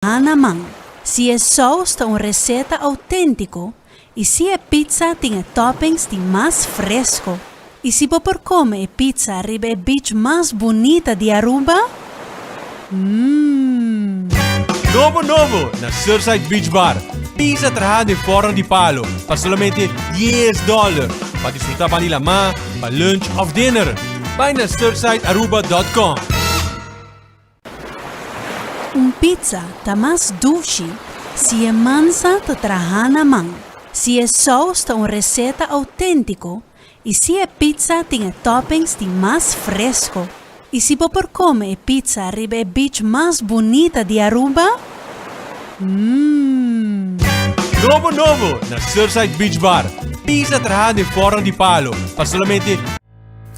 Na man. Si e saus ta un receta autentico y si e pizza tin e toppings di mas fresco. Y si bo por come e pizza riba e beach mas bunita di Aruba? Mmm. Nobo nobo na Surfside Beach Bar. Pizza traha den forno di palo pa solamente dies dollar. Pa disfruta banda di lama, pa lunch of dinner. Bai na surfsidearuba dot com. Un pizza ta mas dushi si e mansa ta traha na man, si e saus ta un receta autentico y si e pizza tin e toppings di mas fresco. Y si bo por come e pizza riba e beach mas bunita di Aruba? Mmm. Nobo nobo na Surfside Beach Bar, pizza traha den forno di palo pa solamente.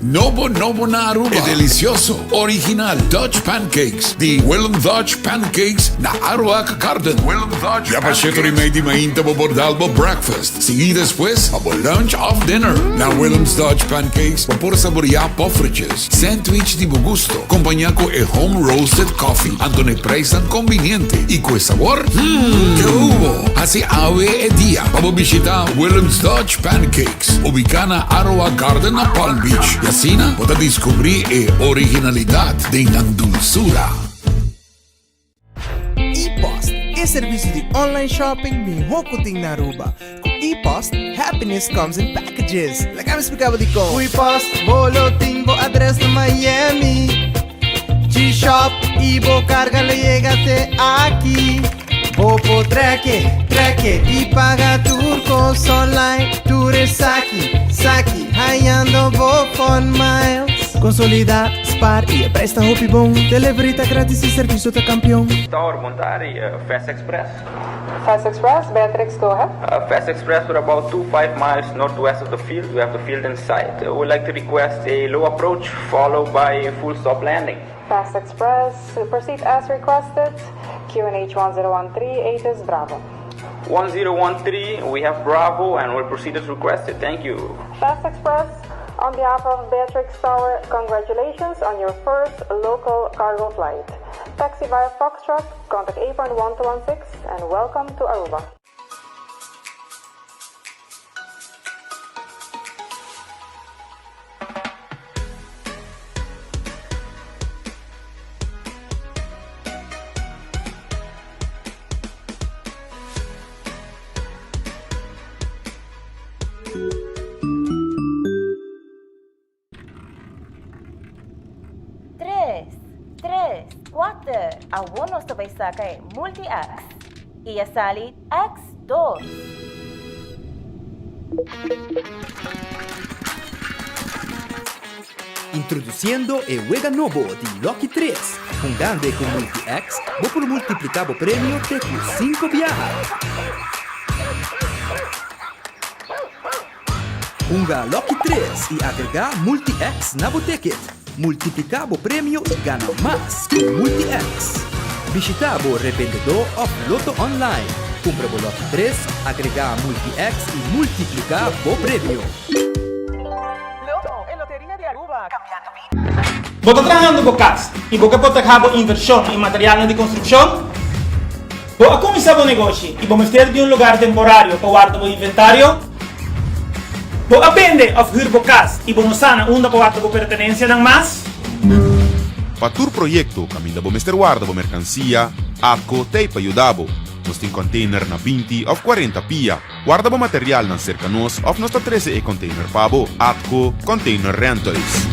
Nobo nobo na Aruba e delicioso, original Dutch Pancakes di Willem Dutch Pancakes na Aruac Garden. Willem Dutch Ya pa sheto di mei di mainta bo por dal bo breakfast, sigui despues pa bo lunch of dinner. Na Willem's Dutch Pancakes bo por saborea poffertjes, sandwich di bo gusto, compaña cu e home roasted coffee, anto n'e prijsnan conviniente y cu e sabor, hmm, ke hubo! Haci awe e dia pa bo bishita Willem's Dutch Pancakes. Ubiká na Aroa Garden na Palm Beach i asina bo ta diskubrí e originalidat den nan dulsura. E-Post, e servisio di online shopping mihó ku tin na Aruba. Ku E-Post, happiness comes in packages. Laga mi splika bo dikon. Ku E-Post, bo lo tin bo adres na Miami. G-Shop i bo karga lo yega te aki. Bo por trek-e, trek-e i paga tur kos online. Tur esaki, saki, hañando bo Fun Miles. Konsolidá, spar i e prijs ta hopi bon. Delivery ta gratis i servisio ta kampion. Tower, bon tardi, Fast Express. Fast Express, Beatrix, go ahead. Fast Express, we're about two five miles northwest of the field, we have the field in sight. We would like to request a low approach followed by a full stop landing. Fast Express, proceed as requested, QNH 1013, ATIS Bravo. 1013, we have Bravo and we'll proceed as requested, thank you. Fast Express, on behalf of Beatrix Tower, congratulations on your first local cargo flight. Taxi via Foxtrot, contact apron 1216 and welcome to Aruba. Tres, tres, kuater, awor nos ta bai saka e Multi-X. I a sali X dos. Introduciendo e wega nobo di Lucky Tres. Hungando e cu Multi-X, bo por multiplica bo premio te cu cinco biaha. Hunga Lucky Tres y agrega Multi-X na bo ticket. Multiplica bo premio y gana mas cu Multi-X. Bishita bo revendedor of Lotto Online. Cumpra bo Lucky Tres, agrega Multi-X y multiplica bo premio. Lotto, e loteria di Aruba, cambiando bida. Bo ta trahando bo cas y bo ke proteha bo inversion y materialnan di construccion? Bo a cuminsa bo negoshi y bo mester di un lugar temporario pa warda bo inventario? Bo a bende of huur bo cas y bo no sa na unda pa warda bo pertenencianan mas? Pa tur proyecto caminda bo mester warda bo mercancia, ATCO t'ey pa yuda bo. Nos tin container na 20 of 40 pia. Warda bo materialnan serka nos of nos ta trese e container pa bo. ATCO Container Rentals.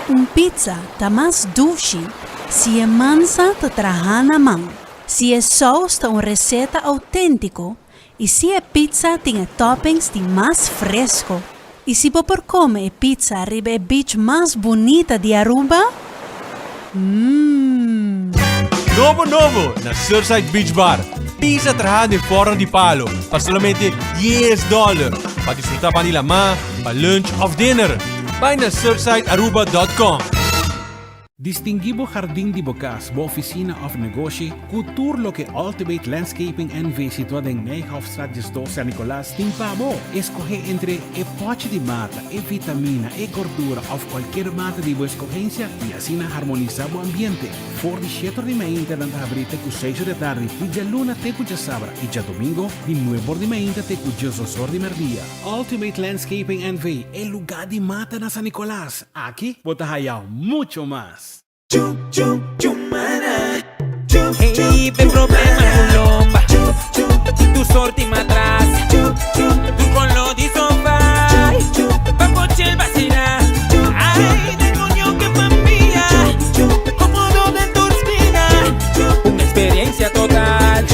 Un pizza ta mas dushi si e mansa ta traha na man, si e saus ta un receta autentico y si e pizza tin e toppings di mas fresco. Y si bo por come e pizza riba e beach mas bunita di Aruba? Mmm. Nobo nobo na Surfside Beach Bar. Pizza traha den forno di palo pa solamente dies dollar. Pa disfruta banda di lama, pa lunch of dinner. Bai na surfsidearuba dot com. Distinguí bo hardin di bo kas, bo ofisina òf negoshi ku tur loke Ultimate Landscaping NV. situá den Nijhoffstraat 12 San Nicolas tin pa bo. Eskohé entre e pòchi di mata, e vitamina, e gordura òf kualkier mata di bo eskohensia i asina harmonisá bo ambiente. For di shete or di mainta nan ta habrí te ku seis or di atardi, di djaluna te ku djasabra i djadomingo di nuebe or di mainta te ku diesdos or di mèrdia. Ultimate Landscaping NV. E lugá di mata na San Nicolas. Aki bo ta haya mucho mas. Hey, ben problema ku lomba Tu sorti matras Tu kolo di sofa Pa pochel basila Ay, demonio ke famia Komodo den tur skina Un experiencia total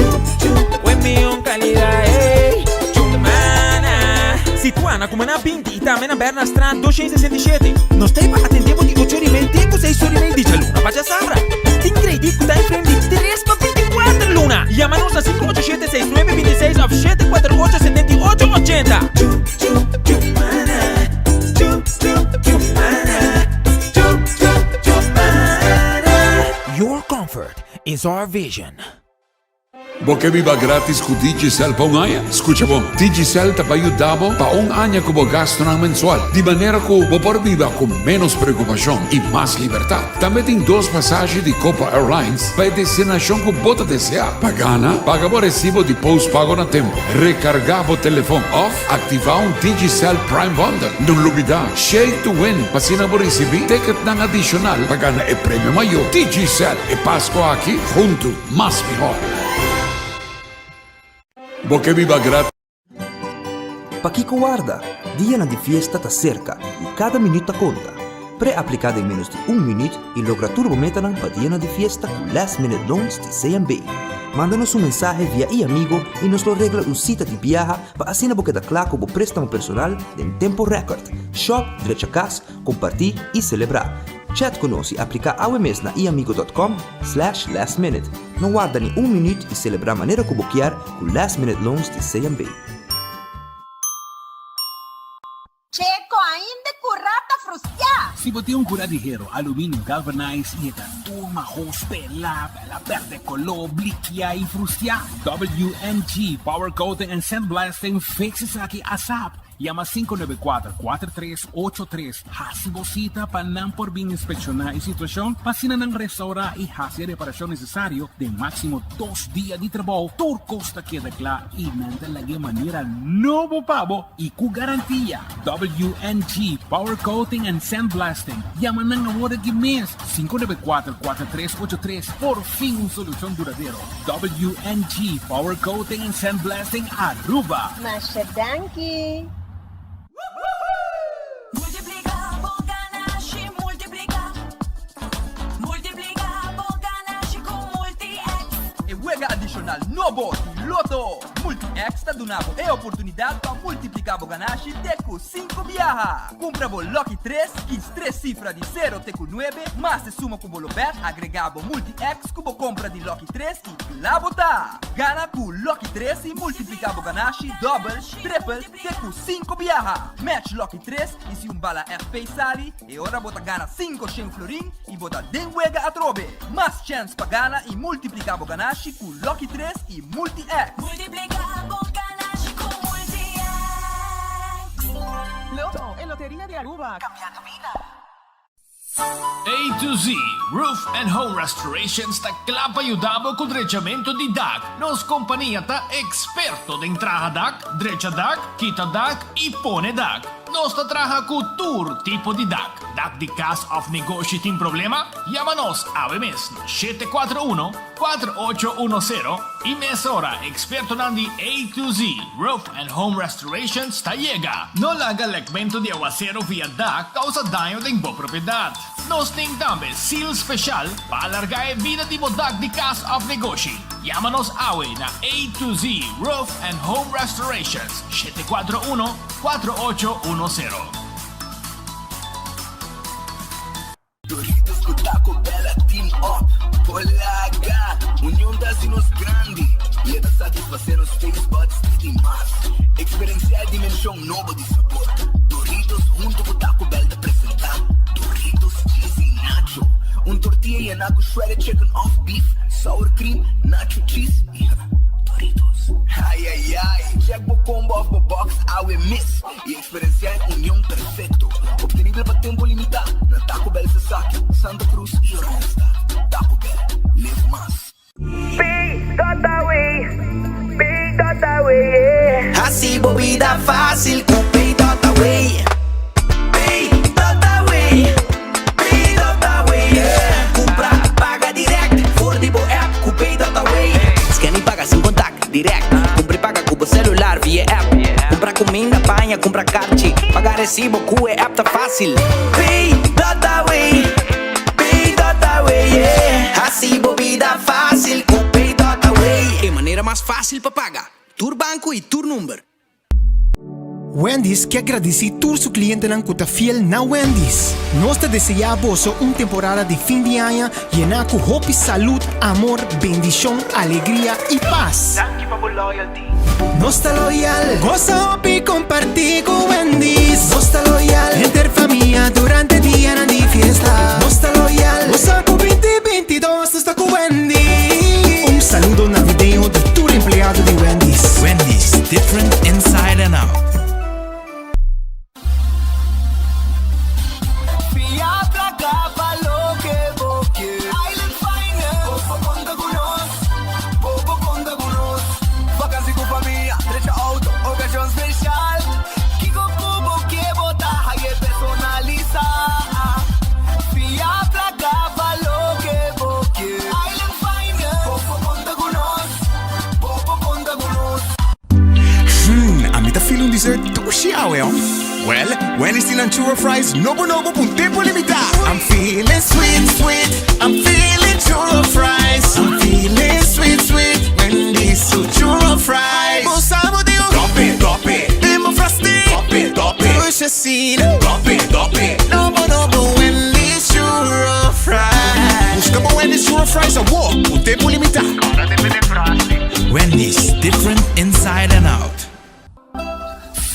Buen mion calidad Hey, Chumana Situa na Cumaná 20 y tambe na Bernardstraat 267. Nos ta ei pa atendé bo di ocho ora y mei te ku seis ora y mei di djaluna pa djasabra. Tin kredit ku ta en frame di tres pa 24 luna. Yama nos na 587 6926 òf 748 78 80. Your comfort is our vision. Bo ke biba gratis ku Digicel pa un aña? Skucha bon, Digicel ta bai yuda bo pa un aña ku bo gastunan mensual, di manera ku bo por biba ku ménos preokupashon i mas libertat. Tambe tin dos pasashi di Copa Airlines pa e destinashon ku bo ta deseá. Pa gana, paga bo resibo di postpago na tempu, rekargá bo telefon òf aktivá un Digicel Prime Bundle. No lubidá, Shake to Win pa asina bo risibí ticketnan adishonal pa gana e premio mayó. Digicel, e Pasko aki huntu! Mas mihor. Bo ke biba gratis. Pakiko warda? Dianan di fiesta ta serka i kada minüt ta konta. Pre-apliká den ménos di un minüt i logra tur bo metanan pa dianan di fiesta ku Last Minute Loans di CMB. Manda nos un mensahe via e-amigo i nos lo regla un sita di biaha pa asina bo keda kla ku bo préstamo personal den tempu rèkòrt. Shòp, drecha kas, kompartí i selebrá. Chat ku nos i apliká awe mes na eamigo dot com slash last minute. No warda ni un minüt i selebrá manera ku bo kier ku Last Minute Loans di CMB. Checo ainda cu rata frustia. Si bo tin un cura di hero, aluminio galvanized y e ta tur mahos, pela, pela perde color, blikia y frustia, WNG Power Coating and Sandblasting fix esaki asap. Yama 594 4383 Hasi bo sita pa nan por bin inspekshoná e situashon pa asina nan restourá i hasi e reparashon nesesario den máksimo dos dia di trabou. Tur kos ta keda kla i nan ta lag'é manera nobo pa bo i ku garantia. WNG Power Coating and Sandblasting. Yama nan awor aki mes, 594 4383. Por fin un solushon duradero. WNG Power Coating and Sandblasting Aruba. Masha danki! Multiplica bo ganashi, multiplica. Multiplica bo ganashi cu Multi-X. E wega adishonal nobo di Lotto! Multi-X ta duna bo e oportunidat pa multipliká bo ganashi te ku sinku biaha. Kumpra bo Lucky tres, kis tres sifra di sero te ku nuebe, mas e suma ku bo lo bèt, agregá bo Multi-X ku bo kompra di Lucky tres i kla bo ta! Gana ku Lucky tres i multipliká bo ganashi dòbel, tripel, Te ku sinku biaha! Match Lucky tres i si un bala FP sali, e ora bo ta gana 500 florin i bo ta den wega atrobe! Mas chèns pa gana i multipliká bo ganashi ku Lucky tres i Multi-X! Multipliká bo ganashi ku Multi-X! Lotto, e loteria di Aruba, cambiando bida. A to Z Roof and Home Restorations ta kla pa yuda bo ku drechamentu di dak. Nos kompania ta eksperto den traha dak, drecha dak, kita dak i pone dak. Nos ta traha ku tur tipo di dak. Dak di kas òf negoshi tin problema? Yama nos awe mes na 741 4810 i mesora ekspertonan di A to Z Roof and Home Restorations ta yega. No laga lekmentu di awasero via dak kousa daño den bo propiedat. Nos tin tambe seal speshal pa alargá e bida di bo dak di kas òf negoshi. Yama nos awe na A to Z Roof and Home Restorations, 741 4810. Doritos cu Taco Bell a team up por laga. Union ta haci nos grandi y e ta satisface nos taste buds di di mas. Experiencia e dimension nobo di sabor. Doritos hunto cu Taco Bell ta presenta Doritos Cheesy Nacho. Un. sour cream, nacho cheese y Doritos. Ay ay ay, check bo combo of bo box awe mes y experiencia e union perfecto. Obtenibel pa tempo limita na Taco Bell Sasaki, Santa Cruz y Oranjestad. Taco Bell, live mas. Hasi bo bida fácil ku Pay.away. Pay.away, Pay.away, yeah. Kumpra, paga direct for di bo app ku Pay.away. Scan i paga sin contact, direct. Kumpra i paga ku bo celular via app. Kumpra kuminda, paña, kumpra karchi. Paga resibo ku e app ta fácil. Pay.away, Pay.away, yeah. Hasi bo bida fácil ku Pay.away. E manera mas fácil pa paga. Tur banko i tur number. Wendy's ke gradisí tur su klientenan ku ta fiel na Wendy's. Nos ta deseá boso un temporada di fin di aña yená ku hopi salud, amor, bendishon, alegria i pas. Danki pa bo loyalty. Nos ta loyal. Gosa hopi kompartí ku Wendy's. Nos ta loyal. Henter famia durante dianan di fiesta. Nos ta loyal. Gosa ku binti bintidos nos ta ku Wendy's. Un saludo navideño di tur empleado di Wendy's. Wendy's, different inside and out. Fia placa pa loke bo ke. Island Finance. Bo por conta cu nos. Bo por conta cu nos. Vakantie cu famia, drecha auto, ocasion special. Kico cu bo ke bo ta haye personalisa. Fia placa pa loke bo ke. Island Finance. Bo por conta cu nos. Bo por conta cu nos. Hmm, ami ta feel un dessert dushi awe, oh. Well, Wendy's tin nan churro fries nobo nobo pa un tempo limita. I'm feeling sweet, sweet, I'm feeling churro fries. I'm feeling sweet, sweet, Wendy's su churro fries. Bo sa bo digo. Drop it, drop it. Den bo frosty. Drop it, drop it. Dushi asina. Drop it, drop it. Nobo nobo Wendy's churro fries. Busca bo Wendy's churro fries awor, pa un tempo limita. Wendy's, different inside and out.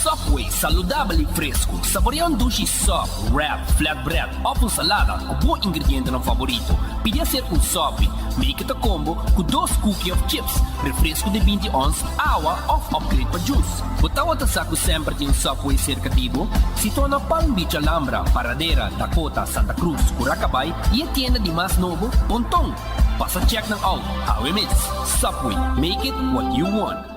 Subway, saludabel y fresco. Saborea un dushi sub, wrap, flatbread of un salada cu bo ingredientenan favorito. Pidi hacer un sopi. Make it a combo cu dos cookie of chips, refresco di binti ons, awa of upgrade pa juice. Bo tawata sa cu semper tin un Subway cerca di bo? Situa na Palm Beach Alhambra, Paradera, Dakota, Santa Cruz, Curacabay y e tienda di mas nobo, Ponton. Pasa check nan out, awe mes. Subway, make it what you want.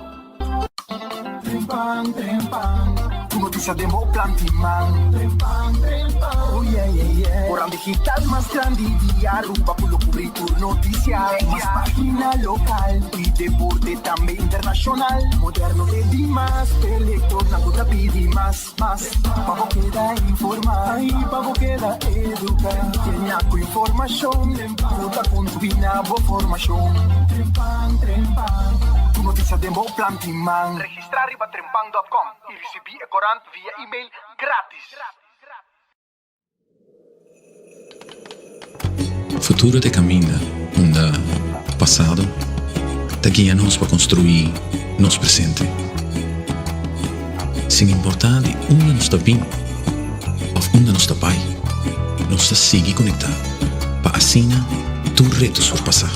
Trempan, trempan, Tur noticia den bo plan di man. Trempan, trempan, oh yeah, yeah, yeah. Corant digital mas grandi di Aruba cu lo cubri tur noticia. Mas pagina local y deporte tambe internacional. Moderno te di mas, p'e lectornan cu ta pidi mas. Mas, pa bo keda informá i pa bo keda eduká. Llena ku informashon ku ta kontribuí na bo formashon. Trempan, trempan, tur notisia den bo plan tin man. Registrá riba trempan dòt kòm i risibí e korant via email grátis. Futuro ta e kaminda unda pasado ta guia nos pa konstruí nos presente. Sin importá di unda nos ta bin òf unda nos ta bai, nos ta sigui konektá pa asina tur reto surpasá.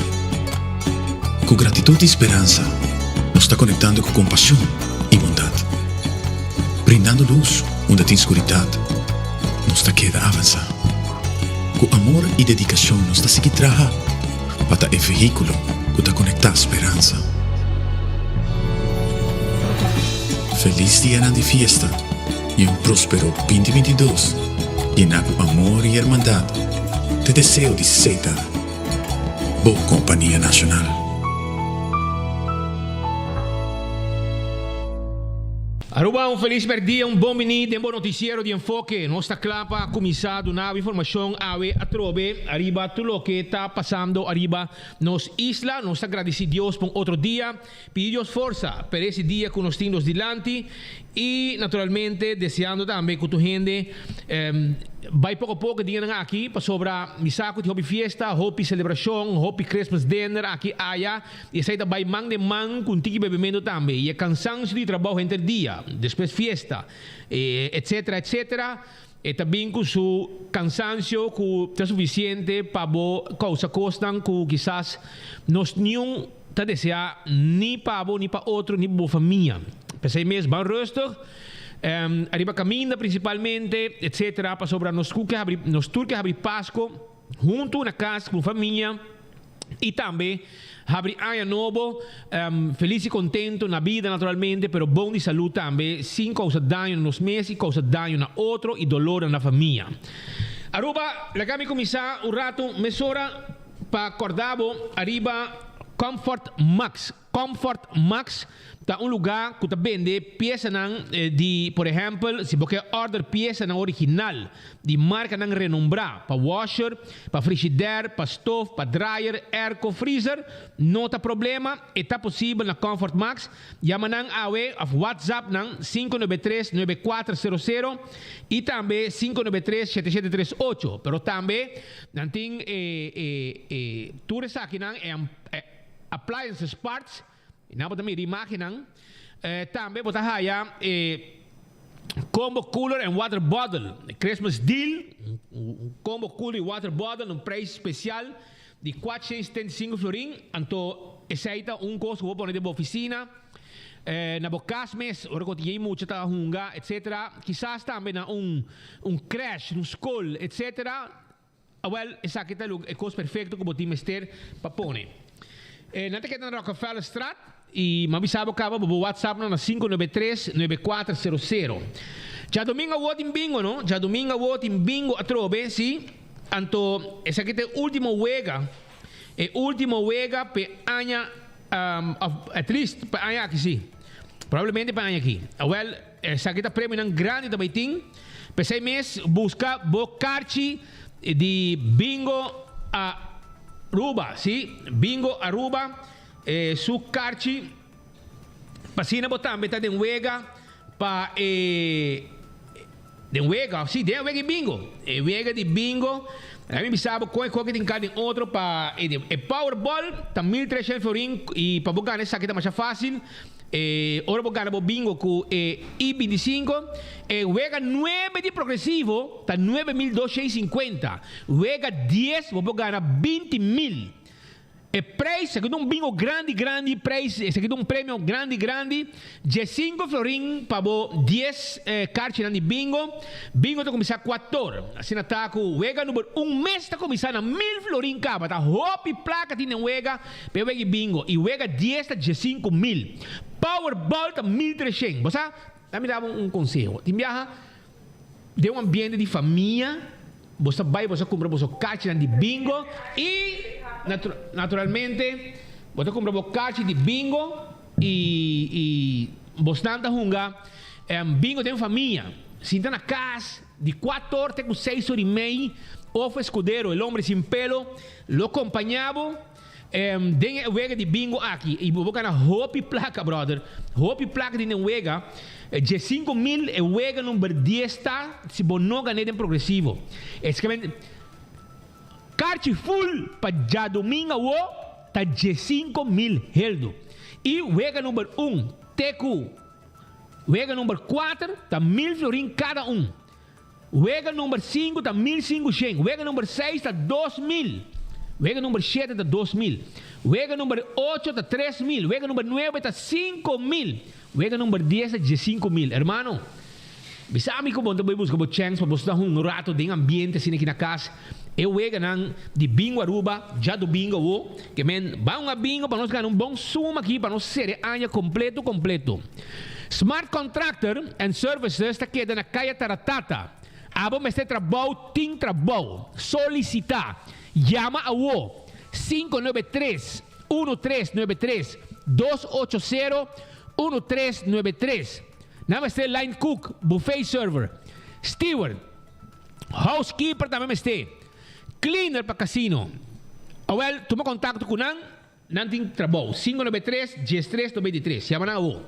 Ku gratitut i speransa nos ta konektando ku kompashon i bondat, brindando lus unda tin skuridat. Nos ta keda avansá. Ku amor i dedikashon nos ta sigui traha pa ta e vehíkulo ku ta konektá speransa. Felis dianan di fiesta i un próspero binti bintidos yená ku amor i hermandat ta e deseo di Seta, bo kompania nashonal. Aruba un felis merdia, un bon bini den bo noticiero di Enfoke. Nos ta cla pa cuminsa duna bo informacion awe atrobe ariba tur loke ta pasando ariba nos isla. Nos ta gradici Dios pa un otro dia, pidi Dios forsa pa ese dia cu nos tin nos dilanti y naturalmente deseando tambe cu tur hende Bai poko poko e dianan aki pasobra mi sa ku tin hopi fiesta, hopi selebrashon, hopi Christmas dinner aki aya i esei ta bai man den man ku un tiki bebementu tambe i e kansansio di trabou henter dia, despues fiesta, etcetera etcetera. E ta bin ku su kansansio ku ta sufisiente pa bo kousa kosnan ku kisas nos niun ta deseá ni pa bo ni pa otro ni pa bo famia. P'esei mes ban rustig, ariba kaminda prinsipalmente, etsetera, pasobra nos ku ke habri nos tur ke habri Pasko huntu na kas ku famia i tambe habri aña nobo felis i kontentu na bida naturalmente pero bon di salú tambe sin kousa daño na nos mes i kousa daño na otro i dolor na famia. Aruba, laga mi kuminsá un ratu mesora pa kòrda bo ariba Comfort Max. Comfort Max ta un lugá ku ta bende piesanan di, por ehèmpel, si bo ke òrder piesanan original di markanan renombrá pa washer, pa frishidèr, pa stof, pa dryer, airco, freezer, no ta problema, e ta posibel na Comfort Max. Yama nan awe òf WhatsApp nan 593 9400 i tambe 593 7738. Pero tambe nan tin e e e tur esakinan e Appliances parts, y nan bo ta mira imagennan. Tambe bo ta haya e combo cooler and water bottle, Christmas deal, un combo cooler y water bottle, un prijs special di 475 florin. Anto esey ta un cos cu bo pone den bo oficina, na bo cas mes, ora cu tin mucha ta hunga, etcetera. Kisas tambe na un crash, un school, etcetera. Awel, esaki ta e kos perfekto ku bo tin mester pa pone. Nan ta keda na Rockefellerstraat i mi a bisa bo kaba bo bo WhatsApp nan na 593 9400. Djadomingo awo tin bingo no, djadomingo awo tin bingo atrobe si, anto esaki ta e ultimo wega, e ultimo wega p'e aña of at least p'e aña aki si, probablemente p'e aña aki. Awel, Esaki ta premionan grandi ta bay tin. P'esey mes busca bo karchi di Bingo Aruba. Si, Bingo Aruba su karchi pa asina bo tambe ta den wega pa e den wega, si den wega di bingo. E wega di bingo. Laat mi bisa bo con e koki tin ka den otro pa e Powerball ta 1300 florin y pa bo gana esaki ta masha facil. E ora bo gana bo bingo ku e I 25, e wega nuebe di progresivo ta 9250. Wega dies bo por gana 20.000. E prijs, esaki ta un bingo grandi grandi, prijs, esaki ta un premio grandi grandi, diesinco florin pa bo dies karchinan di bingo. Bingo ta kuminsá kuator. Asina ta ku wega number un mes ta kuminsá na mil florin kaba. Ta hopi plaka tin den wega. P'e wega i bingo i wega dies ta diesinku mil. Powerball ta mil treshen. Bo sa, ta mi daba un konseho. Tin biaha den un ambiente di famia, bo sa bai bo sa kumpra boso kachinan di bingo i naturalmente bo ta kumpra bo kachi di bingo i i bosnan ta hunga bingo den famia. Sinta na kas di kuator te ku seis or i mei, Ofo Escudero, el hombre sin pelo, Lo kompañá bo den e wega di bingo aki i bo gana hopi plaka brother, hopi plaka tin den wega, 15.000 e wega number dies ta si bo no gan'é den progresivo. Eskemente karchi full pa djadumingu awo ta 15.000 heldu i wega number un te ku wega number kuater ta mil florin kada un. Wega number sinku ta 1500, wega number seis ta 2000, wega number shete ta 2000, wega number ocho ta 3000, wega number nuebe ta 5000, wega number dies ta 15000. Hermano, bisa mi ku bo ta bai buska bo chèns pa bo sta hunga un rato den ambiente asina aki na kas. E weganan di Bingo Aruba djadumingo awo, ke men ban hunga bingo pa nos gana un bon suma aki pa nos sere aña kompleto kompleto. Smart Contractor and Services ta keda na Kaya Taratata. Abo mester trabou tin trabou. Solicita. Yama awo, 593 1393 280 1393. Nan mester line cook, buffet server, steward, housekeeper tambe mester, cleaner pa casino. Awel tuma contacto cu nan. Nan tin trabou. 593 13 93. Yama nan awo.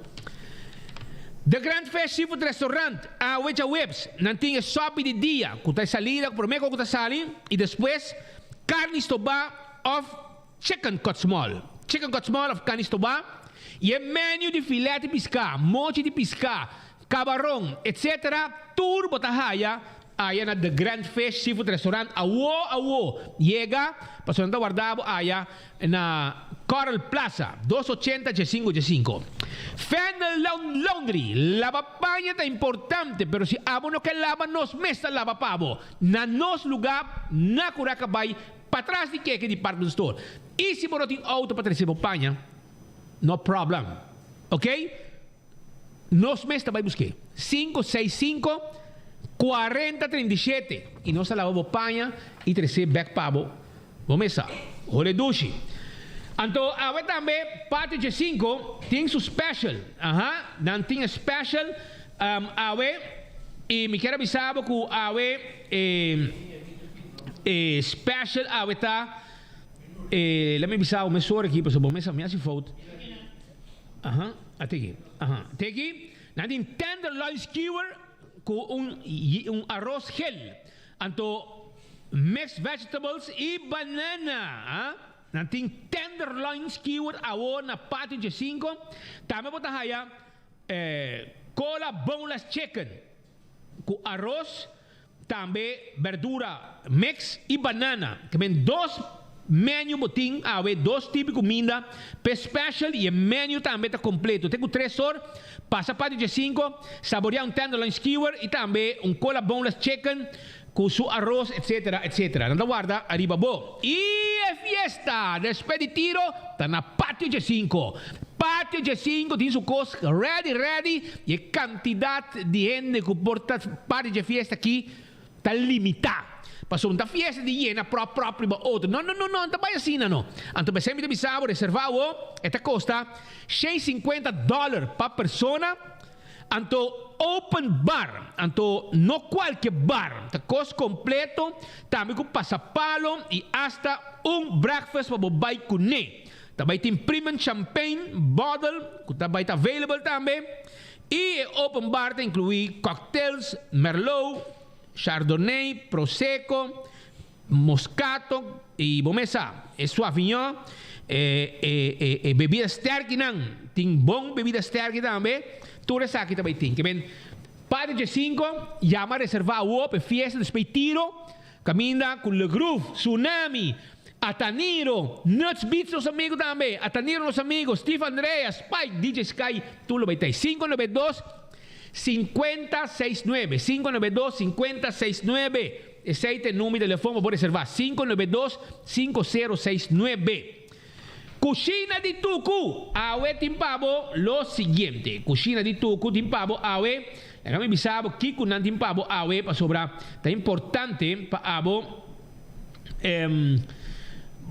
The Grand Fish Seafood Restaurant, awe djaweps, nan tin e sopi di dia, ku ta e salida, ku promé ku ta sali, i despues karni stobá òf chicken cut small. Chicken cut small òf karni stobá, i e menu di filet di piská, mochi di piská, kabaron, etc. Tur bo ta haya. Aya na The Grand Fish Seafood Restaurant awo awo yega pasobra nan ta warda bo aya na Coral Plaza 280 diesinco diesinco. Fendel Laundry, laba paña ta importante pero si abo no ke laba nos mes ta laba pa bo na nos luga na Curaca bay patras di keke department store y si bo no tin auto pa trece bo paña no problem ok. Nos mes ta bai busk'é. Sinku seis sinku, kuarenta 37 i nos ta laba bo paña i tres'é bèk pa bo. Bo mes sa. Hole dushi. Anto awe tambe Patio Djesinku tin su special. Aha, nan tin e special awe i mi kier a bisa bo ku awe e e special awe ta e lami bisa bo mesora aki pasobra bo mes sa mi hasi fout. Aha, a teki. Aha, teki. Nan tin tenderloin skewer ku un un aros gel. Anto mixed vegetables i banana. Ah, nan tin tenderloin skewer awo na Patio Djesinko. Tambe bo ta haya cola boneless chicken ku aros. Tambe berdura mix y banana. Ke men dos menu bo tin awe, dos tipo di cuminda p'e special y e menu tambe ta completo. Te cu tres or, pasa pa di diescinco, saborea un tenderloin skewer y tambe un cola boneless chicken cu su aros etc. Etc. Nan ta warda ariba bo. Y e fiesta despues di tiro ta na Patio Diescinco. Patio Diescinco tin su cos ready ready y e cantidad di hende cu por ta parti dje fiesta aki ta limitá. Pasobra no ta fiesta di yena pròp pròp riba otro. No, no, no, no, no ta bai asina no. Anto p'esei mi ta bisa bo, reservá awo, e ta kosta 650 dòler pa persona. Anto open bar, anto no kualke bar, ta kos kompleto, tambe ku pasapalo i asta un breakfast pa bo bai kuné. Ta bai tin premium champagne bottle ku ta bai ta available tambe. I e open bar ta inkluí cocktails, merlot, chardonnay, prosecco, moscato i bo mes sa, e suavignon, e e e e bebida sterkinan. Tin bon bebida sterki tambe. Tur esaki ta bai tin. Ke men Padre Jacinco yama reserva awo pa e fiesta despues tiro. Caminda cu Le Groove, Tsunami, Ataniro, Nuts Beats nos amigo tambe, Ataniro nos amigo, Steve Andrea, Spike, DJ Sky, tur lo bay ta ey. 592 5069, 592 5069, esey ta e numero di telefon pa bo reserva, 592 5069. Cushina di Tucu, awe tin pa bo lo siguiente, Cushina di Tucu tin pa bo awe, laga mi bisa bo kico nan tin pa bo awe pasobra ta importante pa abo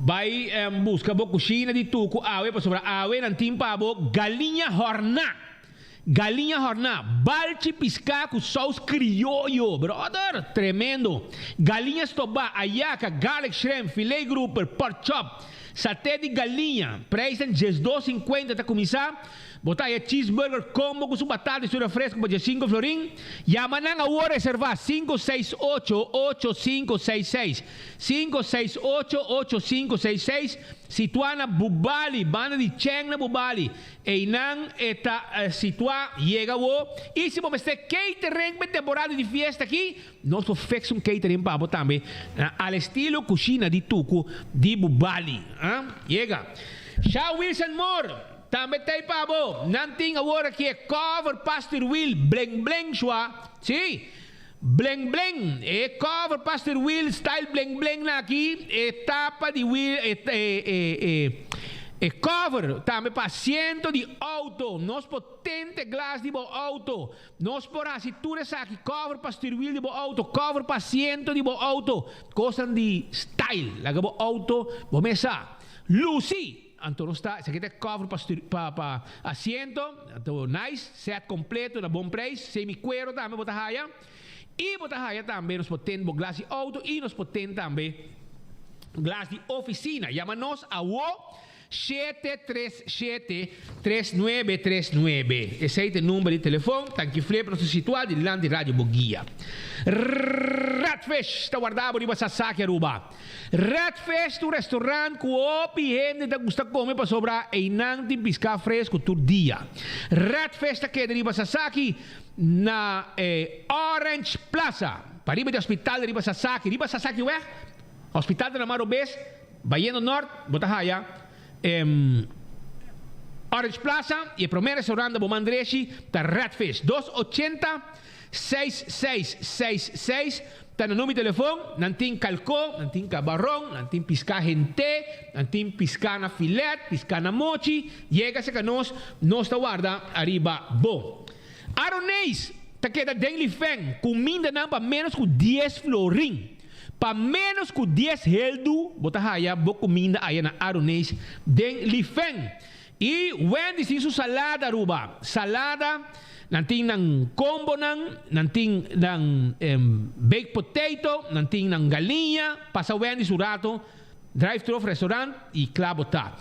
bai busca bo Cushina di Tucu awe pasobra awe nan tin pa bo galiña horna, galiña horna, balchi pisca cu saus crioyo, brother, tremendo, galiña stoba, ayaca, garlic shrimp, filet grouper, pork chop. Saté di galiña, prijsnan 12.50 ta kuminsá. Bo ta haya cheeseburger combo ku su batata i su refresco pa 15 florin. Yama nan awor reservá 568 8566, 568 8566, situá na Bubali, banda di Cheng na Bubali. Einan e ta situá. Yega awor. I si bo mester catering pa e temporada di fiesta aki, Nos por fix un catering pa bo tambe na al estilo cushina di tucu di Bubali. Ah, yega. Sha Wilson Moore tambe t'ey pa bo. Nan tin awor aki e cover pa stuurwiel bling bling shua. Si, bling bling. E cover pa stuurwiel style bling bling na aki. E tapa di wiel, e, e, e, e, e cover tambe pa asiento di auto. Nos por tente glas di bo auto. Nos por hasi tur esaki, cover pa stuurwiel di bo auto, cover pa asiento di bo auto, cosnan di style, laga bo auto bo mes sa luci. Anto nos ta, esaki ta e cover pa stuur, pa pa asiento, anto nice, set completo na bon prijs, semi cuero tambe bo ta haya, y bo ta haya tambe nos por ten bo glas di auto y nos por ten tambe glas di oficina. Yama nos awo. 737 3939. Esei ta e number di telefon. Tanki Flip nos ta situa dilanti Radio Boguia. Redfish ta warda bo riba Sasaki Aruba. Redfish ta un restaurant ku hopi hende ta gusta kome pasobra einan tin piská fresku tur dia. Redfish ta keda riba Sasaki na e Orange Plaza. Pariba di hospital riba Sasaki, riba Sasakiweg, hospital ta na man robes, bayendo nort bo ta haya Orange Plaza y e prome restaurant na bo man drechi ta Red Fish. Dos ochenta seis seis seis seis ta na number di telefon, nan tin kalko, nan tin kabaron, nan tin piská hente, nan tin piská na filet, piská na mochi, yega serka nos, nos ta warda ariba bo. Aroneis ta keda den Lifeng kumindanan pa ménos ku dies florin. Pa ménos ku dies heldu bo ta haya bo kuminda aya na Aroneis den Lifeng. I Wendy's tin su salada Aruba. Salada, nan tin nan kombonan, nan tin nan baked potato, nan tin nan galiña. Pasa Wendy's un rato. Drive Thru of Restaurant y cla bo ta.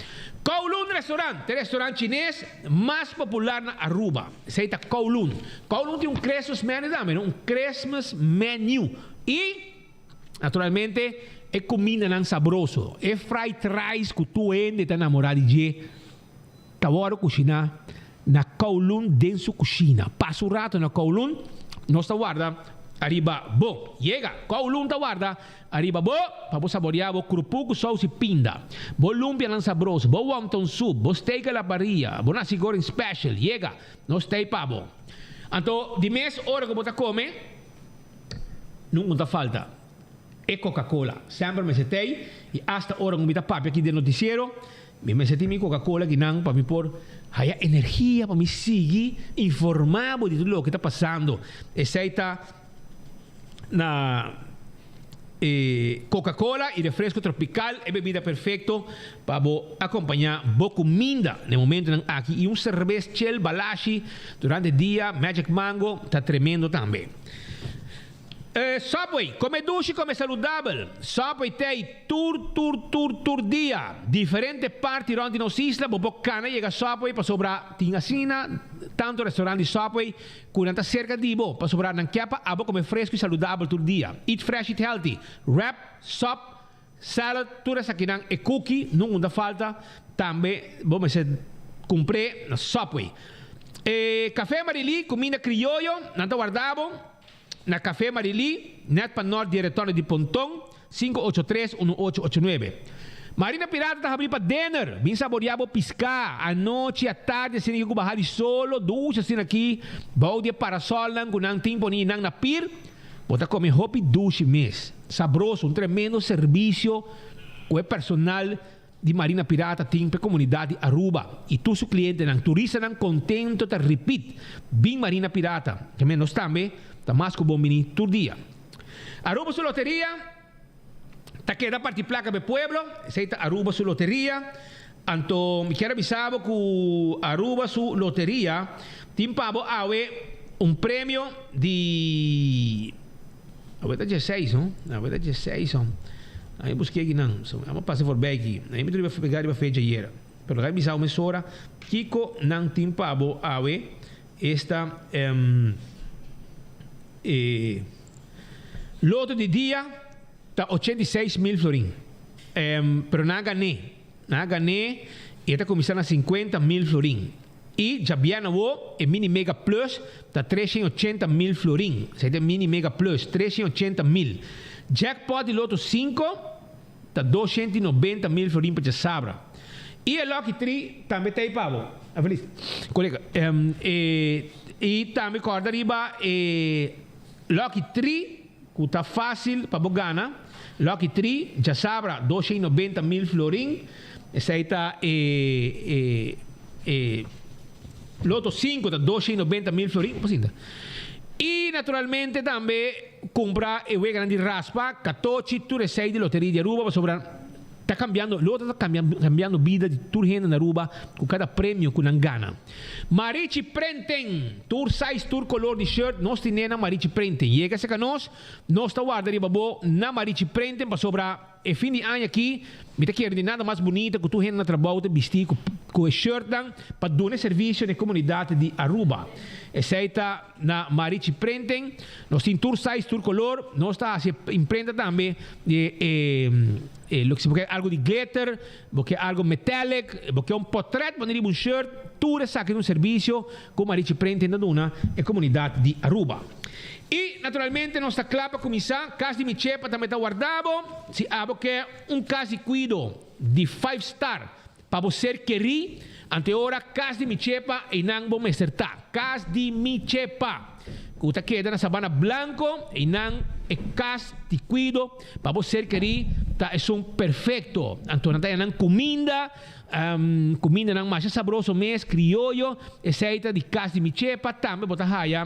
Kowloon Restaurant ta e restaurant chines mas popular na Aruba. Esey ta Kowloon. Kowloon tin un Christmas menu tambe, no? Un Christmas menu. Y naturalmente e cumindanan sabroso. E fried rice cu tur hende ta namora di dje ta worde cushina na Kowloon den su cushina. Pasa un rato na Kowloon, nos ta warda ariba bo. Yega! Kowloon ta warda Ariba bo, pa bo saboreá bo krupu ku sous i pinda, bo lumpianan sabroso, bo wonton soup, bo steak a la parrilla, bo nasi goreng special, yega, nos t'ei pa bo. Anto, di mes ora ku bo ta kome, nunka no ta falta e Coca-Cola. Semper mester t'ei, i asta ora ku mi ta papia aki den notisiero, mi mester tin mi Coca-Cola akinan pa mi por haya energia pa mi sigui informá bo di tur loke ta pasando. Esei ta. Na e Coca-Cola y refresco tropical e bebida perfecto pa bo acompaña bo cuminda na e momentonan aki y un cerbes chel balashi durante dia Magic Mango ta tremendo tambe. Subway, come dushi come saludabel Subway t'ey tur tur tur tur dia diferente parti rond di nos isla bo por cana yega Subway pasobra tin asina tanto restaurant di Subway Ku nan ta serka di bo, pasobra nan ke pa abo kome fresku i saludabel tur dia. Eat fresh, eat healthy. Wrap, sop, salad, tur esakinan, e cookie nungun ta falta, tambe bo mester kumpr'é na Subway. E Café Marilí, kuminda krioyo, nan ta warda bo na Café Marilí, nèt pa nòrt di e retorno di Ponton. 583 1889. Marina Pirata ta habri pa dinner. Bin saborea bo piská. Anochi, atardi asina ki ku baha di solo, dushi asina aki, bou di e parasolnan ku nan tin poni nan na pir, bo ta kome hopi dushi mes. Sabroso, un tremendo servisio ku e personal di Marina Pirata tin pa e komunidat di Aruba i tur su klientenan. Turistanan kontento ta repeat, bin Marina Pirata. Nos tambe ta mas ku bon bini tur dia. Aruba su loteria ta keda parti placa p'e pueblo, esey ta Aruba su loteria. Anto mi kier a bisa bo cu Aruba su loteria tin pa bo awe un premio di, awe ta dieseis no, awe ta dieseis no, ami busca aki nan, so mi a pasa forbij aki, ami mi ta riba pega riba fecha ayera, pero laga mi bisa bo mesora kico nan tin pa bo awe. Esta e loto di dia ta 86 mil florin. Pero nan a gané. Nan a gané y e ta cuminsa na 50 mil florin. Y djabièrnè awo e mini mega plus ta 380 mil florin. Esei ta e mini mega plus, 380 mil. Jackpot di loto 5 ta 290 mil florin pa djasabra. Y e lucky tree tambe ta ei pa bo. Feliz. Colega. E, y tambe corda riba e lucky tree cu ta facil pa bo gana. Lucky tree djasabra 290 mil florin. Esey ta e, e, e loto 5 ta 290 mil florin. Opa sinta. Y naturalmente tambe cumpra e weganan di raspa, catochi, tur esey di Loteria di Aruba pasobra Ta cambiando, loto ta cambiando bida di tur hende na Aruba cu cada premio cu nan gana. Marichi Printing! Tur size, tur color di shirt nos tine na Marichi Printing. Yega cerca nos, nos ta warda riba bo na Marichi Printing pasobra e fin di aña aki mi ta kere di nada mas bunita cu tur hende na trabou ta bisti cu e shirtnan pa duna e servicio na e comunidad di Aruba. Esey ta na Marichi Printing. Nos tin tur size, tur color. Nos ta haci imprenta tambe di e loke si bo ke algo di glitter, bo ke algo metallic, bo ke un potret pone riba un shirt, tur esaki ta un servicio cu Marichi Printing ta duna e comunidad di Aruba. I naturalmente nos ta kla pa kuminsá. Kas di mi chepa tambe ta warda bo. Si abo ke un kas di kuido di five star pa bo ser kerí, anteora Kas di mi chepa einan bo mester ta. Kas di mi chepa ku ta keda na Sabana Blanco, einan e kas di kuido pa bo ser kerí ta esun perfekto. Anto nan ta haña nan kuminda, kumindanan masha sabroso mes, krioyo, esei ta di Kas di mi chepa. Tambe bo ta haya.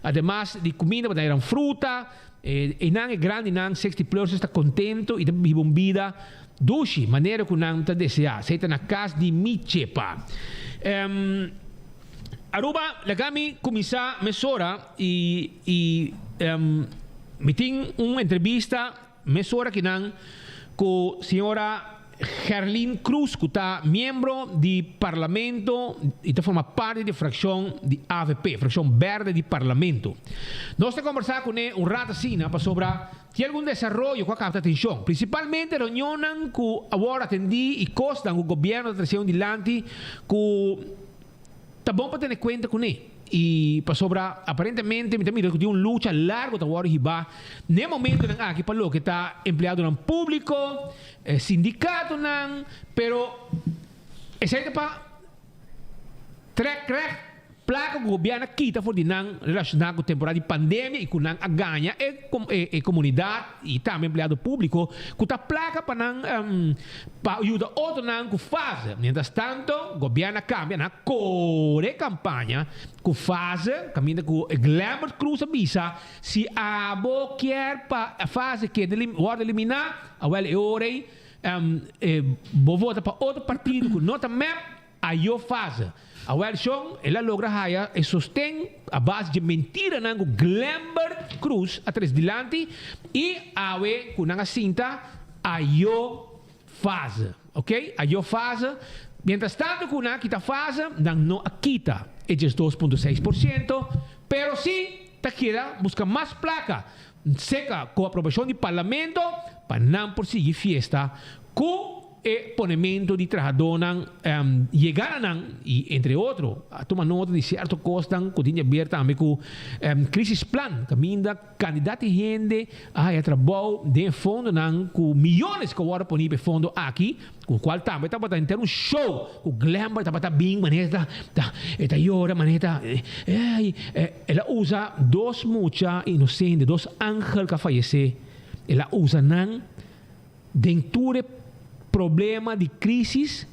Ademas di cuminda bo ta eran fruta, einan e grandinan 60 pluses ta contento y ta biba un bida dushi, manera cu nan ta desea. Esey ta na cas di mi chepa. Aruba, laga mi cuminsa mesora y y mi tin un entrevista Mesora kinan ku señora Gerlin Cruz ku ta miembro di Parlamento i ta forma parti di frakshon di avp, frakshon berde di Parlamento. Nos ta kombersá kuné un rat asina pasobra tin algun desaroyo ku a kapta atenshon, prinsipalmente reunionnan ku awor atendí i kosnan ku gobièrnu ta trese un dilanti ku Ta bon pa tene kuenta kuné, i pasobra aparentemente mi ta mira ku tin un lucha largu ta wòrdu hibá n'e momentunan aki pa loke ta empleadonan públiko, sindikatonan, pero esei ta pa trèk règt plaka ku gobièrnu a kita for di nan relashoná ku temporada di pandemia i ku nan a gaña e komunidat i tambe empleado públiko ku ta plaka pa nan Pa yuda otronan ku fase. Mientras tanto, gobierno a cambia na core campaña ku fase, caminda ku Glembert Cruz a bisa, si abo kier pa fase keda wordo elimina, awel e ora ei bo vota pa otro partido ku no ta mep, ayo fase. Awel shon, el a logra haya e sosten a base dje mentiranan ku Glembert Cruz a trece dilanti i awe ku nan a sinta ayo fase. Ok, ayo fase. Mientras tanto ku nan a kita fase, nan no a kita e 12.6%, pero si ta keda buska mas plaka seka ku aprobashon di parlamento pa nan por sigui fiesta ku E ponemento di trahadónan yegadanan i entre otro a tuma nota di sierto kosnan ku tin di aber tambe ku krisisplan kaminda kandidat di hende a haya trabou den e fondonan ku miyones ku a wòrdu poni pa e fondo aki ku kual tambe tabata henter un show ku Glenbert tabata bin manera ta e ta yora manera ta el a usa dos mucha inosente dos angel ku a fayesé el a usa nan. Den tur e problema di crisis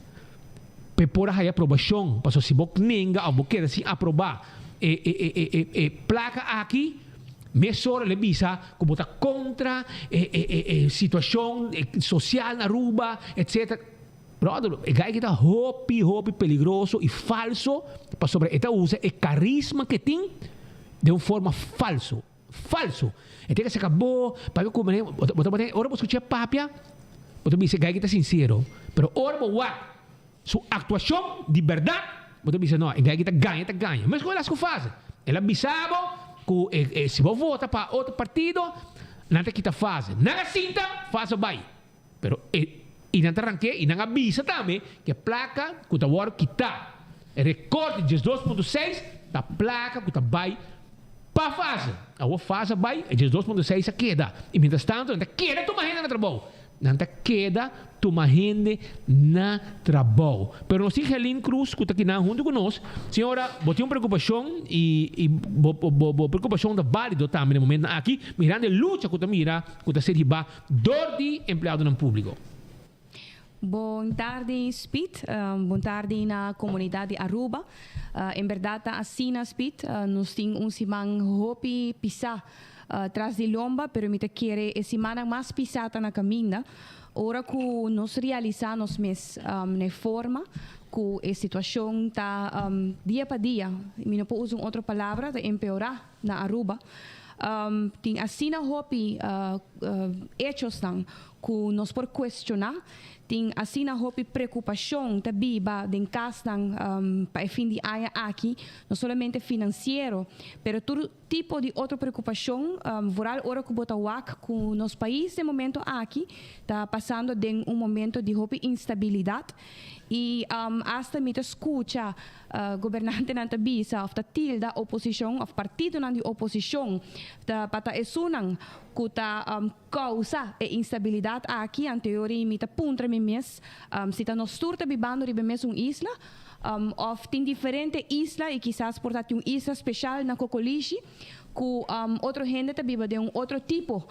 p'e por a haya aprobacion, pasobra si bo nenga of bo keda sin aproba e e e e e placa aki, mesora lo e bisa cu bo ta contra e e e e situacion social na Aruba, etcetera. Brother, e guy aki ta hopi hopi peligroso y falso pasobra e ta usa e carisma cu e tin den un forma falso. Falso. E tin ke saka bo, pabia ku manera bo ta bo ta ora bo skucha e papia, bo ta bisa e guy ta sinsero, pero ora bo wak su aktuashon di bèrdat, bo ta bisa no, e guy ta gaña, ta gaña. Meskos el a hasi ku fase. El a bisa bo ku e si bo vota pa otro partido, nan ta kita fase. Nan a sinta, fase a bai. Pero e i nan ta rank'é i nan a bisa tambe ku e plaka ku ta wòrdu kitá, e rekòrt di 12.6 ta plaka ku ta bai pa fase. Awor fase a bai, e 12.6 a keda. I mientrastantu nan ta keda tuma hende na trabou. Nan ta keda tuma hende na trabou. Pero nos tin Gerlin Cruz ku ta kinan huntu ku nos. Señora, bo tin un preokupashon i i bo bo bo preokupashon ta bálido tambe na e momentunan aki, mirando e lucha ku ta mira ku ta ser hibá Dor di empleadonan públiko. Bon tardi Speed, bon tardi na comunidad di Aruba. En berdad ta asina Speed, nos tin un siman hopi pisa tras di lomba, pero mi ta kere e simannan mas pisa ta na caminda ora cu nos realisa nos mes na e forma cu e situacion ta dia pa dia, mi no por usa un otro palabra, ta empeora na Aruba. Tin asina hopi hechosnan. ku nos por kuestioná. Tin asina hopi preokupashon ta biba den kasnan pa e fin di aña aki, no solamente finansiero, pero tur tipo di otro preokupashon, vooral ora ku bo ta wak ku nos pais den momento aki ta pasando den un momento di hopi instabilidat i asta mi ta skucha gobernantenan ta bisa òf ta tilda oposishon òf partidonan di oposishon ta pa ta esunnan ku ta kousa e instabilidat aki. Anteori mi ta puntra mi mes si ta nos tur ta bibando riba e mesun isla Of tin diferente isla y kisas por ta tin un isla special na Cocolishi cu otro hende ta biba den un otro tipo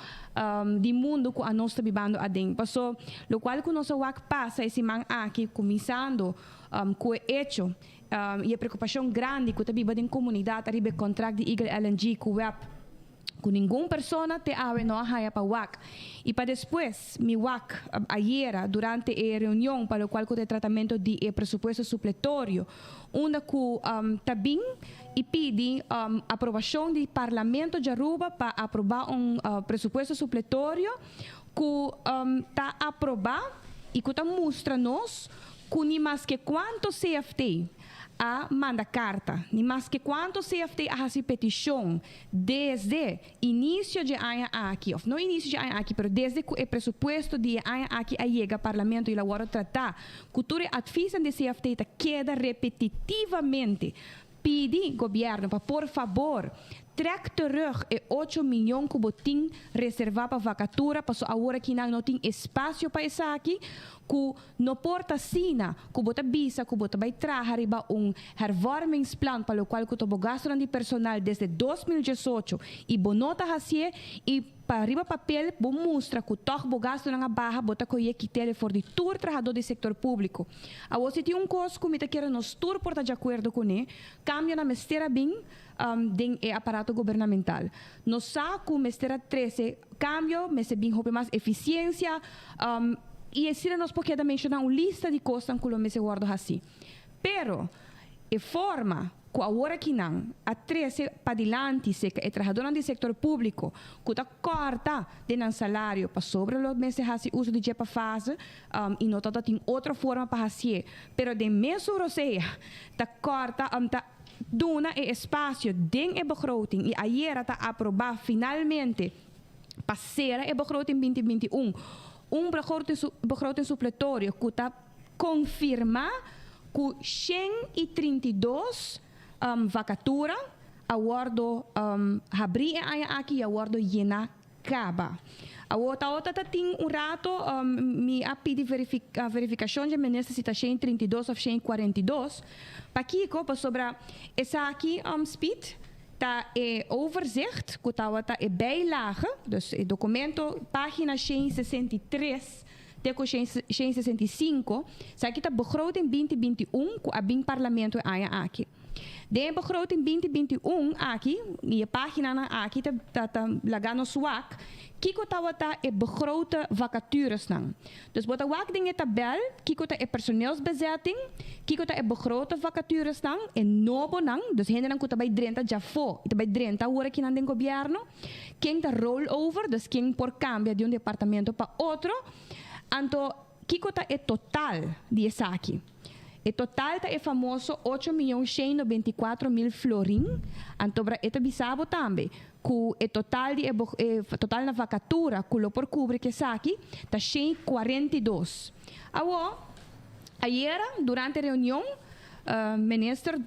di mundo cu anos ta bibando aden. Paso locual cu nos a wak pasa e siman aki cuminsando cu e hecho y e preocupacion grandi cu ta biba den comunidad ariba e contract di Eagle LNG cu web ku ningun persona te awe no a haya pa wak. I pa despues mi wak ayera durante e reunion pa lokual ku ta e tratamento di e presupuesto supletorio unda ku ta bin i pidi aprobashon di Parlamento djaruba pa aproba un presupuesto supletorio ku ta aproba i ku ta mustra nos ku ni maske kuanto CFT a manda karta, ni maske kuanto CFT a hasi petishon Desde inicio dje aña aki, of no inicio dje aña aki, pero desde cu e presupuesto di e aña aki a yega Parlamento y la wordo trata, cu tur e adviesnan di CFT ta keda repetitivamente pidi Gobierno pa por fabor trek terug e ocho miyon cu bo tin reserva pa vacatura paso awor aki nan no tin espacio pa esaki, cu No por ta asina ku bo ta bisa ku bo ta bai traha riba un hervormingsplan pa lokual ku ta bo gastunan di personal desde 2018 i bo no ta hasié i pa riba papel bo mustra ku tòg bo gastunan a baha bo ta koyé kitele for di tur trahadó di sektor públiko. Awor si tin un kos ku mi ta kere nos tur por ta djakuerdo kuné, kambionan mester a bin den e aparato gubernamental. Nos sa ku mester a trese kambio, mester bin hopi mas efisiensia i asina nos por keda menshoná un lista di kosnan ku lo mester wòrdu hasí. Pero e forma ku awor akinan a trese padilanti serka e trahadónan di sektor públiko ku ta kòrta den nan salario pasobra lo mester hasi uso di dje pa fase i no ta tin otro forma pa hasié, pero den mesun rosea ta kòrta ta Duna e espasio den e begroting y ayera ta aproba finalmente pa sera e begroting 2021 un begroting supletorio cu ta confirma cu 132 vacatura a wordo habri e aña aki y a wordo yena Caba. Awor ta ta tin un rato mi a pidi verificacion dje minister si ta 132 of 142. Pakico? Pasobra esaki Speed ta e overzicht cu tawata e bijlage, dus e documento pagina 163 te cu 165, esaki ta begroting 2021 cu a bin parlamento e aña aki. Den e begroting 2021 aki i e paginanan aki ta ta ta laga nos wak kiko tawata e begrote vacaturesnan. Dus bo ta wak den e tabel kiko ta e personeelsbezetting, kiko ta e begrote vacaturesnan, e nobonan, dus hendenan ku ta bai drenta djafó i ta bai drenta awor akinan den gobierno, ken ta roll over, dus ken por kambia di un departamento pa otro, anto kiko ta e total di esaki. E total ta e famoso ocho miyon shen 94 mil florin. Anto bra e ta bisa bo tambe ku e total di e e total na vakatura ku lo por kubri ku esaki ta 142. Awor, ayera durante reunion minister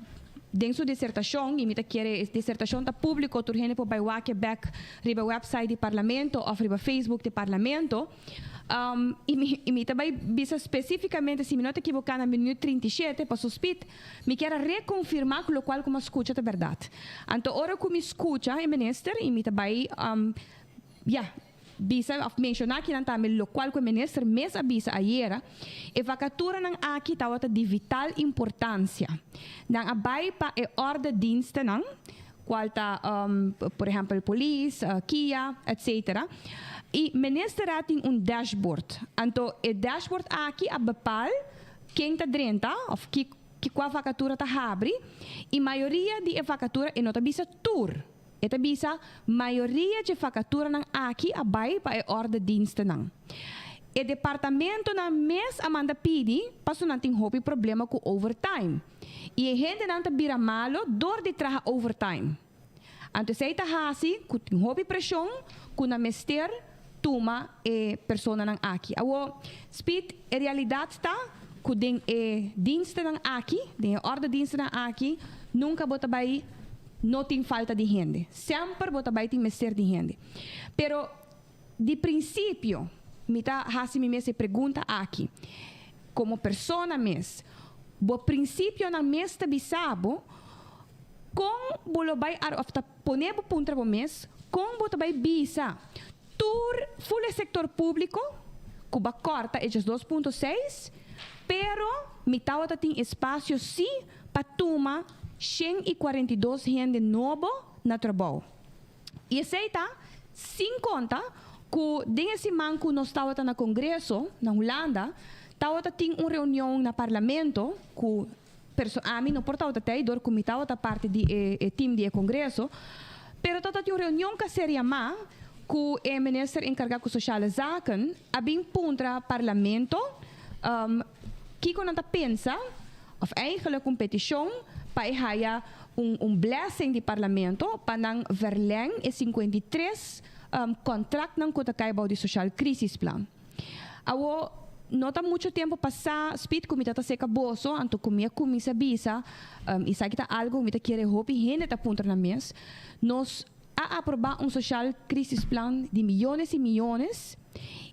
den su disertashon, i mi ta kere e disertashon ta públiko, tur hende por bai wak e bèk riba website di parlamento òf riba Facebook di parlamento. I mi i mi ta bai bisa spesífikamente si mi no ta ekiboká na minüt 37 paso Speed mi kier a rekonfirmá ku lokual ku mi a skucha ta bèrdat. Anto ora ku mi skucha e minister i mi ta bai ya bisa òf menshoná kinan tambe lokual ku e minister mes a bisa ayera, e vakaturanan aki tabata di vital importansia. Nan a bai pa e òrdedienstennan kual ta por ehèmpel polis, kia, etcetera. I minister a tin un dashboard. Anto e dashboard aki a bepaal ken ta drenta òf ki ki kua vakatura ta habri i mayoria di e vakatura e no ta bisa tur. E ta bisa mayoria dje vakaturanan aki a bai pa e òrdedienstennan. E departamentonan mes a manda pidi paso nan tin hopi problema ku overtime. I e hendenan ta bira malo dor di traha overtime. Anto esei ta hasi ku tin hopi preshon ku nan mester tuma e personanan aki. Awor, Speed, e realidat ta ku den e dienstennan aki, den e ordedienstennan aki, nunka bo ta bai no tin falta di hende. Semper bo ta bai tin mester di hende. Pero di prinsipio mi ta hasi mi mes e pregunta aki, komo persona mes, bo prinsipionan mes ta bisa bo kon bo lo bai ar òf ta pone bo puntra bo mes kon bo ta bai bisa tur ful e sektor públiko ku bo a kòrta e 12,6 pero mi tawata tin espasio sí pa tuma 142 hende nobo na trabou. I esei ta sin konta ku den e siman ku nos tabata na kongreso na Hulanda, tabata tin un reunion na parlamento ku perso ami no por tabata tei dor ku mi tabata parti di e e tim di e kongreso, pero tabata tin un reunion ku a ser yamá ku e minister enkargá ku Sociale Zaken a bin puntra parlamento kiko nan ta pensa Of eigenlijk un peticion pa e haya un un blessing di Parlamento pa nan verleng e 53 contractnan cu ta cay bao di Sociaal Crisisplan. Awo no ta mucho tempo pasa Speed cu mi ta ta seca boso anto cu mi a cuminsa bisa esaki ta algo cu mi ta kere hopi hende ta puntra nan mes. Nos a aproba un Sociaal Crisisplan di miyones y miyones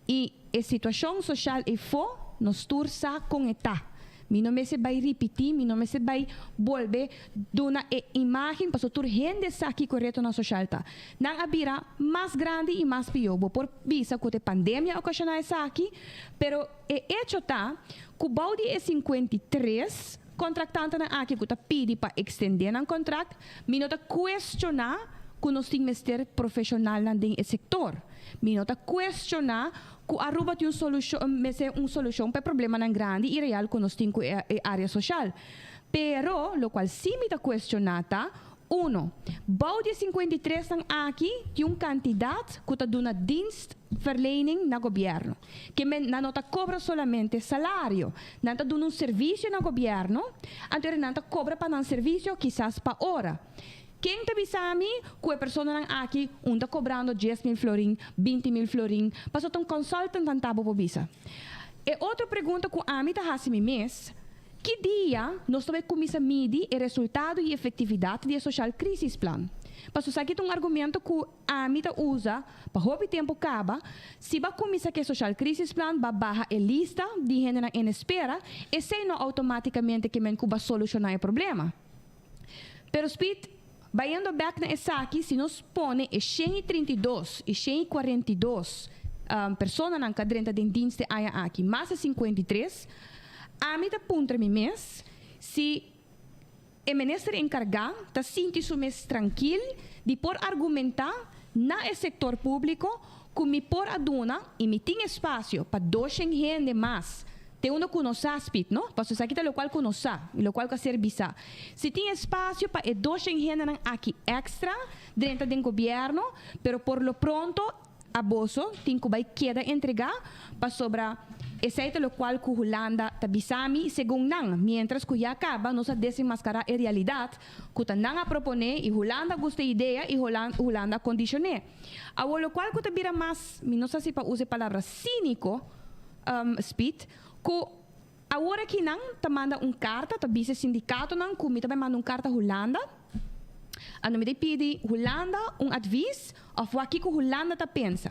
y E situacion social eyfo nos tur sa con e ta. Mi no mester bay ripiti, mi no mester bay bolbe duna e imagen pasobra tur hende sa kico e retonan social ta. Nan a bira mas grandi y mas pio. Bo por bisa cu ta e pandemia a ocasiona esaki, pero e hecho ta cu bou di e 53 contractantenan aki cu ta pidi pa extende nan contract, mi no ta cuestiona cu nos tin mester profesionalnan den e sector. Mi no ta cuestiona cu Aruba tin un solucion, mester un solucion pa e problemanan grandi y real cu nos tin cu e e area social. Pero locual si mi ta cuestiona ta, uno, bou di e 53 nan aki tin un cantidad cu ta duna dienstverlening na gobierno. Ke men nan no ta cobra solamente salario, nan ta duna un servicio na gobierno, anto nan ta cobra pa nan servicio kisas pa ora. Ken ta bisa mi ku e personanan aki un ta kobrando 10,000 florin, 20,000 florin, pasobra ta un consultant nan ta bo por bisa. E otro pregunta ku ami ta hasi mi mes, ki dia nos ta bai kuminsa midi e resultado i efektividat di e Sociaal Crisisplan? Pasobra esaki ta un argumento ku ami ta usa pa hopi tempu kaba, si bo a kuminsa ku e Sociaal Crisisplan bo a baha e lista di hendenan en espera, esei no outomátikamente ke men ku bo a solushoná e problema. Pero Speed, bayendo bek na esaki, si nos pone e 132 i 142 personanan ku a drenta den dienst e aña aki, mas e 53, ami ta puntra mi mes si e minister enkargá ta sinti su mes trankil di por argumentá na e sektor públiko ku mi por a duna i mi tin espasio pa doshen hende mas Te unda ku nos sa, Speed, no? Pasobra esaki ta lokual ku nos sa i lokual ku a ser bisá. Si tin espasio pa e doshen hendenan aki èkstra drenta den gobièrnu, pero por lo pronto a boso tin ku bai keda entregá, pasobra esei ta lokual ku Hulanda ta bisa mi, segun nan, miéntras ku ya kaba nos a desenmaskará e realidat ku ta nan a proponé i Hulanda a gusta e idea i Hulanda a kondishoné. Awor lokual ku ta bira mas, mi no sa si pa usa e palabra síniko, Speed, ku awor aki nan ta manda un karta, ta bisa e sindikatonan ku mi ta bai manda un karta Hulanda. Anto mi ta pidi Hulanda un advis òf wak kiko Hulanda ta pensa.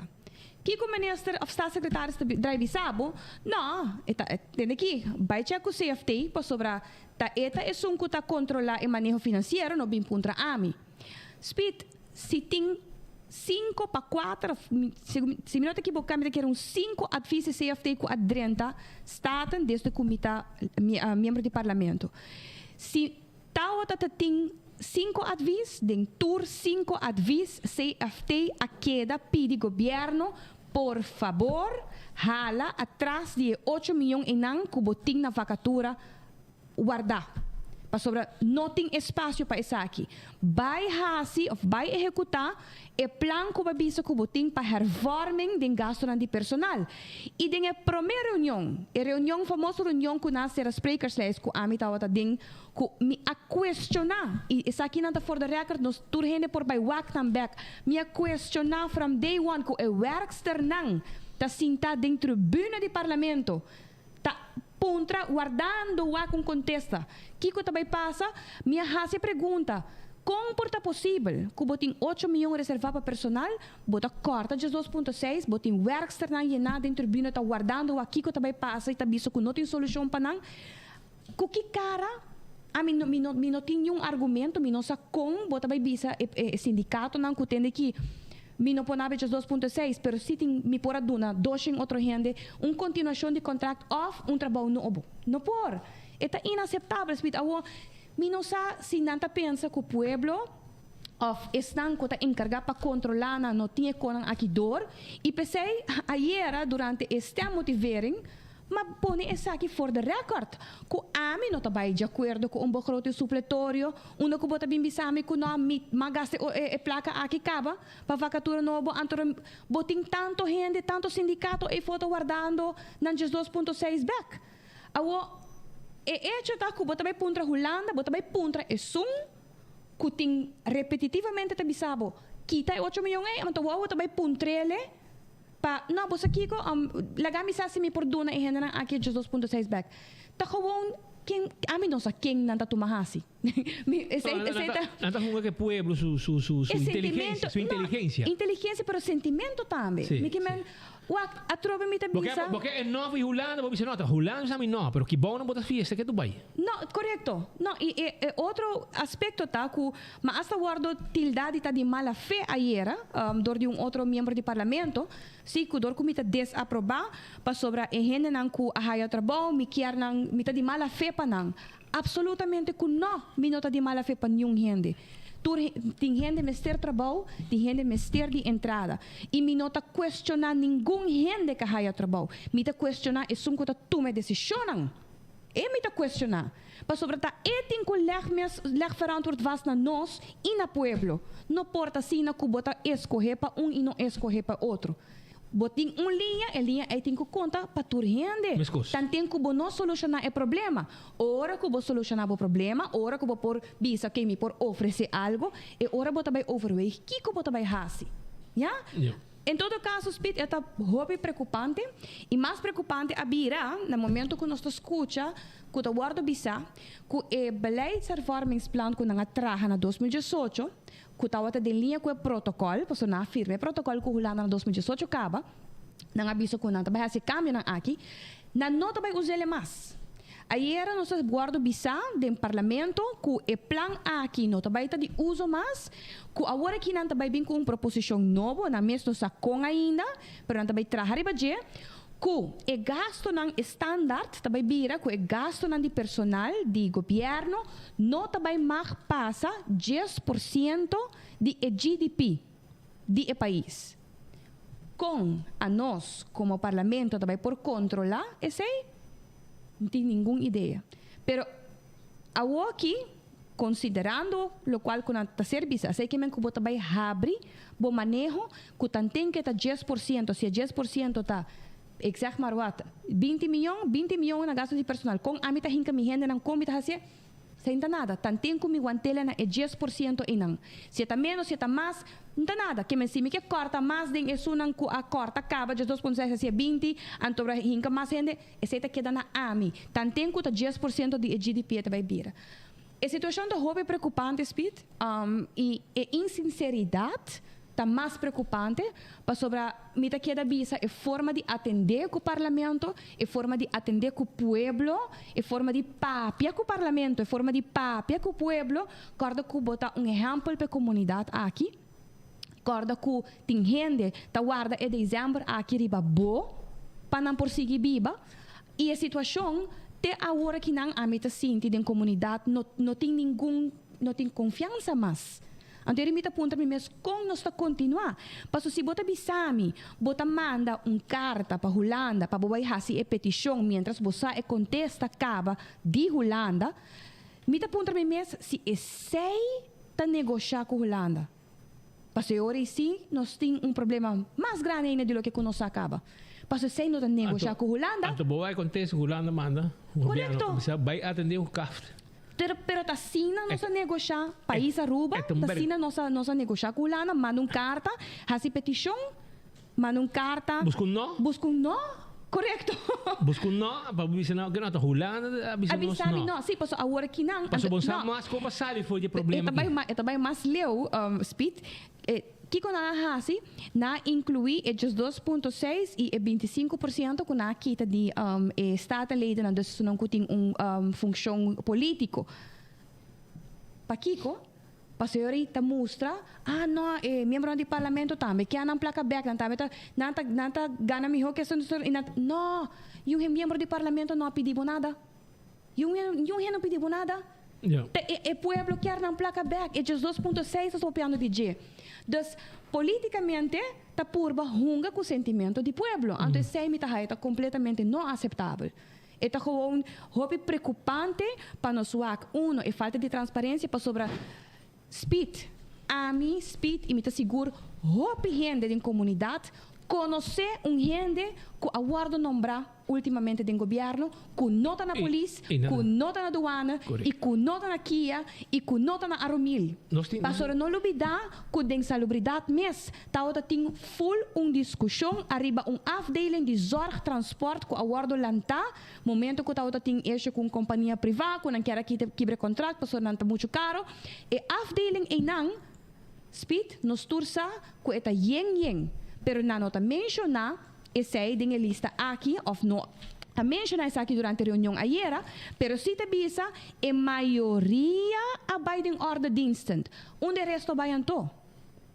Kiko minister òf staatssecretaris ta drai bisa bo? No, e ta, tende aki, bai chèk ku CFT pasobra ta e ta esun ku ta kontrolá e maneho finansiero, no bin puntra ami. Speed, Si tin cinco pa cuater of si mi no ta equiboca mi ta kere un cinco advies di CFT cu a drenta Staten desde cu mi ta miembro di Parlamento. Si tawata ta tin cinco advies, den tur cinco advies CFT a keda pidi gobierno por fabor hala atras di e ocho miyon eynan cu bo tin na vacatura warda. Pasobra no tin espacio pa esaki. Bay haci of bay ehecuta e plan cu bo a bisa cu bo tin pa hervorming den gastonan di personal. Y den e prome reunion, e reunion famoso reunion cu nan a cera sprekerslijst cu ami tawata den cu mi a cuestiona, y esakinan ta for the record, nos tur hende por bay wak nan bek, mi a cuestiona from day one cu e werksternan ta sinta den tribune di parlamento ta puntra wardando wak un contesta. Kico ta bay pasa? Mi a haci e pregunta, con por ta posibel cu bo tin ocho miyon reserva pa personal, bo ta corta 12.6, bo tin werksternan yena den tribune ta wardando wak kico ta bay pasa y ta bisa cu no tin solucion pa nan? Cu ki cara? Ami no, mi no, mi no tin niun argumento, mi no sa con bo ta bay bisa e, e sindicatonan cu tende ki mi no por nabe 2.6, pero si tin, mi por a duna doshen otro hende un continuacion di contract of un trabou nobo. No por! E ta inaceptabel, Smith. Awo, mi no sa si nan ta pensa cu pueblo of esnan cu ta encarga pa controla nan no tin e conan aki door, y p'esey ayera durante e stemmotivering, Ma pone esaki for the record, ku ami no ta bai di akuerdo ku un begroting supletorio unda ku bo ta bin bisa mi ku no mi m'a gasta e e plaka aki kaba pa vakatura nobo anto bo tin tanto hende, tanto sindikato eyfo ta wardando nan 12.6 bek. Awo e echo ta ku bo ta bai puntra Hulanda, bo ta bai puntra esun ku tin repetitivamente ta bisa bo kita e ocho miyon ey anto wou bo ta bai puntrele Pa, no, bo sa kiko? Laga mi sa si mi por duna e hendenan aki e 2.6 bek. Ta gewoon ken, ami no sa ken nan ta tuma hasi. Mi, esei, esei ta. Nan ta hunga ku e pueblo su, su, su, su E inteligencia, sentimento, su no, inteligencia. inteligencia pero sentimento tambe. Sí, Mi ke sí. men, wak, atrobe mi ta Bo ke, bisa. bo ke e nòf i Hulanda, bo bisa no, ta Hulanda sa mi nò, pero ki bou nan bo ta fiesta ke tu bai. No, korekto. No, i e, e otro aspekto ta ku Ma hasta wordo tilda di ta di mala fe ayera dor di un otro miembro di parlamento, si cu dor cu mi ta desaproba pasobra e hendenan cu a haya trabou mi kier nan, mi ta di mala fe pa nan. Absolutamente cu no, mi no ta di mala fe pa niun hende. Tur tin hende mester trabou, tin hende mester di entrada. Y mi no ta cuestiona ningun hende cu a haya trabou. Mi ta cuestiona esun cu ta tuma e decisionnan. E mi ta cuestiona. Pasobra ta e tin cu leg mes leg verantwoord vast na nos y na pueblo. No por ta asina cu bo ta escoge pa un y no escoge pa otro. Bo tin un liña, e liña ey tin cu conta pa tur hende. Mescos. Tanten cu bo no soluciona e problema. Ora cu bo soluciona bo problema, ora cu bo por bisa oké mi por ofrece algo, e ora bo ta bay overweeg kico bo ta bay haci. Ya? Ja. En todo caso, Speed, e ta hopi preocupante y mas preocupante a bira na momento cu nos ta scucha cu ta wordo bisa cu e beleidshervormingsplan cu nan a traha na 2018, cu tawata den liña cu e protocol, pasobra nan a firma e protocol cu Hulanda na 2018 caba, nan a bisa cu nan ta bay haci e cambionan aki, nan no ta bay us'ele mas. Ayera nos a wordo bisa den Parlamento cu e plan aki no ta bay ta di uso mas, cu awor aki nan ta bay bin cu un proposicion nobo, nan mes no sa con ainda, pero nan ta bay traha riba dje, cu e gastonan standaard ta bay bira cu e gastonan di personal di gobierno no ta bay mag pasa 10% di e GDP di e pais. Con anos como Parlamento ta bay por controla esey? No tin ningun idea. Pero awoki, considerando locual cu nan ta ser bisa, asey ke men cu bo ta bay habri bo maneho cu tanten ke ta 10%, si e 10% ta, ik zeg maar wat, 20 miyon, 20 miyon na gasto di personal, con ami ta hinca mi hendenan, con mi ta hacié? Esei no ta nada. Tanten ku mi wantele na e 10% einan. Si e ta ménos, si e ta mas, no ta nada. Ke men si mi ke kòrta mas den esunnan ku a kòrta kaba 12.6 hasié 20, anto bra hinka mas hende, esei ta keda na ami. Tanten ku ta 10% di e GDP e ta bai bira. E situashon ta hopi preokupante, Speed, i e insinseridat ta mas preokupante pasobra mi ta keda bisa e forma di atendé ku Parlamento, e forma di atendé ku pueblo, e forma di papia ku Parlamento, e forma di papia ku pueblo, kòrda ku bo ta un ehèmpel pa e komunidat aki, kòrda ku tin hende ta warda e desèmber aki riba bo pa nan por sigui biba i e situashon te awor aki nan ami ta sinti den komunidat no no tin ningun no tin konfiansa mas. Anto eri mi ta puntra mi mes kon nos ta kontinuá. Paso si bo ta bisa mi bo ta manda un karta pa Hulanda pa bo bai hasi e petishon mientras bo sa e kontesta kaba di Hulanda. Mi ta puntra mi mes si esey ta negosha cu Hulanda. Pasobra e ora ei sí nos tin un problema mas grandi ainda di loke cu nos a caba. Pasobra esey no ta negosha cu Hulanda. Anto bo bai contesta cu Hulanda manda gobierno Correcto. bisa bai atende cu kaft. Pero pero ta asina nos a negosha pais Aruba, ta asina nos a nos a negosha cu Hulanda, manda un carta, haci peticion, manda un carta. Busca un no. Busca un no, correcto. Busca un no pa bo bisa no, ke no ta Hulanda a bisa A nos bisa mi no. no, si, pasobra awor akinan. Pasobra bo sa No. mas con pa sali for di e E problema ta bai aki. ma e ta bai mas leu, Speed. E kiko nan a hasi? Nan a inkluí e 12.6 i e 25% ku nan a kita di e statenledennan, dus esunnan ku tin un funshon polítiko. Pakiko? Pasobra ei ta mustra, ah no, e miembronan di parlamento tambe ke a nan plaka bèk, nan tambe ta, nan ta, nan ta gana mihó ke esun, i nan ta, no! Yun e miembro di parlamento no a pidi bo nada. Yun yun hende no pidi bo nada. Ta e e pueblo kier nan plaka bek. E 12.6 ta papiando di dje. Dus politikamente ta purba hunga ku sentimento di pueblo. Anto esei mi ta haya ta kompletamente no aseptabel. E ta gewoon hopi prekupante pa nos wak uno e falta di transparensia pasobra Speed, ami, Speed i mi ta sigur hopi hende den komunidat konosé un hende ku a wòrdu nombrá últimamente den gobièrnu ku no ta na polis, ku no ta na duana i ku no ta na kia i ku no ta na Aromil. Pasobra no lubidá ku den salubridat mes tabata tin ful un diskushon ariba un afdeling di zorgtransport ku a wòrdu lantá Momento cu tabata tin issue cu un compania priva cu nan kier a kita kibra e contract pasobra nan ta mucho caro, e afdeling eynan, Speed, nos tur sa cu e ta yen yen, pero nan no ta menciona esey den e lista aki of no a menciona esaki durante reunion ayera, pero si ta bisa e mayoria a bay den orde diensten. Unda e resto a bay anto?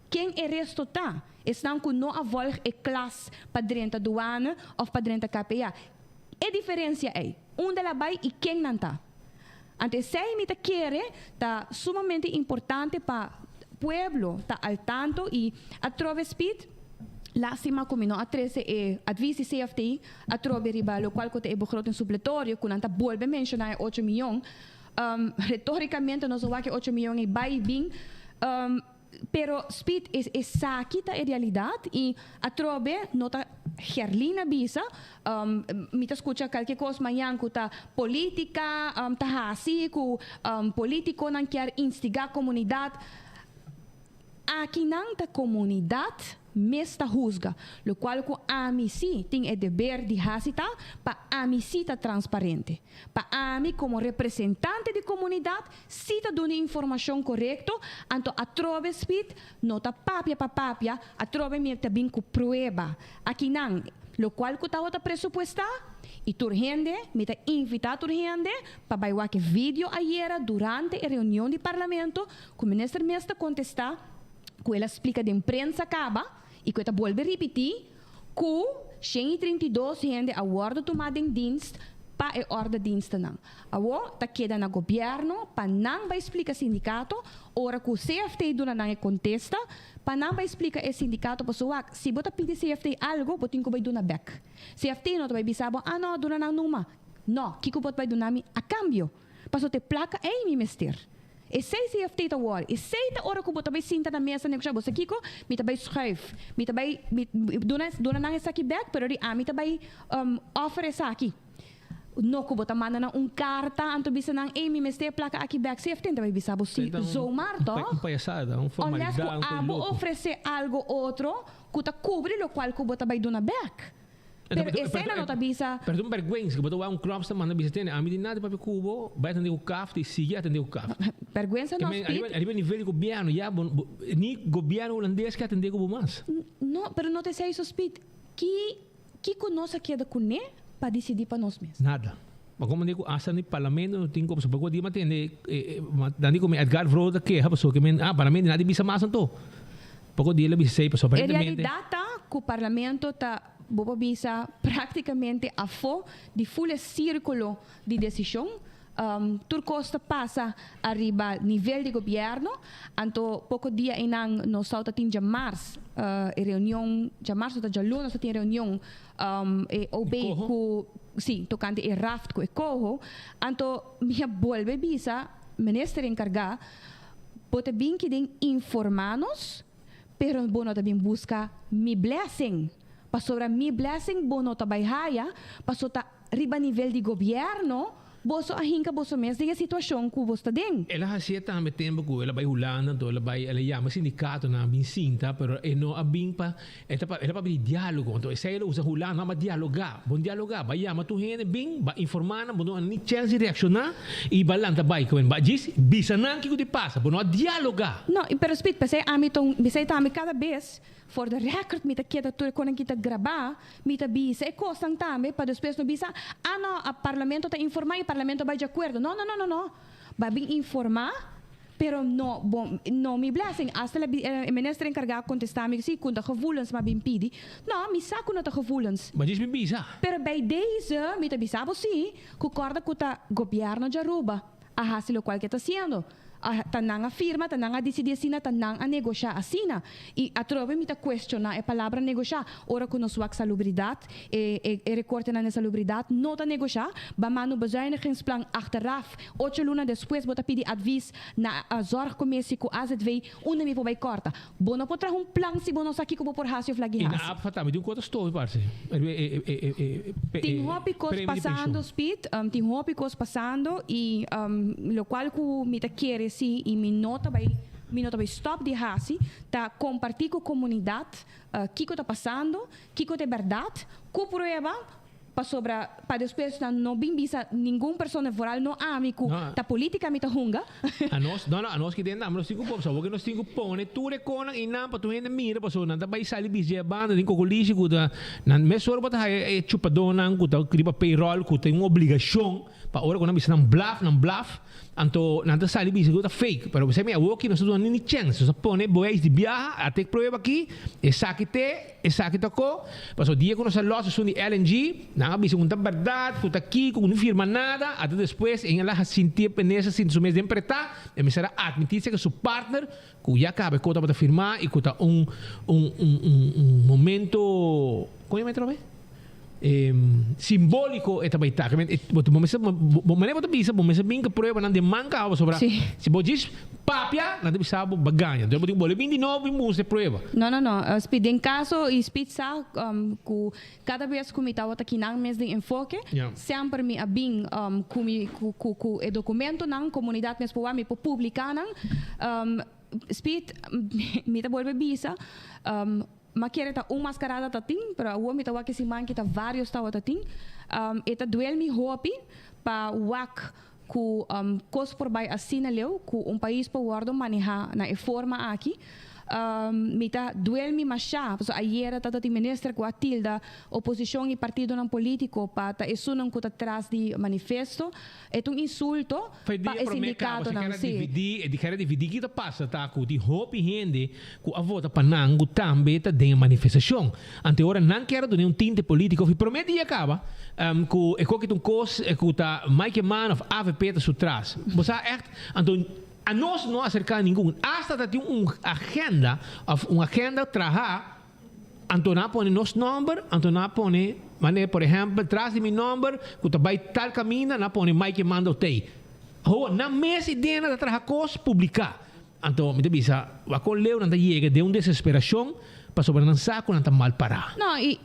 Ken e resto ta? Esnan cu no a volg e klas pa drenta douane of pa drenta KPA. E diferencia ey, unda la bay y ken nan ta? Anto esey mi ta kere ta sumamente importante pa pueblo ta al tanto y atrobe Speed, lastima cu mi no a trece e advies di CFT atrobe riba locual cu ta e begroting supletorio cu nan ta bolbe menciona e ocho miyon. Retoricamente nos a wak e ocho miyon ey bay y bin. Pero Speed es esaki ta e realidad y atrobe no ta Gerlin a bisa, mi ta scucha cualkier cos mañan cu ta politica ta haci cu politiconan kier instiga comunidad. Akinan ta comunidad mes ta huzga. Locual cu ami si tin e deber di haci ta pa ami si ta transparente. Pa ami como representante di comunidad si ta duna informacion corecto, anto atrobe Speed no ta papia pa papia, atrobe mi ta bin cu prueba. Akinan, locual cu tabata presupuesta y tur hende, mi ta invita tur hende pa bay wak e video ayera durante e reunion di Parlamento cu Minister mes ta contesta cu el a splica den prensa caba y cu e ta bolbe ripiti cu 132 hende a wordo tuma den dienst pa e ordedienstennan. Awo ta keda na gobierno pa nan bay splica sindicato ora cu CFT duna nan e contesta pa nan bay splica e sindicato pasobra wak si bo ta pidi CFT algo bo tin cu bay duna bek. CFT no ta bay bisa bo ah no duna nan numa. No, kico bo ta bay duna mi a cambio? Pasobra ta e placa ey mi mester. Esey CFT ta wòrdu. Esey ta ora ku bo ta bai sinta na mesa negoshá. Bo sa kiko? Mi ta bai schuif. Mi ta bai mi duna duna nan esaki bèk, pero di ami ta bai offer esaki. No ku bo ta manda nan un karta anto bisa nan, ey mi mester e plaka aki bèk. CFT ta bai bisa bo si zomaar tòg? Un payasada, un Unless ku formalidad, un abo loco. ofresé algo otro ku ta kubri lokual ku bo ta bai duna bèk. Pero esei no ta bisa. Pero ta un bergüensa ku bo ta wak un klòp sta manda bisa tene ami di nada papia ku bo bai atende ku kaft i sigui atende ku kaft. Bergüensa no Speed. Ariba nivel di gobièrnu ya bo ni gobièrnu hulandes ke atende ku bo mas. No pero no ta esei so Speed. Ki kiko nos a keda kuné pa disidí pa nos mes? Nada. Ma komo di ku asta ni parlamento no tin komo pasobra ku dia mi a tende nan di ku mi Edgar Vrolijk ta keha pasobra ke men ah parlamento nada bisa mas anto. Poko dia el a bisa esei pasobra E aparentemente. realidat ta ku parlamento ta, bo por bisa, práktikamente afó di ful e sírkulo di desishon. Tur kos ta pasa ariba nivel di gobièrnu. Anto poko dia einan nos tabata tin djamars e reunion, djamars no ta djaluna nos ta tin e reunion e OB ku, si, tokante e raft ku e koho. Anto mi a bolbe bisa. minister enkargá, bo ta bin kiden informá nos, pero bo no ta bin buska mi blessing. Pasobra mi blessing bo no ta bai haya, paso ta riba nivel di gobièrnu boso a hinka boso mes den e situashon ku boso ta den. El a hasié tambe tempu ku el a bai Hulanda, anto el a bai, el a yama sindikatonan a bin sinta, pero e no a bin pa, e ta el a papia di diálogo, anto esei el a usa Hulanda pa dialogá, bon dialogá, bai yama tur hende bin, bai informá nan, bo no a ni chèns di reakshoná i bai lanta bai, ku bai djis bisa nan kiko di pasa, bo no a dialogá. No, pero Speed, p'esei ami ta un, p'esei tambe kada bes For the record mi ta keda tur e konan ki ta grabá, mi ta bisa e kosnan tambe pa despues no bisa, ah no, a parlamento ta informá i parlamento a bai di akuerdo. No, no, no, no, no. Ba bin informá, pero no bo no mi blessing. Asta la e minister enkargá a kontestá mi si ku ta gevoelens m'a bin pidi. No, mi sa ku no ta gevoelens. Ma djis mi bisa. Pero bij deze mi ta bisa bo si ku kòrda ku ta gobièrnu di Aruba a hasi lokual ke ta hasiendo. A ta nan a firma, ta nan a disidí asina, ta nan a negoshá asina. I atrobe mi ta kuestioná e palabra negoshá. Ora ku nos wak salubridat, e e e rekortenan den salubridat no ta negoshá. Ba manda un bezuinigingsplan achteraf. Ocho luna despues bo ta pidi advis na zorgcommissie ku AZV unda mi por bai kòrta. Bo no por traha un plan si bo no sa kiko bo por hasi of lag'i I na hasi. APFA tambe tin un kota stofi parse. E e e e Tin hopi kos premio di pasando penshun. Speed, tin hopi kos pasando i lokual ku mi ta kere si i mi no ta bai mi no ta bai stòp di hasi ta kompartí ku komunidat kiko ta pasando, kiko ta e bèrdat, ku prueba Pasobra pa despues nan no bin bisa ningun persona, vooral no ami ku ta politica mi ta hunga. Anos, no no, anos ki den nan nos tin ku pon, pasobra nos tin ku pone tur e konan einan pa tur hende mira, pasobra nan ta bai sali bis dje banda den kokolishi ku ta nan mesora bo ta haya e chupadónan ku ta riba payroll ku tin un obligashon pa ora ku nan bisa nan blaf, nan blaf. Anto nan ta sali bisa ku ta fake, pero esei mi awoki nos ta duna ni chèns. Nos a pone bewijs di biaha, a tek prueba aki, esaki te, esaki ta ko. Pasobra dia ku nos a lòs esun di LNG, nan a bisa ku no ta bèrdat, ku ta kiko, ku no firma nada. Ata despues en el a sinti e penesa sinti su mes den pretá, e mester a atmití seka su partner ku ya kaba e ko tabata firmá i ku ta un un un un momento, kon yama e trobe? Simbóliko e ta bai ta. Bo bo mester bo manera bo ta bisa bo mester bin ku pruebanan den man kaba pasobra si bo djis papia nan ta bisa bo bo gaña. Entonces bo tin ku bolbe bin di nobo bin mustra e prueba. No no no Speed den kaso i Speed sa ku kada bes ku mi tabata kinan mes den enfoke semper mi a bin ku mi ku ku e dokumentonan komunidat mes por wak mi por publiká nan. Speed mi ta bolbe bisa. Ma kere ta un mascarada ta tin, pero awor mi ta wak e siman ki ta varios tawata tin. E ta duel mi hopi pa wak ku kos por bai asina leu, ku un pais por wordo maneha na e forma aki. Mi ta duel mi masha, pasobra ayera ta tin minister ku a tilda oposishon i partidonan politiko pa ta esunnan ku ta tras di manifesto. E ta un insulto Fe pa dia e promé kaba se sindikatonan, kera sí. dividí, e di kera dividí ki ta pasa ta ku tin hopi hende ku a vota pa nan ku tambe ta den e manifestashon. Ante ora nan kera duna un tinte polítiko fi promé dia kaba ku e koki ta un kos ku ta Mike Eman òf avp ta su tras. Bo sa ègt anto anos no a aserká ningun asta ta tin un agenda òf un agenda trahá. Anto nan a pone nos nòmber, anto nan a pone, manera por ehèmpel, tras di mi nòmber ku ta bai tal kaminda, nan a pone Mike Mando Tey. Ho, nan mes idea nan ta traha kos publiká. Anto mi ta bisa, wak kon leu nan ta yega den un desesperashon pasobra nan sa ku nan ta mal pará. No, i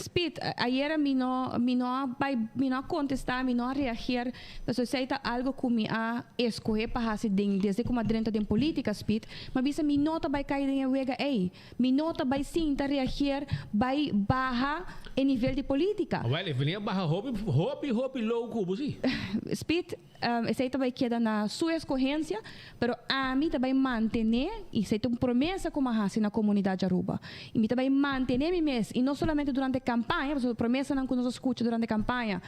Speed, ayera mi no, mi no a bai, mi no a kontestá, mi no a reageer. Pasobra esei ta algo ku mi a eskohé pa hasi den, desde ku mi a drenta den polítika, Speed. Mi a bisa mi no ta bai kai den e wega ei. Mi no ta bai sinta reageer bai baha e nivel di politica. Wel, e venia baha hopi, hopi, hopi low cu bo si. Speed, esey ta bai keda na su escogencia, pero ami ta bai mantene, y esey ta un promesa cu mi a haci na comunidad di Aruba, y mi ta bai mantene mi mes, y no solamente durante campaña, pasobra promesanan cu nos a scucha durante campaña,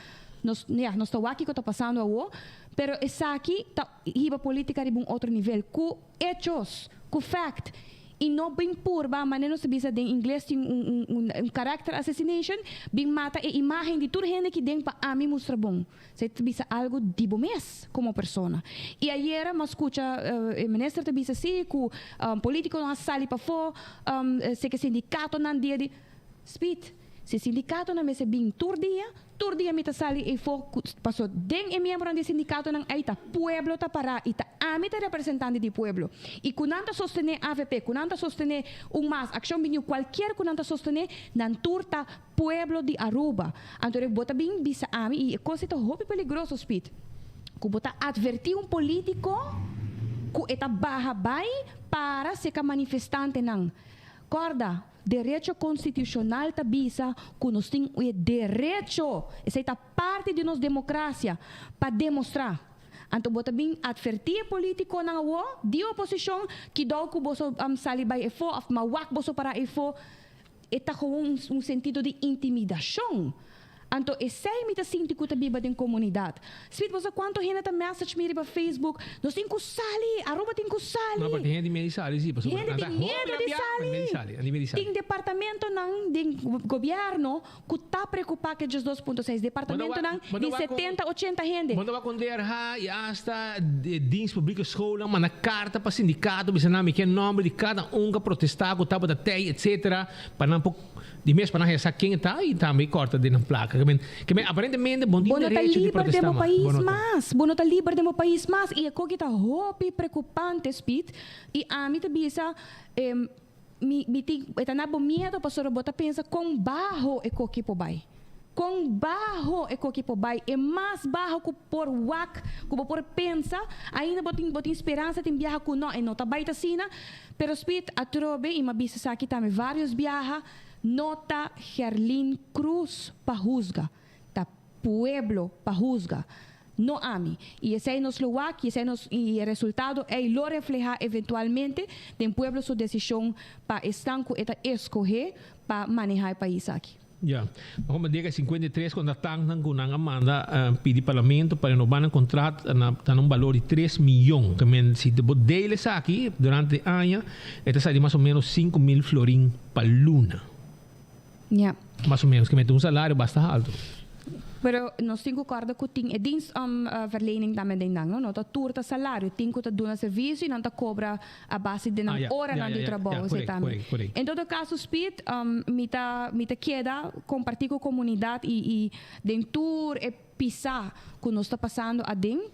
nos, ya, nos ta wak kico ta pasando awo, pero esaki ta hiba politica riba un otro nivel, cu Hechos, cu fact, y no bin purba, manera nos ta bisa den ingles tin un un un character assassination, bin mata e imagen di tur hende ki den pa ami mustra bon. Esey ta bisa algo di bo mes como persona. Y ayera mi a scucha e minister ta bisa si cu politiconan a sali pafo, seke sindicatonan dia di. Speed. Si sindicatonan mester bin tur dia, tur dia mi ta sali eyfo cu paso den e miembronan di sindicatonan ey ta pueblo ta para y ta ami ta representante di pueblo. Y cu nan ta sostene avp, cu nan ta sostene un mas, Accion Biniu, cualkier cu nan ta sostene, nan tur ta pueblo di Aruba. Anto bo ta bin bisa ami y e cos ey ta hopi peligroso Speed. Cu bo ta adverti un politico cu e ta baha bay para seca manifestantenan. Corda, derecho constitucional ta bisa cu nos tin e derecho, esey ta parti di nos democracia, pa demostra. Anto bo ta bin adverti e politiconan awo di oposicion, kidou cu boso sali bay efo of ma wak boso para efo. E ta gewoon un sentido di intimidacion. Anto esey mi ta sinti cu ta biba den comunidad. Smith, bo sa cuanto hende ta message mi riba Facebook, nos tin cu sali, Aruba tin cu sali. No, pero tin hende tin miedo di sali si, pasobra Hende nan ta tin hopi miedo di rabia, nan tin miedo di sali. sali, nan tin miedo di sali. Tin departamentonan den gobierno cu ta preocupa cu e 12.6, departamentonan Bo ta di wak con setenta, ochenta hende. Bo ta wak con DRH y hasta e dienst publieke schoolnan manda carta pa sindicato bisa nan mi ke nomber di cada un cu a protesta cu tabata tey etc. Pa nan por di mes pa nan haya sa ken e ta y tambe corta den nan placa. Ke men ke men aparentemente bo no tin Bo no ta derecho di liber den protesta bo mas. pais Bo no ta. mas. Bo no ta liber den bo pais mas y e koki ta hopi preocupante Speed y ami ta bisa Mi mi tin e ta na bo miedo pasobra bo ta pensa kon baho e koki por bai. Kon baho e koki por bai, e mas baho ku por wak, ku bo por pensa, ainda bo tin bo tin speransa tin biaha ku no e no ta bai ta asina, pero Speed atrobe i m'a bisa esaki tambe varios biaha, no ta Gerlin Cruz pa huzga, ta pueblo pa huzga, no ami. Y esey nos lo wak y esey nos y e resultado ey lo refleha eventualmente den pueblo su decision pa esnan cu e ta escoge pa maneha e pais aki. Ya. Bo comprende cu e 53 contratantnan cu nan a manda pidi parlamento pa renoba nan contrat na ta na un balor di tres miyon. Ke men si bo deel esaki durante e aña e ta sali mas o menos 5000 florin pa luna. Ja. Mas o menos, ke mete un salario basta halto. Pero nos tin ku kòrda ku tin e dienst um verlening tambe den nan, no? No ta tur ta salario, tin ku ta duna servisio i nan ta kobra a base di nan oranan di trabou, esei tambe. En todo kaso Speed, mi ta mi ta keda kompartí ku komunidat i i den tur e pisá ku nos ta pasando aden,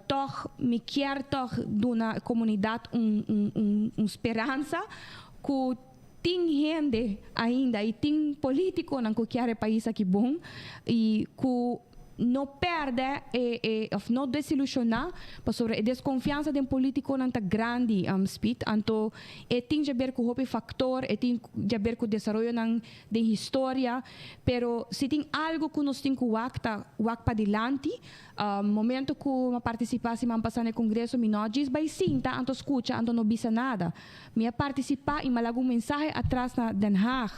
tòg mi kier tòg duna komunidat un un un un speransa ku Tin hende ainda y tin politiconan cu kier e pais aki bon y cu no perde e e of no desilusiona pasobra e desconfiansa den politiconan ta grandi Speed anto e tin djaber cu hopi factor e tin djaber cu desaroyonan den historia pero si tin algo cu nos tin cu wak ta wak padilanti Momento cu mi a participa siman pasa na e congreso mi no a djis bay sinta anto scucha anto no bisa nada. Mi a participa y mi a laga un mensahe atras na Den Haag.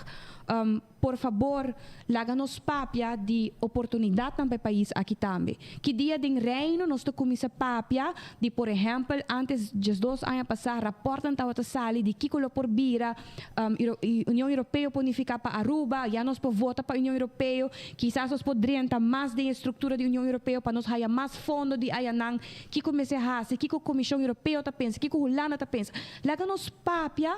Por fabor laga nos papia di oportunidadnan pa e pais aki tambe. Ki dia den Reino nos ta cuminsa papia di por ehempel antes diesdos aña pasa raportnan tabata sali di kico lo por bira Union Europeo por nifica pa Aruba, ya nos por vota pa Union Europeo, kisas nos por drenta mas den e structura di Union Europeo pa nos haya mas fondo di ayanan, kico mester haci, kico Comision Europeo ta pensa, kico Hulanda ta pensa. Laga nos papia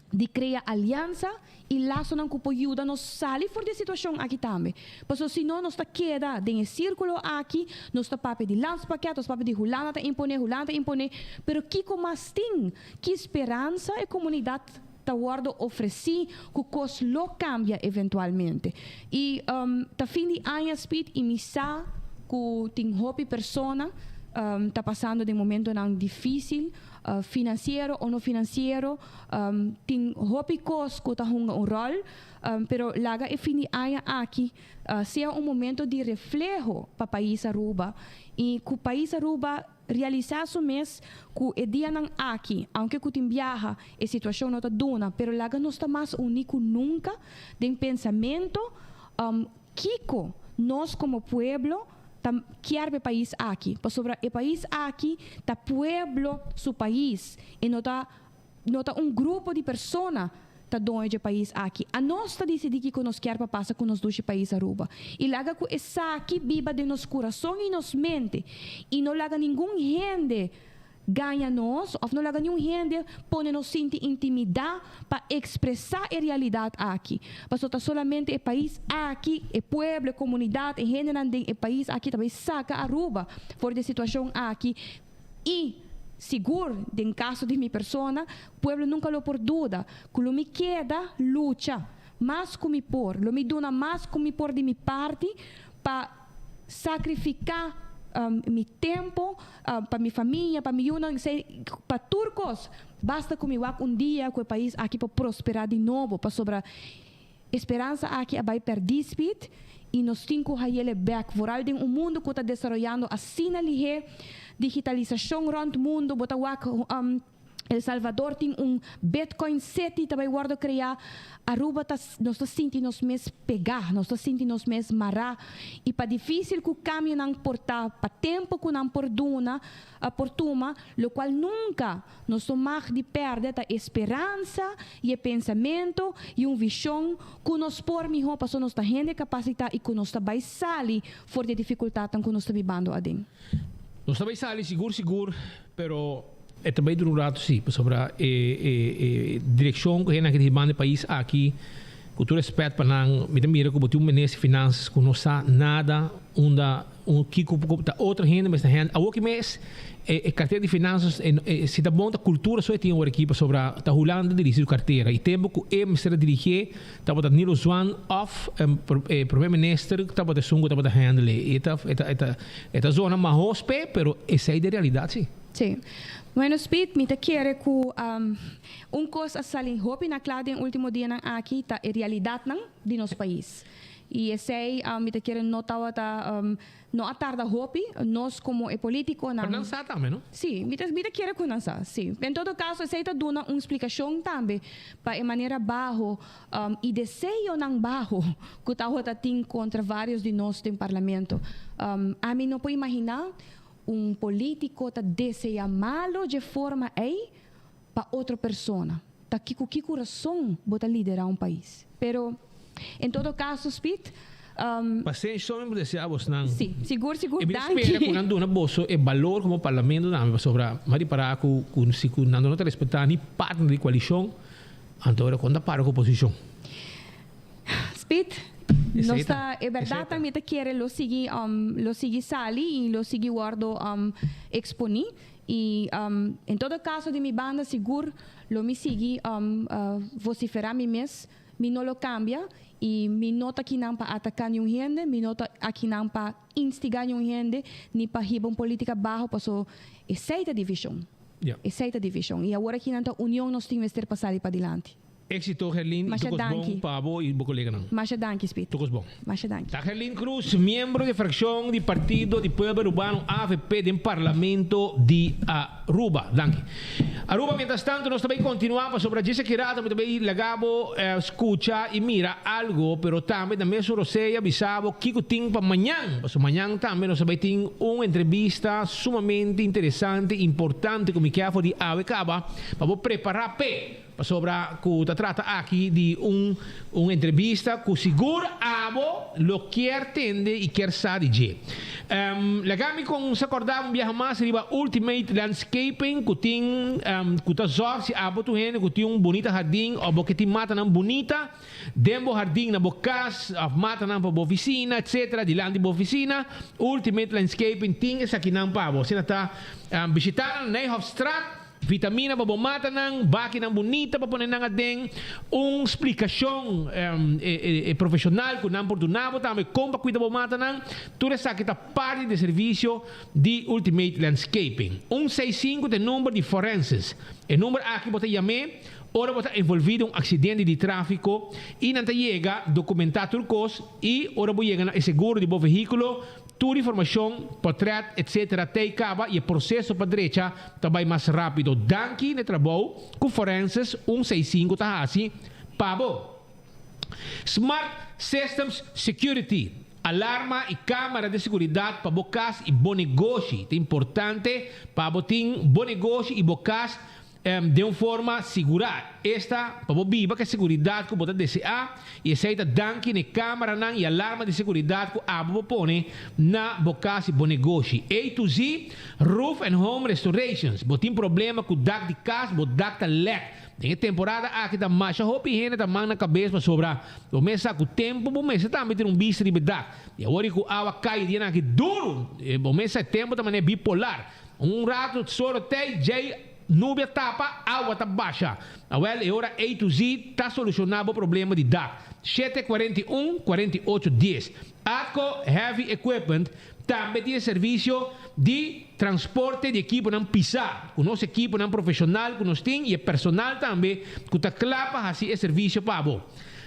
di crea alianza y lasonan cu por yuda nos sali for di e situacion aki tambe. Pasobra si no nos ta keda den e circulo aki, nos ta papia di landspakket, nos papia di Hulanda ta impone, Hulanda ta impone, pero kico mas tin? Ki speransa e komunidat ta wòrdu ofresí ku kos lo kambia eventualmente? I ta fin di aña Speed i mi sa ku tin hopi persona ta pasando den momentonan difísil, finansiero o no finansiero, tin hopi kos ku ta hunga un ròl, pero laga e fin di aña aki sea un momento di refleho pa pais Aruba i ku pais Aruba Realisá su mes ku e dianan aki, aunke ku tin biaha e situashon no ta duna, pero laga nos ta mas uní ku nunka den pensamentu kiko nos komo pueblo ta kier pa e pais aki. Pasobra e pais aki ta pueblo su pais, e no ta No ta un grupo di persona ta doño dje pais aki. Anos ta disidí kiko nos kier pa pasa ku nos dushi pais Aruba. I laga ku esaki biba den nos kurason i nos mente. I no laga ningun hende gaña nos òf no laga niun hende pone nos sinti intimidá pa ekspresá e realidat aki. Pasobra ta solamente e pais aki, e pueblo, e komunidat, e hendenan den e pais aki ta bai saka Aruba for di e situashon aki i sigur den kaso di mi persona, pueblo nunka lo por duda ku lo mi keda lucha mas ku mi por, lo mi duna mas ku mi por di mi parti pa sakrifiká mi tempu pa mi famia, pa mi yunan, pa tur kos. Basta ku mi wak un dia ku e pais aki por prosperá di nobo, pasobra e speransa aki a bai pèrdí spit i nos tin ku hay'el bèk, vooral den un mundu ku ta desaroyando asina lihé, digitalisashon rònt mundu, bo ta wak El Salvador tin un Bitcoin City ta bai wordo crea, Aruba ta nos ta sinti nos mes pega, nos ta sinti nos mes mara y pa dificil cu cambionan por ta, pa tempo cu nan por duna, por tuma, locual nunca nos no mag di perde ta e speransa y e pensamento y un vision cu nos por miho pasobra nos ta hende capacita y cu nos ta bai sali for di e dificultadnan cu nos ta bibando aden. Nos ta bai sali sigur sigur, pero E ta bai dura un rato si, pasobra e e e direkshon ku hende aki ta hibando e pais aki, ku tur respèt pa nan, mi ta mira ku bo tin un minister di finansas ku no sa nada unda un kiko ku ta otro hende mester hende. Awor ki mes e e kartera di finansas e e si ta bon ta kultura so e tin awor aki pasobra ta Hulanda ta dirigi su kartera i tempu ku e mester a dirigié tabata Nilo Zwaan òf e prome minister tabata esun ku tabata handle e. E ta e ta e ta e ta zona mahos p'e pero esei ta e realidat si. Sí. Bueno Speed, mi ta kere ku un kos a sali hopi na kla den ultimo dianan aki ta e realidatnan di nos pais. I esei mi ta kere no tabata, no a tarda hopi, nos komo e politikonan. Pero nan sa tambe, no? Sí, mi ta mi ta kere ku nan sa, sí. En todo kaso esei ta duna un splikashon tambe pa e manera baho i deseonan baho ku tabata tin kontra varios di nos den parlamento. Ami no por imaginá Un politico ta desea malo dje forma ei pa otro persona. Ta ki cu ki curason bo ta lidera un pais? Pero, en todo caso, Speed, Pasenshi so mi por desea bosnan. Sí, sigur, sigur. E mi ta spera Danki. cu nan duna boso e balor como parlamento tambe pasobra mi a ripara cu cu si cu nan no ta respeta ni partner di coalicion anto ora con ta para cu oposicion. Speed, nos ta, e berdad ta mi ta kere lo sigui lo sigui sali y lo sigui wordo exponi y en todo caso di mi banda sigur lo mi sigui vocifera mi mes, mi no lo cambia y mi no ta kinan pa ataca niun hende, mi no ta akinan pa instiga niun hende ni pa hiba un politica baho paso esey ta division, esey ta division y awor akinan ta union nos tin mester pa sali padilanti. Éxito Gerlin y Masha tur kos bon danki. pa bo y bo coleganan. Masha danki Speed. Tur kos bon. Masha danki. Ta Gerlin Cruz, miembro di fraccion di Partido di Pueblo Arubano avp den Parlamento di Aruba. Danki. Aruba mientras tanto nos ta bay continua pasobra djis aki rato mi ta bay laga bo scucha y mira algo pero tambe na mesun Rosea bisa bo kico tin pa mañan pasobra mañan tambe nos ta bay tin un entrevista sumamente interesante importante cu mi kier for di awe caba pa bo prepara p'e. Pasobra cu ta trata aki di un un entrevista cu sigur abo lo kier tende y kier sa di dje. Laga mi con sa corda un biaha mas riba Ultimate Landscaping cu tin cu ta zorg si abo ta un hende cu tin un bunita hardin of bo ke tin matanan bunita den bo hardin na bo cas of matanan pa bo oficina etc. Dilanti bo oficina Ultimate Landscaping tin esakinan pa bo. Asina ta bishita nan na Nijhofstraat. Vitamina pa bo matanan, bakinan bunita pa pone nan aden, un splikashon profeshonal ku nan por duna bo tambe kon pa kuida bo matanan, tur esaki ta parti di e servisio di Ultimate Landscaping. Un seis sinku ta e number di Forensis. E number aki bo ta yam'é ora bo ta envolví den un aksidente di tráfiko i nan ta yega dokumentá tur kos i ora bo yega na e seguro di bo vehíkulo, Tur informacion, potret, etc. T'ey caba y e proceso pa drecha ta bay mas rapido. Danki n'e trabou cu Forenses un seis sinku ta haci pa bo. Smart Systems Security, alarma y camara di seguridad pa bo cas y bo negoshi. Ta importante pa bo tin bo negoshi y bo cas. Den un forma sigurá, esta, pa bo biba ku e seguridat ku bo ta deseá, i esei ta danki na e kámaranan i alarma di seguridat ku abo bo pone na bo kas i bo negoshi. A to Z Roof and Home Restorations Bo tin problema ku dak di kas, bo dak ta lèk. Den e temporada aki ta masha hopi hende ta man na kabes pasobra bo mes sa ku tempu bo mester tambe tin un bista riba e dak. I awor i ku awa kai e dianan aki duru, bo mes sa e tempu ta manera bipolar. Un ratu soro tei djei. Nubia tapa, awa ta basha. Awel, e ora A to Z ta solushoná bo problema di dak. 7 41, 48 10. Atco Heavy Equipment tambe tin e servisio di transporte di ekiponan pisá, ku nos ekiponan profeshonal ku nos tin i e personal tambe ku ta kla pa hasi e servisio pa bo.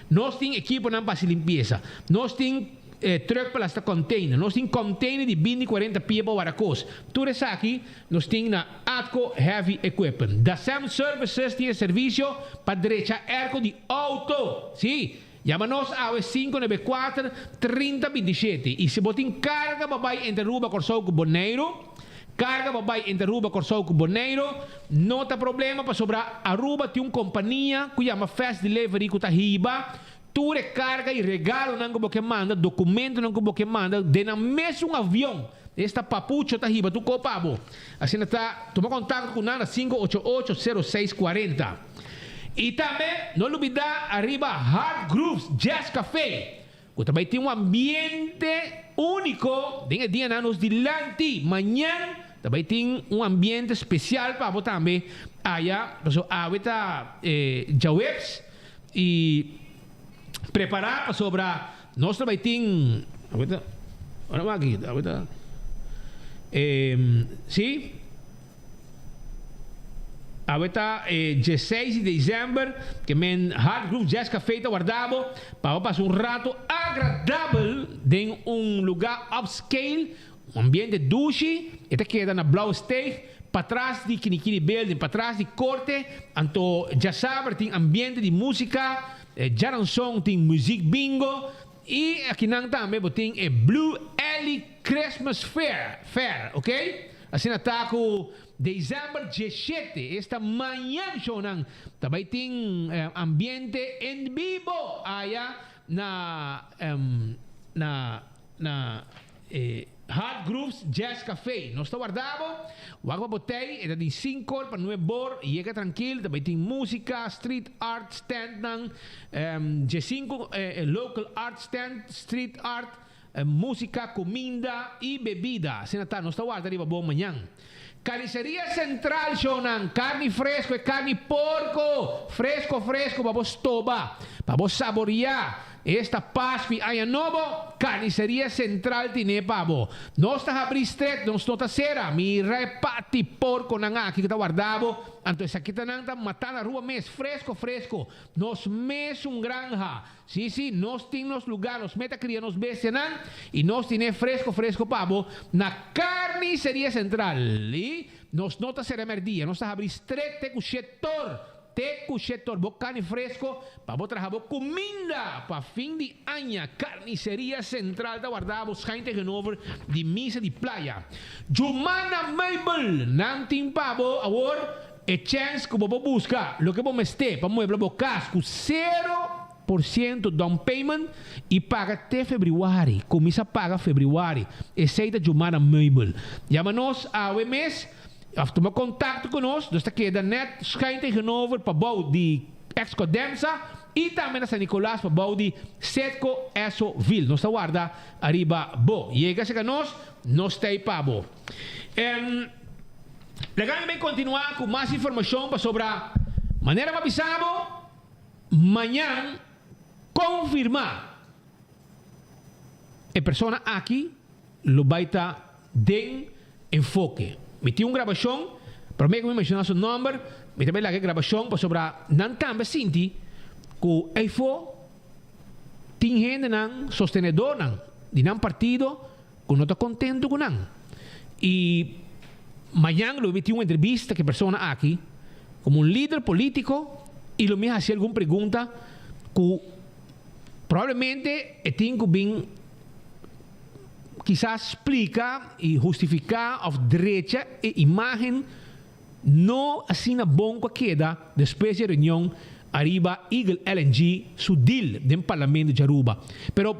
Nos tin ekiponan pa hasi limpiesa. Nos tin. E truck pa lasta container. Nos tin container di binti cuarenta pia pa wara cos. Tur esaki nos tin na Atco Heavy Equipment. Dasem Services tin e servicio pa drecha airco di auto. Si, yama nos awe sinku nebe kuater, 30 bintishete. Y si bo tin carga pa bay entre Aruba, Corsou cu Boneiru, carga pa bay entre Aruba, Corsou cu Boneiru, no ta problema pasobra Aruba tin un compania cu yama Fast Delivery cu ta hiba Tur e karga i regalonan ku bo ke manda, dokumentonan ku bo ke manda, den nan mesun avion. Esta papucho ta hiba tur ko pa bo. Asina ta, tuma kontakto ku nan na 588 06 40. I tambe no lubidá ariba Hard Grooves Jazz Café, ku ta bai tin un ambiente úniko den e dianan nos dilanti. Mañan ta bai tin un ambiente spesial pa bo tambe aya, pasobra awe ta djaweps. Y prepara pasobra nos ta bay tin awita ora wak aki awita si awe ta e dieseis di december ke men Hard Groove Jazz Cafe ta warda bo pa bo pasa un rato agradabel den un lugar upscale Un ambiente dushi, e ta keda na Blauwe Steeg, patras di Kinikini Building, patras di Korte, anto djasaber tin ambiente di músika, djaranson tin muziek bingo i akinan tambe bo tin e Blue Alley Christmas Fair, fair, ok? Asina ta ku December diesshete, esta mañan shownan ta bai tin ambiente en bibo aya na na na E Hard Grooves Jazz Café. Nos ta warda bo. Wak pa bo tei, e ta di sinkor pa nueb bor. Yega trankil, ta bai tin músika, street art standnan, djesinku local art stand, street art, músika, kuminda i bebida. Asina ta, nos ta warda riba bo mañan. Carniceria Central shownan, carni fresco e carni porco fresco fresco pa bo stoba, pa bo saboria esta Pascu y Aña Nobo, Carniceria Central tine pa bo. Nos ta habri stret, nos no ta cera, mira e pati porconan aki cu ta warda bo, anto esakitanan ta mata na rua mes, fresco fresco, nos mesun granja. Sí, sí, nos tin nos lugá, nos meta kria nos bestianan i nos tin'é fresko fresko pa bo na Carniceria Central. I nos no ta sera mèrdia, nos ta habrí stret te ku shetor, te ku shetor, bo karni fresko pa bo traha bo kuminda pa fin di aña. Carniceria Central ta warda bo schuin tegenover di Misa di Playa. Jumana Meubel, nan tin pa bo awor. E chèns ku bo por buska loke bo mester pa muebla bo kas ku 0% down payment i paga te febrüari, kuminsá paga febrüari. Esei ta Jumana Meubel. Yama nos awe mes òf tuma kontakto ku nos. Nos ta keda nèt schuin tegenover pabou di Ex Codemsa i tambe na San Nicolas pabou di Setco Esso Ville. Nos ta warda ariba bo. Yega serka nos, nos ta ei pa bo. Laga mi bay continua cu mas informacion pasobra manera pa bisa bo mañan confirma e persona aki lo bay ta den enfoke. Mi tin un grabacion prome cu mi menciona su nomber mi ta bay laga e grabacion pasobra nan tambe sinti cu eyfo tin hendenan sostenedornan di nan partido Cu no ta contento cu nan. Y mañan lo mi tin un entrevista cu e persona aki como un lider politico y lo mi haci algun pregunta cu probablemente e tin cu bin kisas splica y hustifica of drecha e imagen. No asina bon ku a keda despues di e reunion ariba Eagle LNG su deal den Parlamento di Aruba. Pero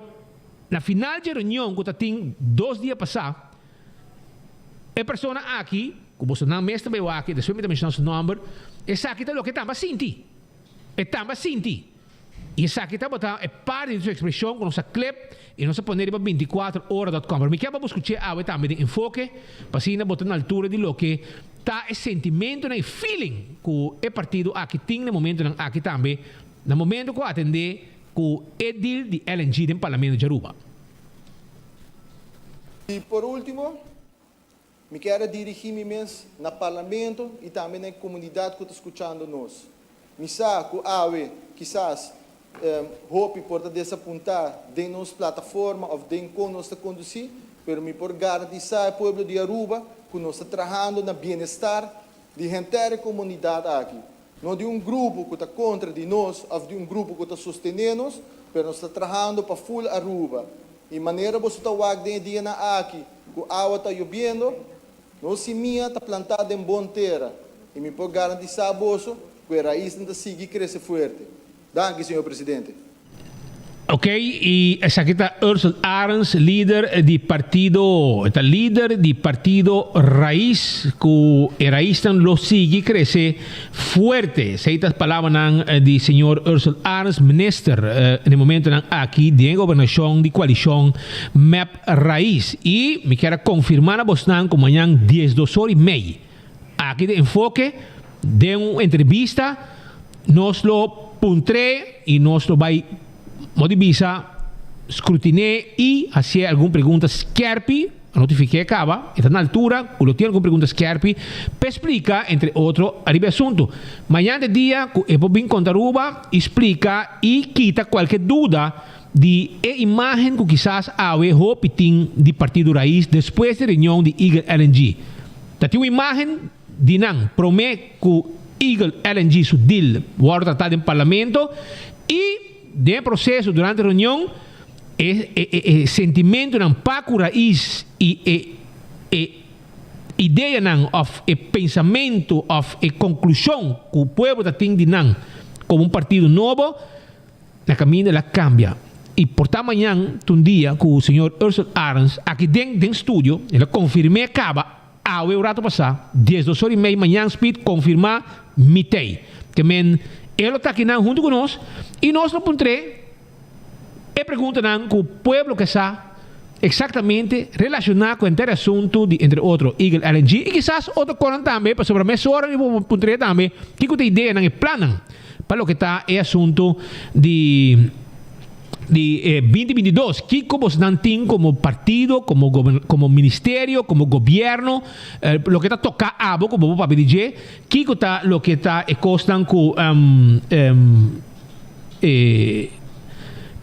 na final di e reunion ku ta tin dos dia pasá, e persona aki, ku boso nan mes ta bai wak, despues mi ta menshona su nòmber, esaki ta loke tamba sinti. E tamba sinti. I esaki tabata e parti di su ekspreshon ku nos a klep i nos a pone riba bintikuater ora dòt kòm. Pero mi kier pa bo skuch'é awe tambe den enfoke, pa asina bo ta na altura di loke ta e sentimentunan i feeling ku e partido aki tin na e momentunan aki tambe, na momento ku a atendé ku e deal di LNG den Parlamento di Aruba. I por ultimo, Mi kier a dirigí mi mes na Parlamento i tambe na e komunidat ku ta skuchando nos. Mi sa ku awe kisas hopi por ta desapuntá den nos plataforma òf den kon nos ta kondusí, pero mi por garantisá e pueblo di Aruba ku nos ta trahando na bienestar di henter e komunidat aki. No di un grupo ku ta kontra di nos òf di un grupo ku ta sostené nos, pero nos ta trahando pa ful Aruba. I manera boso ta wak den e dianan aki ku awa ta yobiendo, nos simia ta plantá den bon tera, i mi por garantisá boso ku e raisnan ta sigui krese fuerte. Danki, señor presidente. Ok, y esaki ta Ursel Arends, lider di partido, e ta lider di partido Raiz, cu e raiznan lo sigui crece fuerte. Esey ta palabranan di señor Ursel Arends, minister na e momentonan aki den e gobernacion di coalicion mep Raiz. Y mi kier a confirma na bosnan cu mañan diesdos or y mei, aki den Enfoke, den un entrevista, nos lo puntr'é y nos lo bay, modo di bisa, scrutiné y hacié algun pregunta skerpi, a notifiqué caba, e ta na altura cu lo tin algun pregunta skerpi p'e splica, entre otro, ariba e asunto. Mañan ta e dia cu e por bin conta Aruba y splica y kita cualke duda di e imagen cu kisas awe hopi tin di Partido Raiz despues di reunion di Eagle LNG. Ta tin un imagen di nan prome cu Eagle LNG su deal wordo trata den Parlamento y den e proceso durante reunion e e e sentimentonan pa cu Raiz y e e ideanan of e pensamento of e conclusion cu pueblo ta tin di nan como un partido nobo Na caminda el a cambia y por ta mañan ta un dia cu señor Ursel Arends aki den den studio el a confirm'e caba awe un rato pasa diesdos ora y mei mañan speed confirma mi tey ke men e lo ta akinan hunto cu nos y nos lo puntr'e e preguntanan cu pueblo ke sa exactamente relaciona cu henter e asunto di entre otro Eagle LNG y kisas otro conan tambe pasobra mesora mi por puntr'e tambe kico ta ideanan y plannan Pa loke ta e asuntu di di e binti binti dos, kiko bosnan tin komo partido, komo komo ministerio, komo gobièrnu, loke ta toká abo ku bo por papia di dje, kiko ta loke ta e kosnan ku e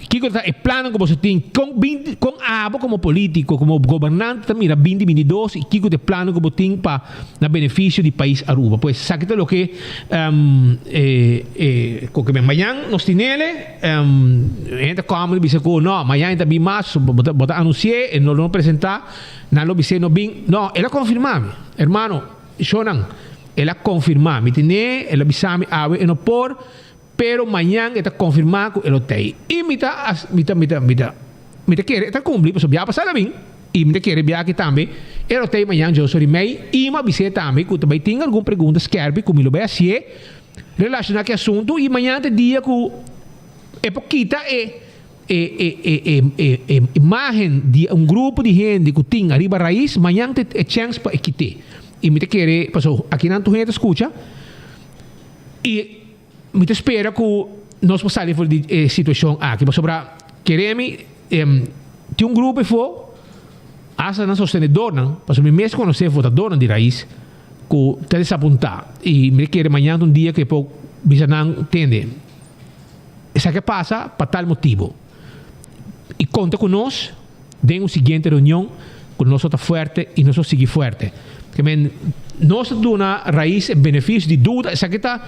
Kiko ta e plannan ku boso tin? Kon binti, kon abo komo polítiko, komo gobernante ta mira binti binti dos i kiko ta e plannan ku bo tin pa na benefisio di pais Aruba? Pues esaki ta loke e e ku ke mañan nos tinele hende ta kòm ta bisa ku no mañan e ta bin mas bo ta bo ta anunsi'é e no lo presentá nan lo bis'é no bin no el a konfirmá mi hermano shownan el a konfirmá mi tine el a bisa mi awe e no por. Pero mañan e ta konfirmá ku e lo tei. I mi ta mi ta mi ta mi ta mi ta kere e ta kumpli pasobra bia pasá ta bin i mi ta kere bia aki tambe e lo tei mañan djoso di mei i mi a bis'é tambe ku ta bai tin algun pregunta skèrpi ku mi lo bai hasié relashoná ku e asuntu i mañan ta e dia ku e por kita e e e e e e e imágen di un grupo di hende ku tin ariba rais mañan ta e chèns pa e kit'é i mi ta kere pasobra akinan tur hende ta skucha i Mi ta spera ku nos por sali for di e situashon aki pasobra kere mi tin un grupo efo asta nan sostenedornan pasobra mi mes konosé votadornan di Raiz ku ta desapuntá i mi ta kere mañana ta un dia ku e por bisa nan tende esaki a pasa pa tal motibu i konta ku nos den un siguiente reunion ku nos lo ta fuerte i nos lo sigui fuerte. Ke men nos ta duna Raiz e benefisio di duda, esaki ta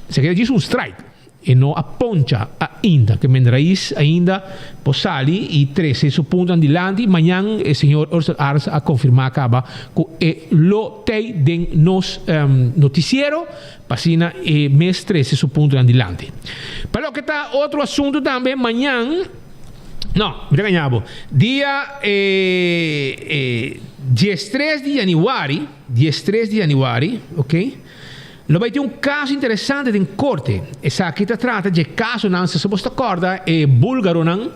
esaki ta djis un strike. E no a poncha ainda. Ke men Rais ainda por sali i trese su puntonan dilanti. Mañan e señor Ursel Arends a konfirmá kaba ku e lo tei den nos notisiero pa asina e mes trese su puntonan dilanti. Pa loke ta otro asuntu tambe mañan, no, mi ta gaña bo, dia diestres di yanüari, diestres di yanüari, ok. Lo bai tin un kaso interesante den korte. Esaki ta trata dje kasonan, si bo ta kòrda e búlgaronan,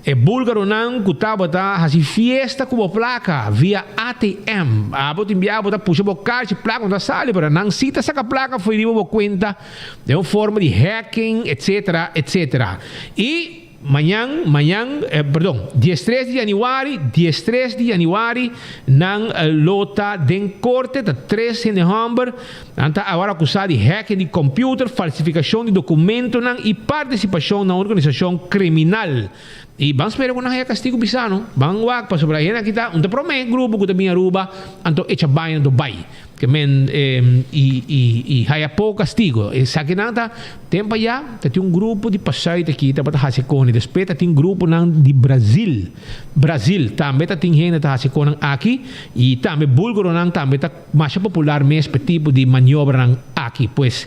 e búlgaronan ku tabata hasi fiesta ku bo plaka via ATM. Abo tin bia bo ta pusha bo karchi, plaka no ta sali, pero nan si ta saka plaka for riba bo kuenta den un forma di hacking, etsetera, etsetera. I. Mañan, mañan, perdon, diestres di yanüari, diestres di yanüari, nan lo ta den korte, ta tres hende hòmber, nan ta awor akusá di hacking di kòmpiuter, falsifikashon di dokumentonan i partisipashon na un organisashon kriminal. I ban spera ku nan haya kastigu pisá no. Ban wak, pasobra e hende aki ta un ta promé grupo ku ta bin Aruba, anto echa baña anto bai. Ke men i i i haya poko kastigo. Esakinan ta tempo aya ta tin un grupo di pasuit aki tabata hasi koni. Despues ta tin gruponan di Brazil. Brazil tambe ta tin hende ta hasi konan aki i tambe bulgaronan tambe ta masha popular mes pa e tipo di maniobranan aki. Pues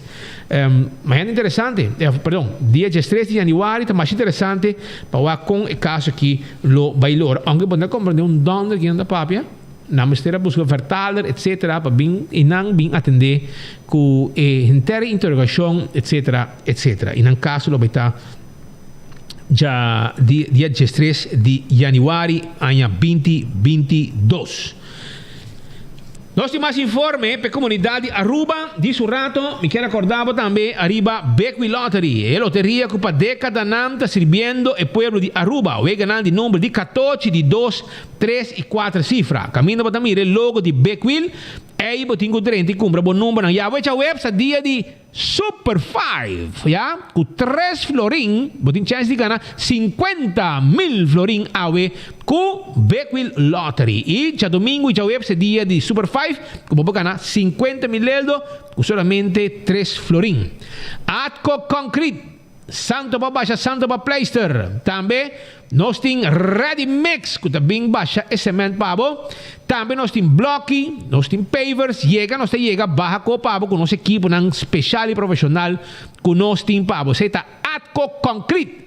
mañana interesante, perdon, dia diestres di yanüari ta masha interesante pa wak kon e kaso aki lo bai lora. Aunke bo no ta komprende un dònder kinan ta papia. Nan mester a buska vertaler etc. Pa bin y nan bin atende cu e henter interrogacion etc. Etc. Y nan caso lo bay ta dja dia diestres di januari aña binti 22. Nos tin mas informe p'e comunidad di Aruba. Di su rato mi kier acorda bo tambe ariba Bequi Lottery, e loteria cu pa decadanan ta sirbiendo e pueblo di Aruba. Weganan di number di catochi, di dos, Tres i kuater sifra. Kaminda bo ta mira e logo di Big Wheel, ei bo tin ku drenta i kumpra bo numbernan. Ya bo echa websa dia di Super Five, ya, ku tres florin bo tin chèns di gana 50,000 florin awe ku Big Wheel Lottery. I djadumingu i djaweps e dia di Super Five ku bo por gana 50,000 leldo ku solamente tres florin. Atco Concrete. Santo pa basha santo pa pleister. Tambe nos tin ready mix ku ta bin basha e cement pa bo. Tambe nos tin bloki, nos tin pavers, yega nos ta yega baha ko pa bo ku nos ekiponan speshal i profeshonal ku nos tin pa bo. Esei ta Atco Concrete.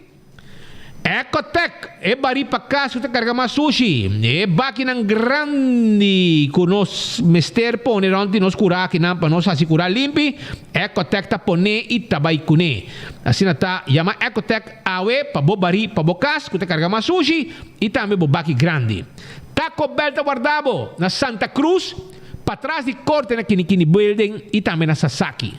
Ecotec, e barí pa kas ku ta karga mas sushi. E bakinan grandi ku nos mester pone rònt di nos kurá akinan pa nos hasi kurá limpi, Ecotec ta pone i ta bai kuné. Asina ta yama Ecotec awe pa bo barí pa bo kas ku ta karga mas sushi i tambe bo baki grandi. Taco Bell ta warda bo na Santa Cruz, patras di korte na Kinikini Building i tambe na Sasaki.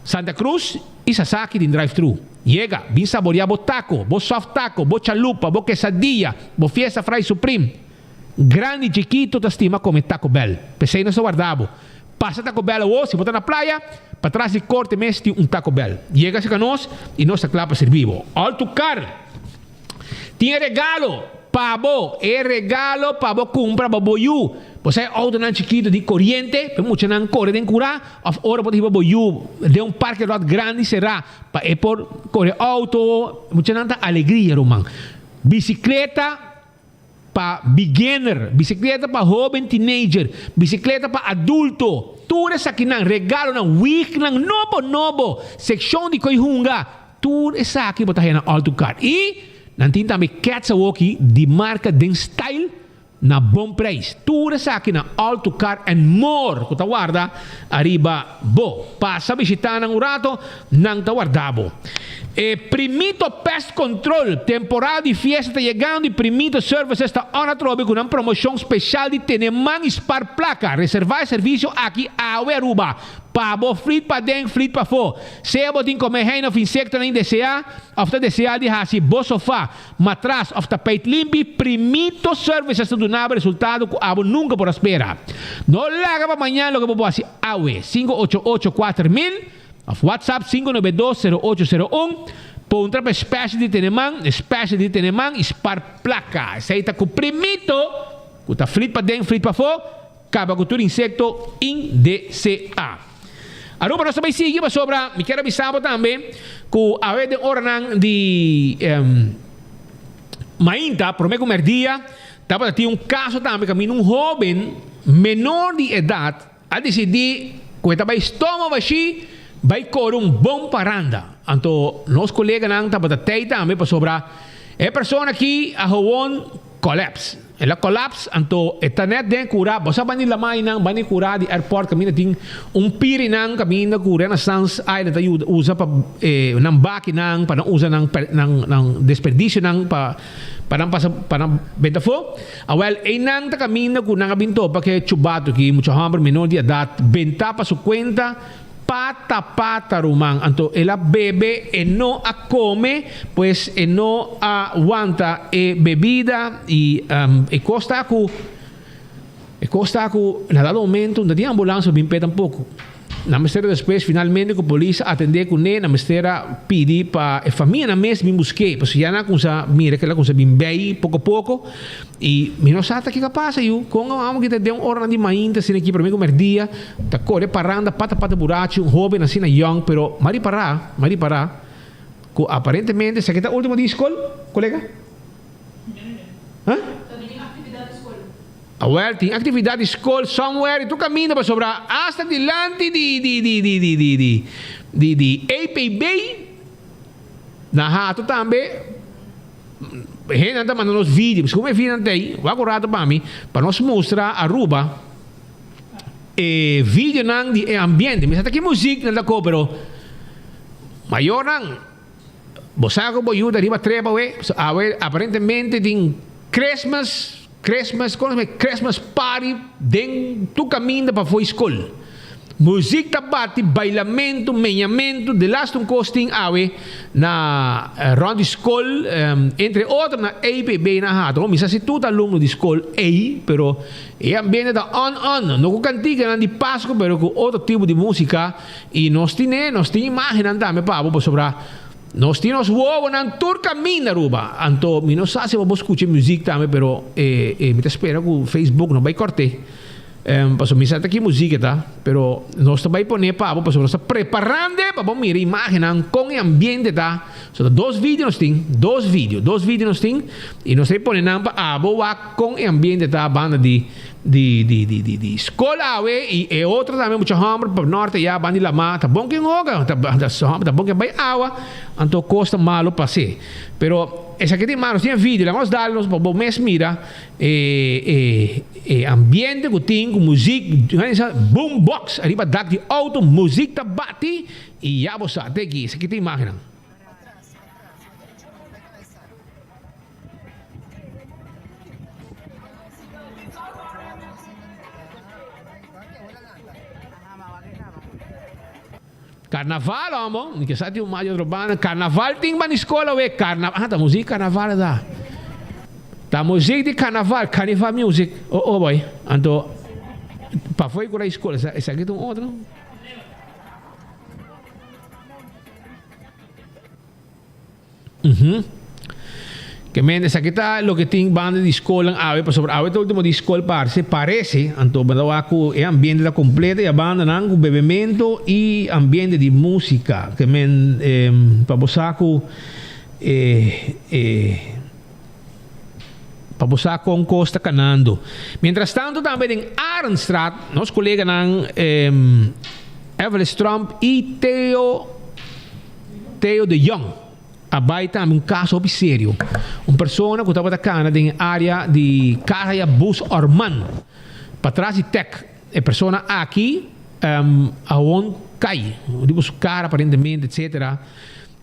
Santa Cruz y Sasaki den drive thru. Yega, bin saborea bo taco, bo soft taco, bo chalupa, bo quesadilla, bo fiesta fry supreme. Grandi y chikito ta stima come Taco Bell. P'esey nos ta warda bo. Pasa Taco Bell awo, si bo ta na playa, patras di corte mes tin un Taco Bell. Yega cerca nos y nos ta cla pa sirbi bo. All to car! Tin e regalo pa bo, e regalo pa bo kumpra pa bo yu. Bo sa e outonan chikitu di koriente pa e muchanan kore den kurá òf ora bo ta hiba bo yu den un parke ròt grandi será pa e por kore outo. Muchanan ta alegria ruman. Bisikleta pa beginner, bisikleta pa hóben teenager, bisikleta pa adulto. Tur esakinan regalonan, wignan nobo nobo, sekshon di koi hunga. Tur esaki bo ta haya na All To Car. I nan tin tambe Cats awoki di marka den style na bon prijs. Tur esaki na All To Car and More ku ta warda ariba bo. Pasa bishita nan un rato, nan ta warda bo. E Primito Pest Control, temporada di fiesta ta yegando i Primito Services ta on atrobe ku nan promoshon speshal di tene man i spar plaka. Reserva e servisio aki awe Aruba. Pa bo flit paden, flit pafó. Sea bo tin kome hein òf insektonan indeseá, òf ta deseá di hasi bo sofá, matras òf tapeit limpi, Primito Services ta duna bo resultado ku abo nunka por a spera. No laga pa mañan loke bo por hasi awe. 588 4000 òf WhatsApp 592 0801. Puntra pa e special di tene man, e special di tene man i spar plaka. Esei ta ku Primito, ku ta flit paden, flit pafó. Kaba ku tur insekto indeseá. Aruba nos ta bay sigui pasobra mi kier a bisa bo tambe cu awe den oranan di mainta prome cu merdia tabata tin un caso tambe caminda un hoben menor di edad a dicidi cu e ta bay stoma bashi bay core un bon paranda. Anto nos coleganan tabata tey tambe pasobra e persona aki a gewoon Collapse. El a collapse, anto e ta net den cura. Bo sa bani lamai nan, bani cura di airport caminda tin un piri nan caminda cu Renaissance Island ta yuda usa pa nan baki nan, pa nan usa nan nan nan desperdicio nan pa pa nan pasa pa nan benta afo. Awel eynan ta caminda cu nan a bin topa ke chubato aki, mucha homber menor di edad benta pa su cuenta. Pata pata ruman anto el a bebe e no a come pues e no a wanta e bebida y e cos ta cu e cos ta cu na dado momento no tin ambulance pa bin pe tampoco nan mester a despues finalmente cu polis a atende cune nan mester a pidi pa e famianan mes bin buske pasobra ya nan a cuminsa mira cu el a cuminsa bin bay poco poco. I mi no sa ta kiko a pasa yu, kon a amo kita den un oranan di mainta asina aki prome ku merdia ta kore paranda pata pata burachi un hoben asina yong pero m'a ripará m'a ripará ku aparentemente esaki ta ultimo di skol kolega? Huh? Awel tin aktividat di skol somewhere i tur kaminda pasobra asta dilanti di di di di di di di di di APB na hato tambe. Hendenan ta manda nos video, pues como e videonan ta ei, wak un rato pa mi, pa nos mustra Aruba e videonan di e ambiente. Mi sa ta ki muziek nan ta ko, pero mayornan, bo sa ku bo yuda riba trepa awe, so awe aparentemente tin Christmas, Christmas, kono se Christmas party den tur kaminda pafó e skol. Muziek ta bati, bailamentu, meñamentu, de laatste un kos tin awe na rond di skol, entre otro na EPB na Hato. Mi sa si tur ta alumno di skol ei, pero e ambiente ta on on, no ku kantikanan di Pasku pero ku otro tipo di musika i nos tine, nos tin imagennan tambe pa bo pasobra nos tin nos wowonan tur kaminda Aruba. Anto mi no sa si bo por skucha e muziek tambe pero mi ta spera ku Facebook no bai kòrt'é. Pasobra mi sa ta ki muziek e ta, pero nos ta bai pone pa bo pasobra nos ta preparando pa bo mira imagennan kon e ambiente ta. So ta dos video nos tin, dos video, dos video nos tin y nos ta bai pone nan pa abo wak kon e ambiente ta banda di di di di di di skol awe y e otro tambe mucha homber pa norte ya banda di lama ta bon ken hoga ta ta bon ken bai awa anto kos ta malo pase. Pero esaki tin mas nos tin e video laga nos dal nos pa bo mes mira E e e ambiente ku tin ku muzik boom box ariba dak di outo muzik ta bati i ya bo sa te aki esaki ta imagennan. Carnaval homo, mi ke sa tin un mas di otro banda, carnaval tin banda di skol awe, carna, ah ta muzik carnaval ta, ta muzik di carnaval, carnival music, oh oh boy, anto pafo e kura di skol, esaki ta un otro. Uhum. Ke men esaki ta loke tin banda di skolnan awe pasobra awe ta ultimo di skol parse, parese, anto bo ta wak ku e ambiente ta kompleto i a bandanan ku bebemento i ambiente di musika. Ke men pa bo sa ku e e pa bo sa kon kos ta kanando. Mientras tanto tambe den Arendstraat nos koleganan Evelyn Tromp i Theo Theo de Jong a bai tambe un kaso hopi serio. Un persona ku tabata kana den e área di Kaya Bus Orman, patras di Tech. E persona aki a won kai, riba su kara aparentemente etcetera.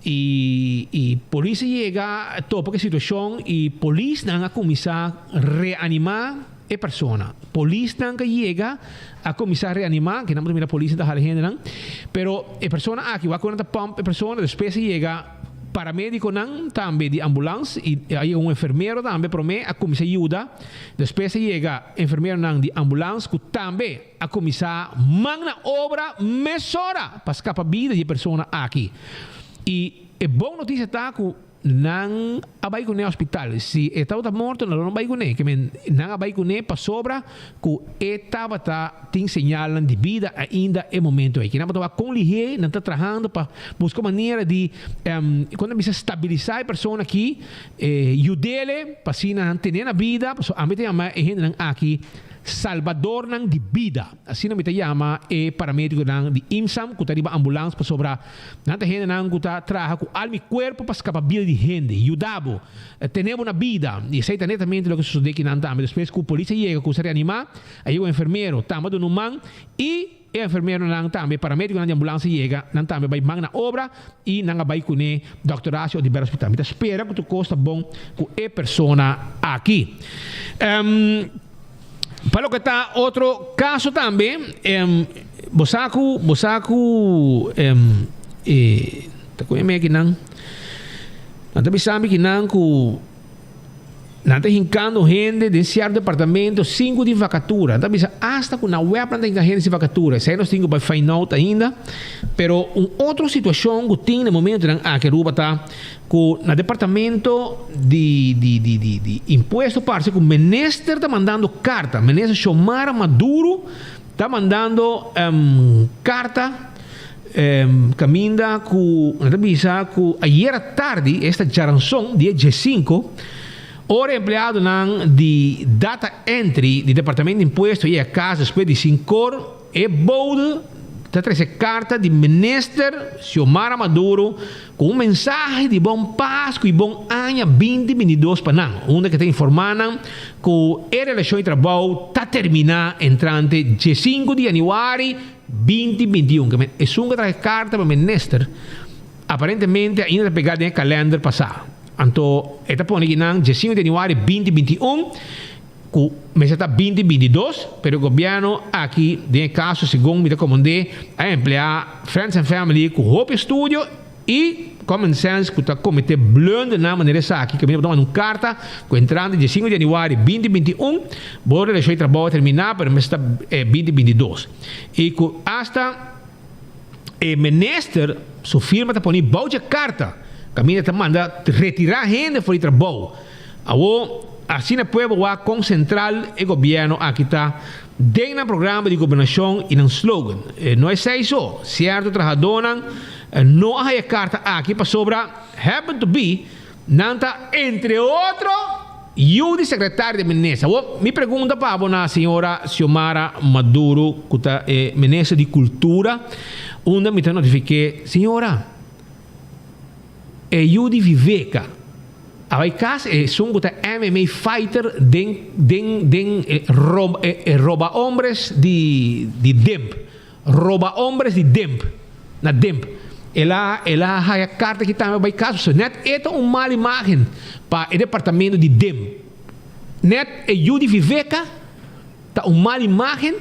I i polis a yega topa ku e situashon i polisnan a kuminsá reanimá e persona. Polisnan ka yega a kuminsá reanimá, kinan bo ta mira polisnan ta hala hendenan, pero e persona aki wak ku nan ta pump e persona, despues a yega paramedikonan tambe di ambulans i a yega un enfermero tambe promé a kuminsá yuda, despues a yega enfermeronan di ambulans ku tambe a kuminsá man na obra mesora pa skapa bida di e persona aki. I e bon notisia ta ku. Nan a bai kuné hospital. Si e tabata morto nan lo no bai kuné. Ke men nan a bai kuné pasobra ku e tabata tin señalnan di bida ainda e momento ei. Kinan bo ta wak kon lihé nan ta trahando pa buska manera di kon nan bisa stabilisá e persona aki, yud'é pa asina nan ten'é na bida. Pasobra ami ta yama e hendenan aki salbadornan di bida. Asina mi ta yama e paramedikonan di IMSAM ku ta riba ambulans pasobra Nan ta hendenan ku ta traha ku alma i kuerpo pa skapa bida di hende, yuda bo, tene bo na bida. I esei ta netamente loke sosodé ki nan tambe. Despues ku polis a yega ku sa reanimá, a yega un enfermero tambe a duna un man i e enfermeronan tambe, paramedikonan di ambulans a yega, nan tambe a bai man na obra i nan a bai kuné Dòkter Horacio Oduber Hospital. Mi ta spera ku tur kos ta bon ku e persona aki. Pa loke ta otro kaso tambe, bo sa ku, bo sa ku e ta ku e kinan, nan ta bisa mi kinan ku nan ta hinkando hende den sierto departamento sin ku tin vakatura. Nan ta bisa asta ku na web nan ta hinka hende sin vakatura. Esei nos tin ku bai find out ainda. Pero un otro situashon ku tin na e momentonan aki Aruba ta Cu na departamento di di di di di impuesto parce cu minister ta mandando carta, minister Xiomara Maduro ta mandando carta caminda cu nan ta bisa cu ayera tardi, esta djaranson dia diescinco, ora empleadonan di data entry di departamento di impuesto yega cas despues di cincor, E bode ta trese karta di Minister Xiomara Maduro ku un mensahe di bon Pasku i bon aña 2022 pa nan, unda ke ta informá nan ku e relashon di trabou ta terminá entrante diesinku di yanüari 2021. Ke men esun ku a traha e karta pa Minister aparentemente ainda ta pegá den e kalènder pasá. Anto e ta pone ki nan diesinku di yanüari 2021. Cu mester ta 20 22, pero e gobierno aki den e caso segun mi ta comondé a emplea friends and family cu hopi estudio y common sense cu ta comete blundernan manera esaki cu mi ta manda un carta cu entrante 15 di januari 20 21 bo relacion di trabao a termina pero mester ta 20 22 y cu hasta e minister su firma ta poni bou dje carta caminda ta manda retira hende for di trabao. Awor, asina pueblo wak kon sentral e gobierno aki ta den nan programa di gobernashon i nan slogan. No esei so, sierto trahadónan no a haya karta aki pasobra happen to be nan ta entre otro yu di sekretario di minister. Awor, mi pregunta pa bo na señora Xiomara Maduro ku ta e minister di kultura unda mi ta notifiké, señora, E yu di Viveka a bai kas e esun ku ta MMA fighter den den den e roba e roba hombres di di Demp roba hombres di Demp na Demp el a el a haya karta ki tambe a bai kas pasobra net e ta un mal imagen pa e departamento di Demp net e yu di Viveka ta un mal imagen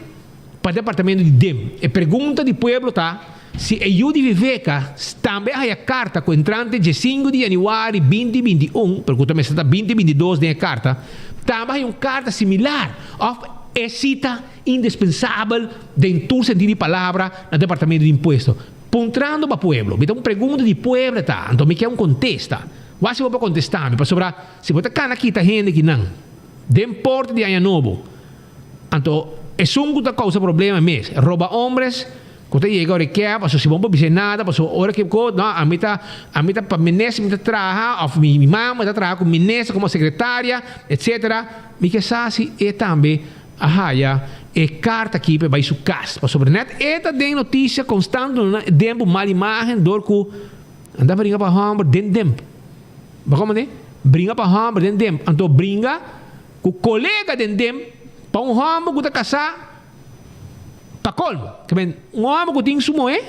pa departamento di Demp e pregunta di pueblo ta. Si e yu di Viveka tambe a haya karta ku entrante djesinku di yanüari 2021, pero ku ta mester ta 2022 den e karta, tambe a haya un karta similar òf e sita indispensabel den tur sentido di palabra na Departamento di Impuesto. Puntrando pa pueblo, mi ta un pregunta di pueblo ta, anto mi ke un kontesta. Wak si bo por kontestá mi, pasobra si bo ta kana kita hende kinan den porta di Aña Nobo, Anto esun ku ta kousa problema mes, roba hombres ku ta yega ora e ke, pasobra si bo no por bis'é nada, pasobra ora ke ko, no, ami ta, ami ta pa minister mi ta traha, òf mi mama ta traha ku minister komo sekretaria, etsetera, mi ke sa si e tambe a haya e karta aki pa e bai su kas, pasobra nèt e ta den notisia konstant duna den bo mal imagen dor ku nan ta bringa pa hòmber den demp. Bo komprende? Bringa pa hòmber den demp, anto bringa. Ku kolega den dem pa un hòmber ku ta kasá pa kolmo. Ke men, un hòmber ku tin su muhé,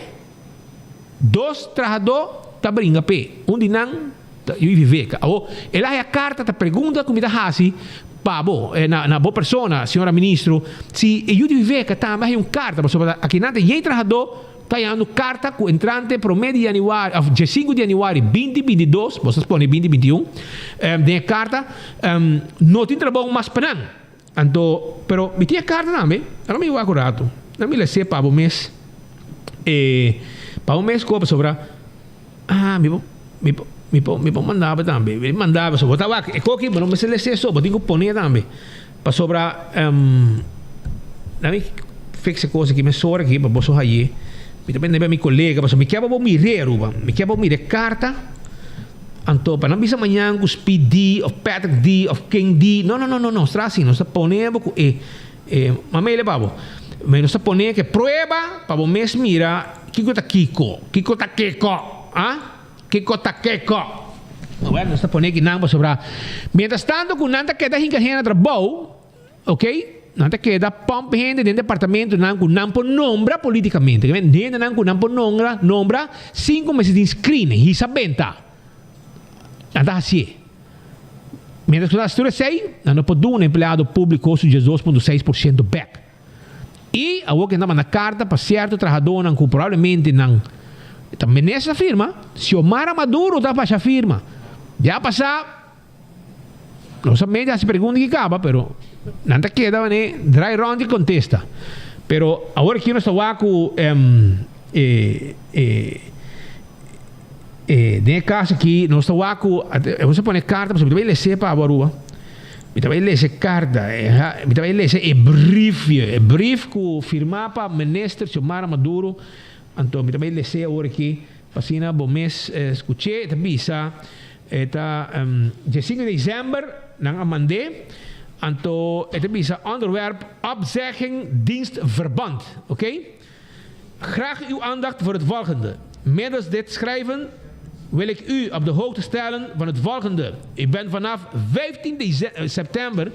dos trahadó ta bringa p'e. Un di nan ta yu Viveka. Awor, el a haya karta ta pregunta ku mi ta hasi pa bo, na na bo persona, señora ministro, si e yu di Viveka tambe a haya un karta, pasobra akinan ta yei trahadó ta hayando karta ku entrante promé di yanüari òf diesinku di yanüari 2022, bo sa pone 2021, den e karta, No tin trabou mas pa nan. Anto, pero mi tin e karta tambe. Ora mi wak un ratu. Nan mi les'é pa bo mes. E, pa bo mes koba pasobra, ah, mi por, mi por, Mi por mi por manda bo tambe. Mi manda bo. So bo ta wak e koki bo no mester lesa so, bo tin ku pone tambe. Pasobra laat mi fix e kos aki mesora aki pa boso haye. Mi ta bende mi kolega pasobra mi ke pa bo mir'é Aruba. Mi ke pa bo mira e karta. Anto pa nan bisa mañan ku Speed di of Patrick di of ken di. No no no no no. Nos tra asin. Nos ta pone bo ku e e mamele pa bo. Nos ta pone ku e prueba pa bo mes mira kiko ta kiko. Kiko ta kiko. Ah? Kiko ta kiko? Awel, nos ta pone kinan pasobra mientras tanto ku nan ta keda hinka hende na trabou, ok, nan ta keda pump hende den departamentonan ku nan por nombra politikamente. Ke men, hendenan ku nan por nombra, nombra sin ku mester tin screening, hisa benta. Nan ta hasié. Mientras ku nan ta hasi tur esei, nan no por duna empleado públiko su 12.6% bèk. I awor ke nan ta manda karta pa sierto trahadónan ku probablemente nan ta menesa firma, Xiomara Maduro ta basha firma. Ya pasá nos a medio hasi pregunta ki kaba pero nan ta keda wanneer draai rond di kontesta. Pero awor aki nos ta wak ku e e den e kaso aki nos ta wak ku nos a pone karta pasobra mi ta bai lese pa abo Aruba. Mi ta bai lesa e karta, mi ta bai lesa e brief, e brief ku firmá pa Minister Xiomara Maduro, anto mi ta bai les'é awor aki pa asina bo mes skuch'é. E ta bisa, e ta diesinku di desèmber nan a mand'é, anto e ta bisa onderwerp opzegging dienstverband, oké. Graag uw aandacht voor het volgende. Middels dit schrijven wil ik u op de hoogte stellen van het volgende. U bent vanaf 15 september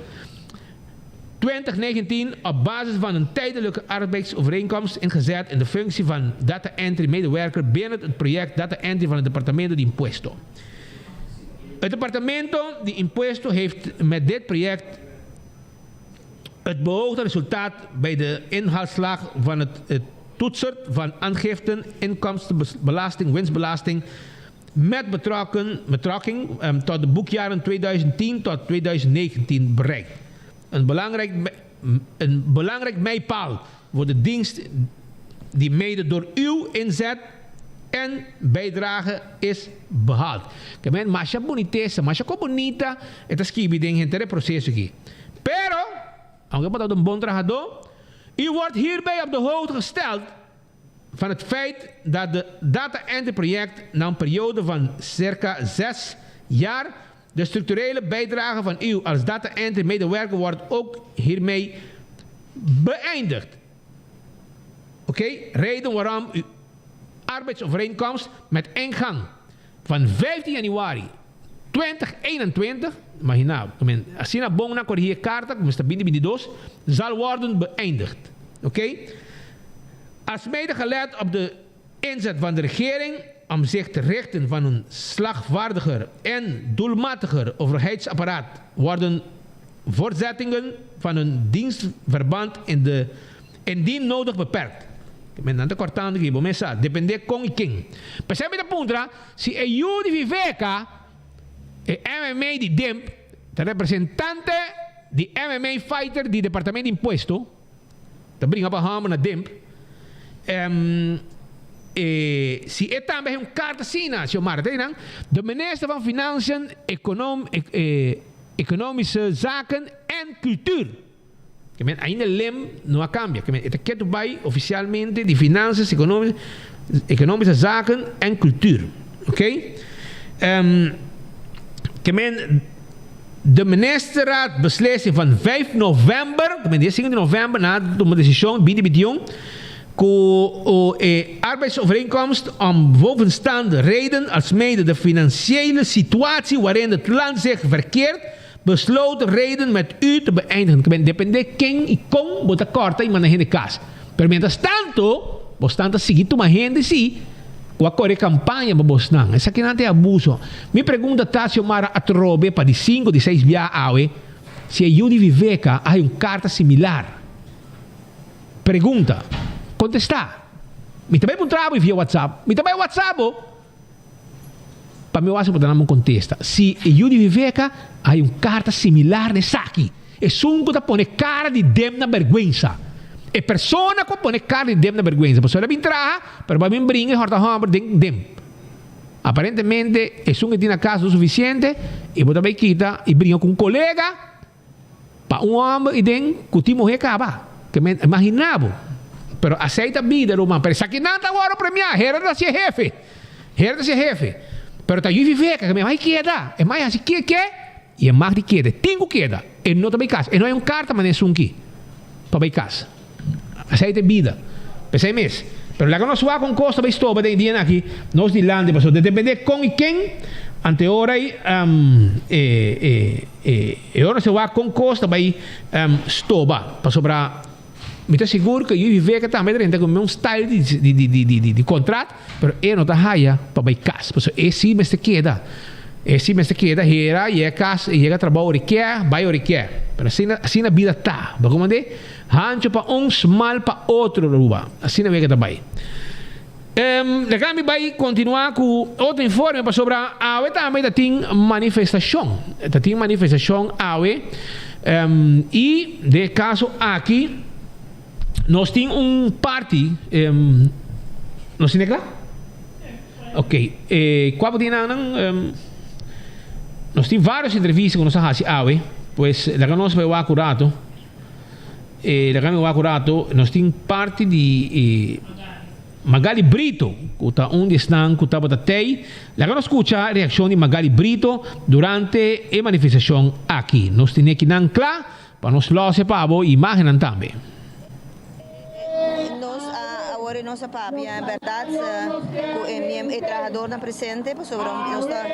2019 op basis van een tijdelijke arbeidsovereenkomst ingezet in de functie van data entry medewerker binnen het project Data Entry van het Departamento di Impuesto. Het Departamento di Impuesto heeft met dit project Het beoogde resultaat bij de inhaalslag van het, het toetsen van aangiften, inkomstenbelasting, winstbelasting met betrokken, betrekking um, tot de boekjaren 2010 tot 2019 bereikt. Een belangrijk, een belangrijk mijpaal voor de dienst die mede door uw inzet en bijdrage is behaald. Ke men masha bunitesa, masha ko bunita e ta skibi den henter e proceso aki. Pero, aunke bo tabata un bon trahadó, u wordt hierbij op de hoogte gesteld van het feit dat de Data Entry project na een periode van circa 6 jaar de structurele bijdrage van u als Data Entry medewerker wordt ook hiermee beëindigd. Oké, reden waarom uw arbeidsovereenkomst met ingang van 15 januari 2021, imagina, asina bon nan corrigi e carta, cu mester binti bintidos, zal worden beëindigd. Oké? Als mede gelet op de inzet van de regering om zich te richten van een slagvaardiger en doelmatiger overheidsapparaat worden voortzettingen van hun dienstverband in de, indien nodig beperkt. Men nan ta kortando aki, bo mes sa, depende kon i ken. P'esei mi ta puntra si e yu di Viveka, e MMA di Dimp, ta representante di MMA fighter di Departamento di Impuesto, ta bringa pa hòmber na Dimp, e si e tambe hay un karta asina, Xiomara, ta di nan, De minister van Financiën, Econom, Economische Zaken en Cultuur. Ke men ainda lem no a kambia. Ke men e ta ketu bai ofisialmente di Finanzas, Economische Zaken en Cultuur. Ok? Ke men de ministerraad beslissing van 5 november, ke men dia 5 di november nan a tuma desishon binti bintiun ku e arbeidsovereenkomst om bovenstaande reden alsmede de financiële situatie waarin het land zich verkeert besloten reden met u te beëindigen. Ke men depende ken i kon bo ta kòrta i manda hende kas. Pero mientras tanto bosnan ta sigui tuma hende si ku a kore kampaña pa bosnan. Esakinan ta e abuso. Mi pregunta ta Xiomara atrobe pa di sinku di seis bia awe si e yu di Viveka a hay un karta similar. Pregunta. Kontestá. Mi ta bai puntra bo via WhatsApp. Mi ta bai WhatsApp bo pa mi wak si bo ta dam un kontesta. Si e yu di Viveka a hay un karta similar na esaki. Esun ku ta pone kara di dem na bèrgwensa. E persona ku a pone kara di dem na bèrgwensa. Pasobra el a bin traha, pero bo a bin bringa i hòrta hòmber den dem. Aparentemente esun ke tin na kas no sufisiente i bo ta bai kita i bringa ku un kolega pa un hòmber i den ku tin muhé kaba. Ke men imaginá bo. Pero asei ta bida ruman. Pero esaki nan ta wòrdu premiá. Herod ta hasié hefe. Herod ta hasié hefe. Pero ta yu Viveka ke men bai keda. E mai hasi ke ke i e mag di keda. E tin ku keda. E no ta bai kas. E no hay un karta manera esun ki pa bai kas. Esei ta e bida. P'esei mes. Pero laga nos wak un kos ta bai stoba den e dianan aki nos dilanti pasobra ta depende kon i ken ante ora ei e e e e ora nos ta wak kon kos ta bai stoba pasobra mi ta sigur ku Yuvi Vega tambe ta drenta ku un style di di di di di di kontrat pero e no ta haya pa bai kas pasobra e si mester keda e si mester keda hera yega kas yega trabou ora e kier bai ora e kier pero asina asina bida ta bo komand'é. Hancho pa un, smal pa otro Aruba. Asina wega ta bai. Laga mi bai continua cu otro informe pasobra awe tambe ta tin manifestacion. Ta tin manifestacion awe y den e caso aki nos tin un parti, nos tin e cla? Ok, cua bo tin nan? Nos tin varios entrevista cu nos a haci awe, pues laga nos bai wak un rato. E laga mi wak un rato, nos tin parti di e Magali Brito, ku ta un di esnan ku tabata tei. Laga nos skucha reakshon di Magali Brito durante e manifestashon aki. Nos tene kinan kla pa nos lòs e pa bo imágennan tambe. Nos a awor nos a papia en berdad cu e miem e trahadornan presente pasobra nos ta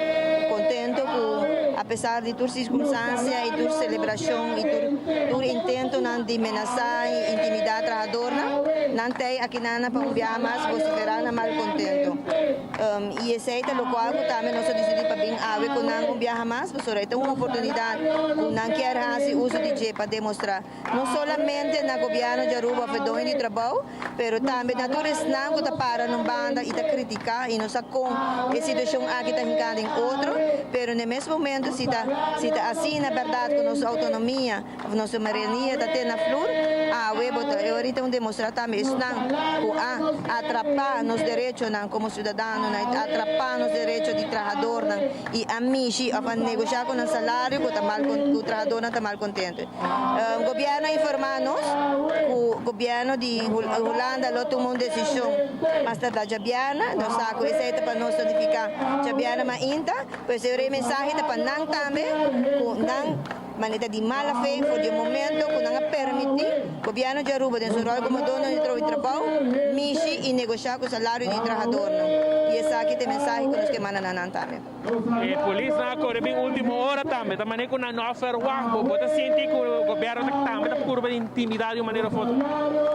contento cu a pesar di tur circunstancia y tur celebracion y tur tur intentonan di menasa y intimida trahadornan nan tey akinana pa un biaha mas vocifera nan malcontento y esey ta locual cu tambe nos a dicidi pa bin awe cu nan un biaha mas pasobra e ta un oportunidad cu nan kier haci uso di dje pa demostra No solamente na gobierno di Aruba of e doño di trabou, pero tambe na tur esnan cu ta para na un banda y ta critica y no sa con e situacion aki ta hinca den otro, pero na e mes momento si ta si ta asina berdad cu nos autonomia of nos soberania ta te na flur, awe bo ta e orita un demostra tambe esnan cu a atrapa nos derechonan como ciudadanonan, atrapa nos derecho di trahadornan y a mishi of a negosha cu nan salario cu ta mal cu trahadornan ta mal contento. Gobierno a informa nos cu gobierno di Hulanda lo tuma un decision mas tarda djabièrnè. Nos sa cu esey ta pa nos notifica djabièrnè mainta. Pues e mensahe ta pa nan tambe cu nan manera di mala fe for di e momento cu nan a permiti gobierno di Aruba den su rol como dono di trabou mishi y negosha cu salario di trahadornan. Y esaki ta e mensahe cu nos ke manda na nan tambe. E polisnan a kore bin ultimo ora tambe. Ta manera ku nan no a ferwagt bo. Bo ta sinti ku gobièrnu ta tambe ta purba di intimidá di un manera of otro?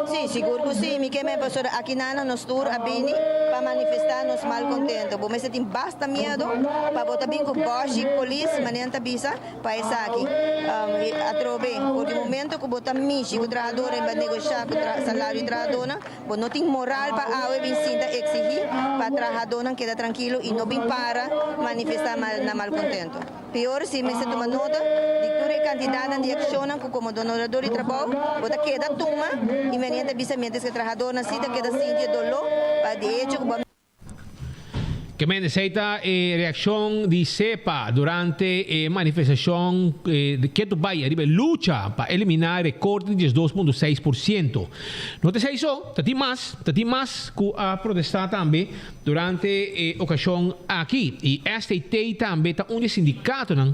Sí, sigur ku sí. Mi ke men pasobra aki nan nos tur a bini pa manifestá nos malkontento. Bo mester tin basta miedu pa bo ta bin ku bòshi polis, manera nan ta bisa, pa esaki. Atrobe, for di momento ku bo ta mishi ku trahadornan i bo a negoshá ku salario di trahadornan, Bo no tin moral pa awe bin sinta exigi pa trahadónan keda trankilo y no bin para manifesta nan malcontento. Peor si mester tuma nota di tur e cantidadnan di accionnan cu como donorador di trabou bo ta keda tuma y meniente ta bisa mientras cu e trahadornan si ta keda sinti e doló pa di hecho cu bo a Kemen esei ta e reakshon di SEPA durante e manifestashon ketu bai ariba e lucha pa eliminá e rekorte di 12.6%. No ta esei so, ta tin mas, ta tin mas ku a protestá tambe durante e okashon aki. I STT tambe ta un di e sindikatonan.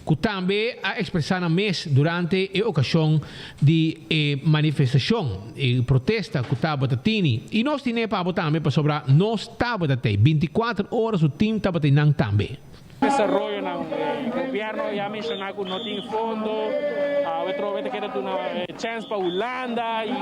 ku tambe a ekspresá nan mes durante e okashon di e manifestashon, e protesta ku tabata tini. I nos tine pa bo tambe pasobra nos tabata tei. Bintikuater ora su tim tabata einan tambe. Desaroyonan, Gobierno ya menciona cu no tin fondo, awe trobe ta keda duna chens pa Hulanda y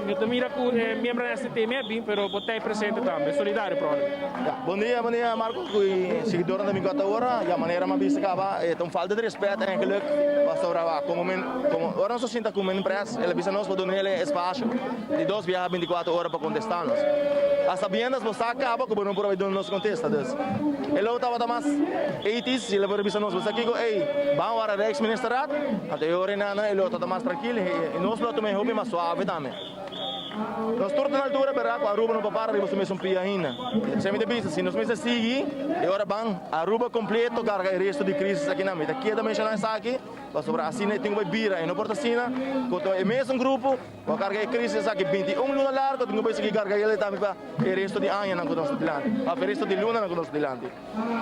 mi ta mira cu e miembronan STT mi a bin pero bo ta presente tambe, solidario prome. Ya, bon dia, bon dia Marco cu e seguidornan ta bin cu ata ora. Ya manera mi a bisa caba e ta un falta di respet eigenlijk pasobra wak como men como ora nos a sinta cu men pres el a bisa nos pa duna el e espacio di dos biaha binticuatro ora pa contesta nos. A sabiendas bo sa caba cu bo no por a bay duna nos contesta dus e lo tabata mas ethisch si el a por a bisa nos bo sa kico ey ban wara Rijksministerraad anto e ora enanan e lo tabata mas trankil y nos lo a tuma e hopi mas suave tambe. Nos tur ta na altura berdad cu Aruba no por para riba su mesun pia ainda. Esey mi ta bisa, si nos mester sigui e ora ban Aruba completo carga e resto di crisis akinan. Mi ta keda menciona esaki pasobra asina e tin cu bay bira. E no por ta asina cu ta e mesun grupo cu a carga e crisis aki 21 luna largo tin cu bay sigui carga el tambe pa e resto di añanan cu nos ta dilanti of e resto di lunanan cu nos ta dilanti.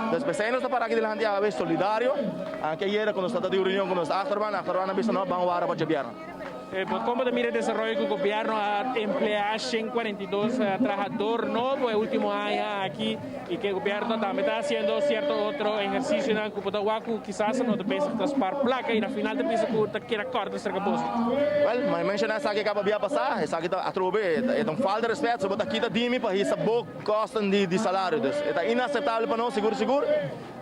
Entonces p'esey nos ta para aki dilanti awe solidario. Anke ayera cu nos ta ta di un reunion cu nos achterban, achterban a bisa no ban wara pa djabièrnè. Bo como ta mira e desaroyo cu gobierno a emplea 142 trahador nobo e ultimo aña aki y cu e gobierno tambe ta haciendo cierto otro ehercicionan cu bo ta wak cu kisas no ta bezig ta spaar placa y na final ta bisa cu ta keda corta cerca boso? Wel, mi menciona esaki caba bia pasa, esaki ta atrobe, e ta un falta di respet, so bo ta kita di mi pa hisa bo kosten di salario, dus e ta inaceptabel pa nos sigur sigur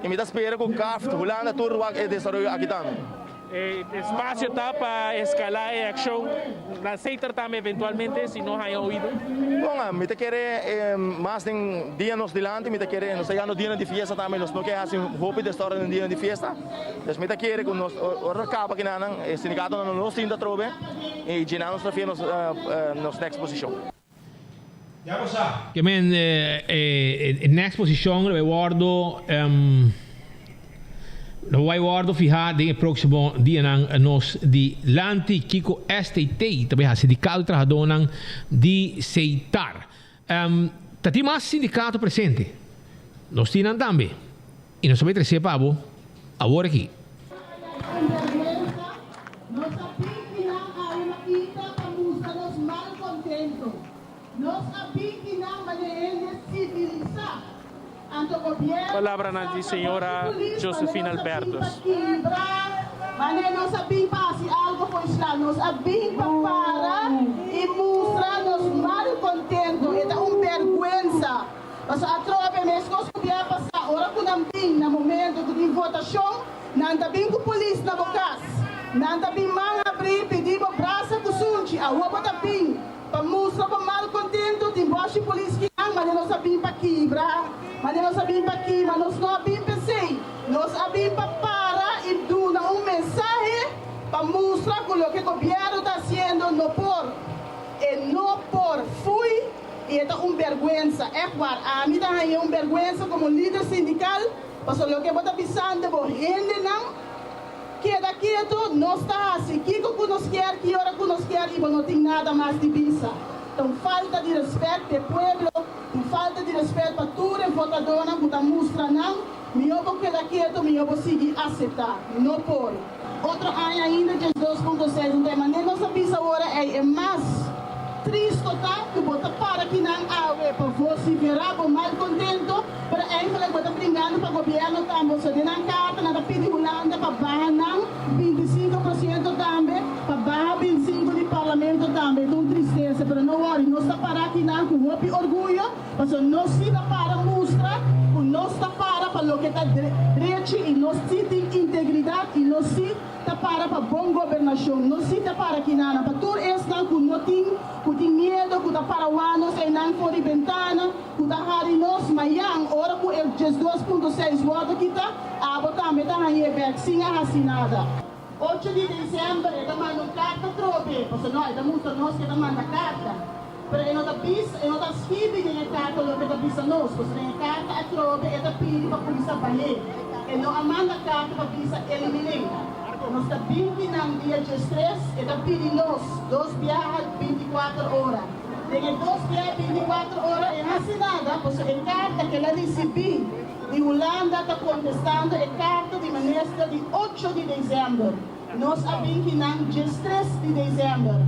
y mi ta spera cu CAFT, Hulanda tur wak e desaroyo aki tambe. E espacio ta pa escala e accion na Setar tambe eventualmente si no haya oido? Bon, mi ta kere mas den dia nos dilanti, mi ta kere nos ta yegando dianan di fiesta tambe, nos no ke haci hopi desorden den dianan di fiesta, dus mi ta kere cu nos ora ta caba kinanan e sindicatonan lo sinta atrobe y djina nos ta fia nos nos next posicion. Ya bo sa. Ke men e next posicion lo bay wordo lo bay wordo fiha den e proximo dianan nos dilanti kico STT ta bay haci di cada trahadornan di Seitar. Ta tin mas sindicato presente. Nos tin nan tambe y nos ta bay trece pa bo awor aki. Sinberguensa, nos a bin kinan awe maita pa mustra nos malcontento. Nos a bin kinan manera hende civilisa. Anto gobierno Palabranan di sa señora pa boshi polis Josephine manera nos a bin pa Albertus. kibra, manera nos a bin pa haci algo for isla. Nos a bin pa para y mustra nos malcontento. E ta un berguensa. Pasobra atrobe meskos ku bia pasá, ora ku nan bin na momento ku tin votashon, nan ta bin ku polis na bo kas. Nan ta bin man habrí pidi bo brasa ku sunchi. Awor bo ta bin pa mustra bo malkontentu, tin bòshi polis kinan, mane nos a bin pa kibra, mane nos a bin pa kima. Nos no a bin p'esei. Nos a bin pa para i duna un mensahe pa mustra ku loke gobièrnu ta hasiendo no por. E no por. Fui! I e ta un berguensa, ègt waar, ami ta hañ'é un berguensa komo lider sindikal, pasobra loke bo ta bisando bo hendenan, keda ketu, nos ta hasi kiko ku nos kier, ki ora ku nos kier i bo no tin nada mas di bisa. Ta un falta di rèspèt p'e pueblo, un falta di rèspèt pa tur e votadónan ku ta mustra nan, mihó bo keda ketu, mihó bo sigui aseptá. No por. Otro aña ainda 12.6 un tema ne nos a bisa ora ey e mas tristo ta cu bo ta para kinan awe pa vocifera bo malcontento pero eigenlijk bo ta bringando pa gobierno tambe so den nan carta nan ta pidi Hulanda pa baha nan 25% tambe pa baha 25 di parlamento tambe ta un tristesa pero no worry nos ta para kinan cu hopi orguyo pasobra nos si ta para mustra cu nos ta para pa loke ta drechi y nos si tin integridad y nos si ta para pa bon gobernacion. Nos si ta para kinana pa tur esnan cu no tin, cu tin miedo, cu ta para wak nos eynan for di bentana, cu ta hari nos. Mayan, ora cu e 12.6 wordo kita, abo tambe ta hañ'é bek sin a haci nada. Ocho di december e ta manda un carta trobe, pasobra no, e ta mustra nos cu e ta manda carta, pero e no ta bisa, e no ta skibi den e carta loke e ta bisa nos, pasobra den e carta atrobe e ta pidi pa cuminsa bah'é, e no a manda carta pa bisa elimin'é. Nos ta binti nan dia 13, e ta pidi nos dos biaha 24 ora. Den e dos biaha 24 ora e haci nada, pasobra e carta cu el a ricibi, Di Hulanda ta kontestando e karta di minister di ocho di desèmber. Nos a bin kinan 13 di desèmber.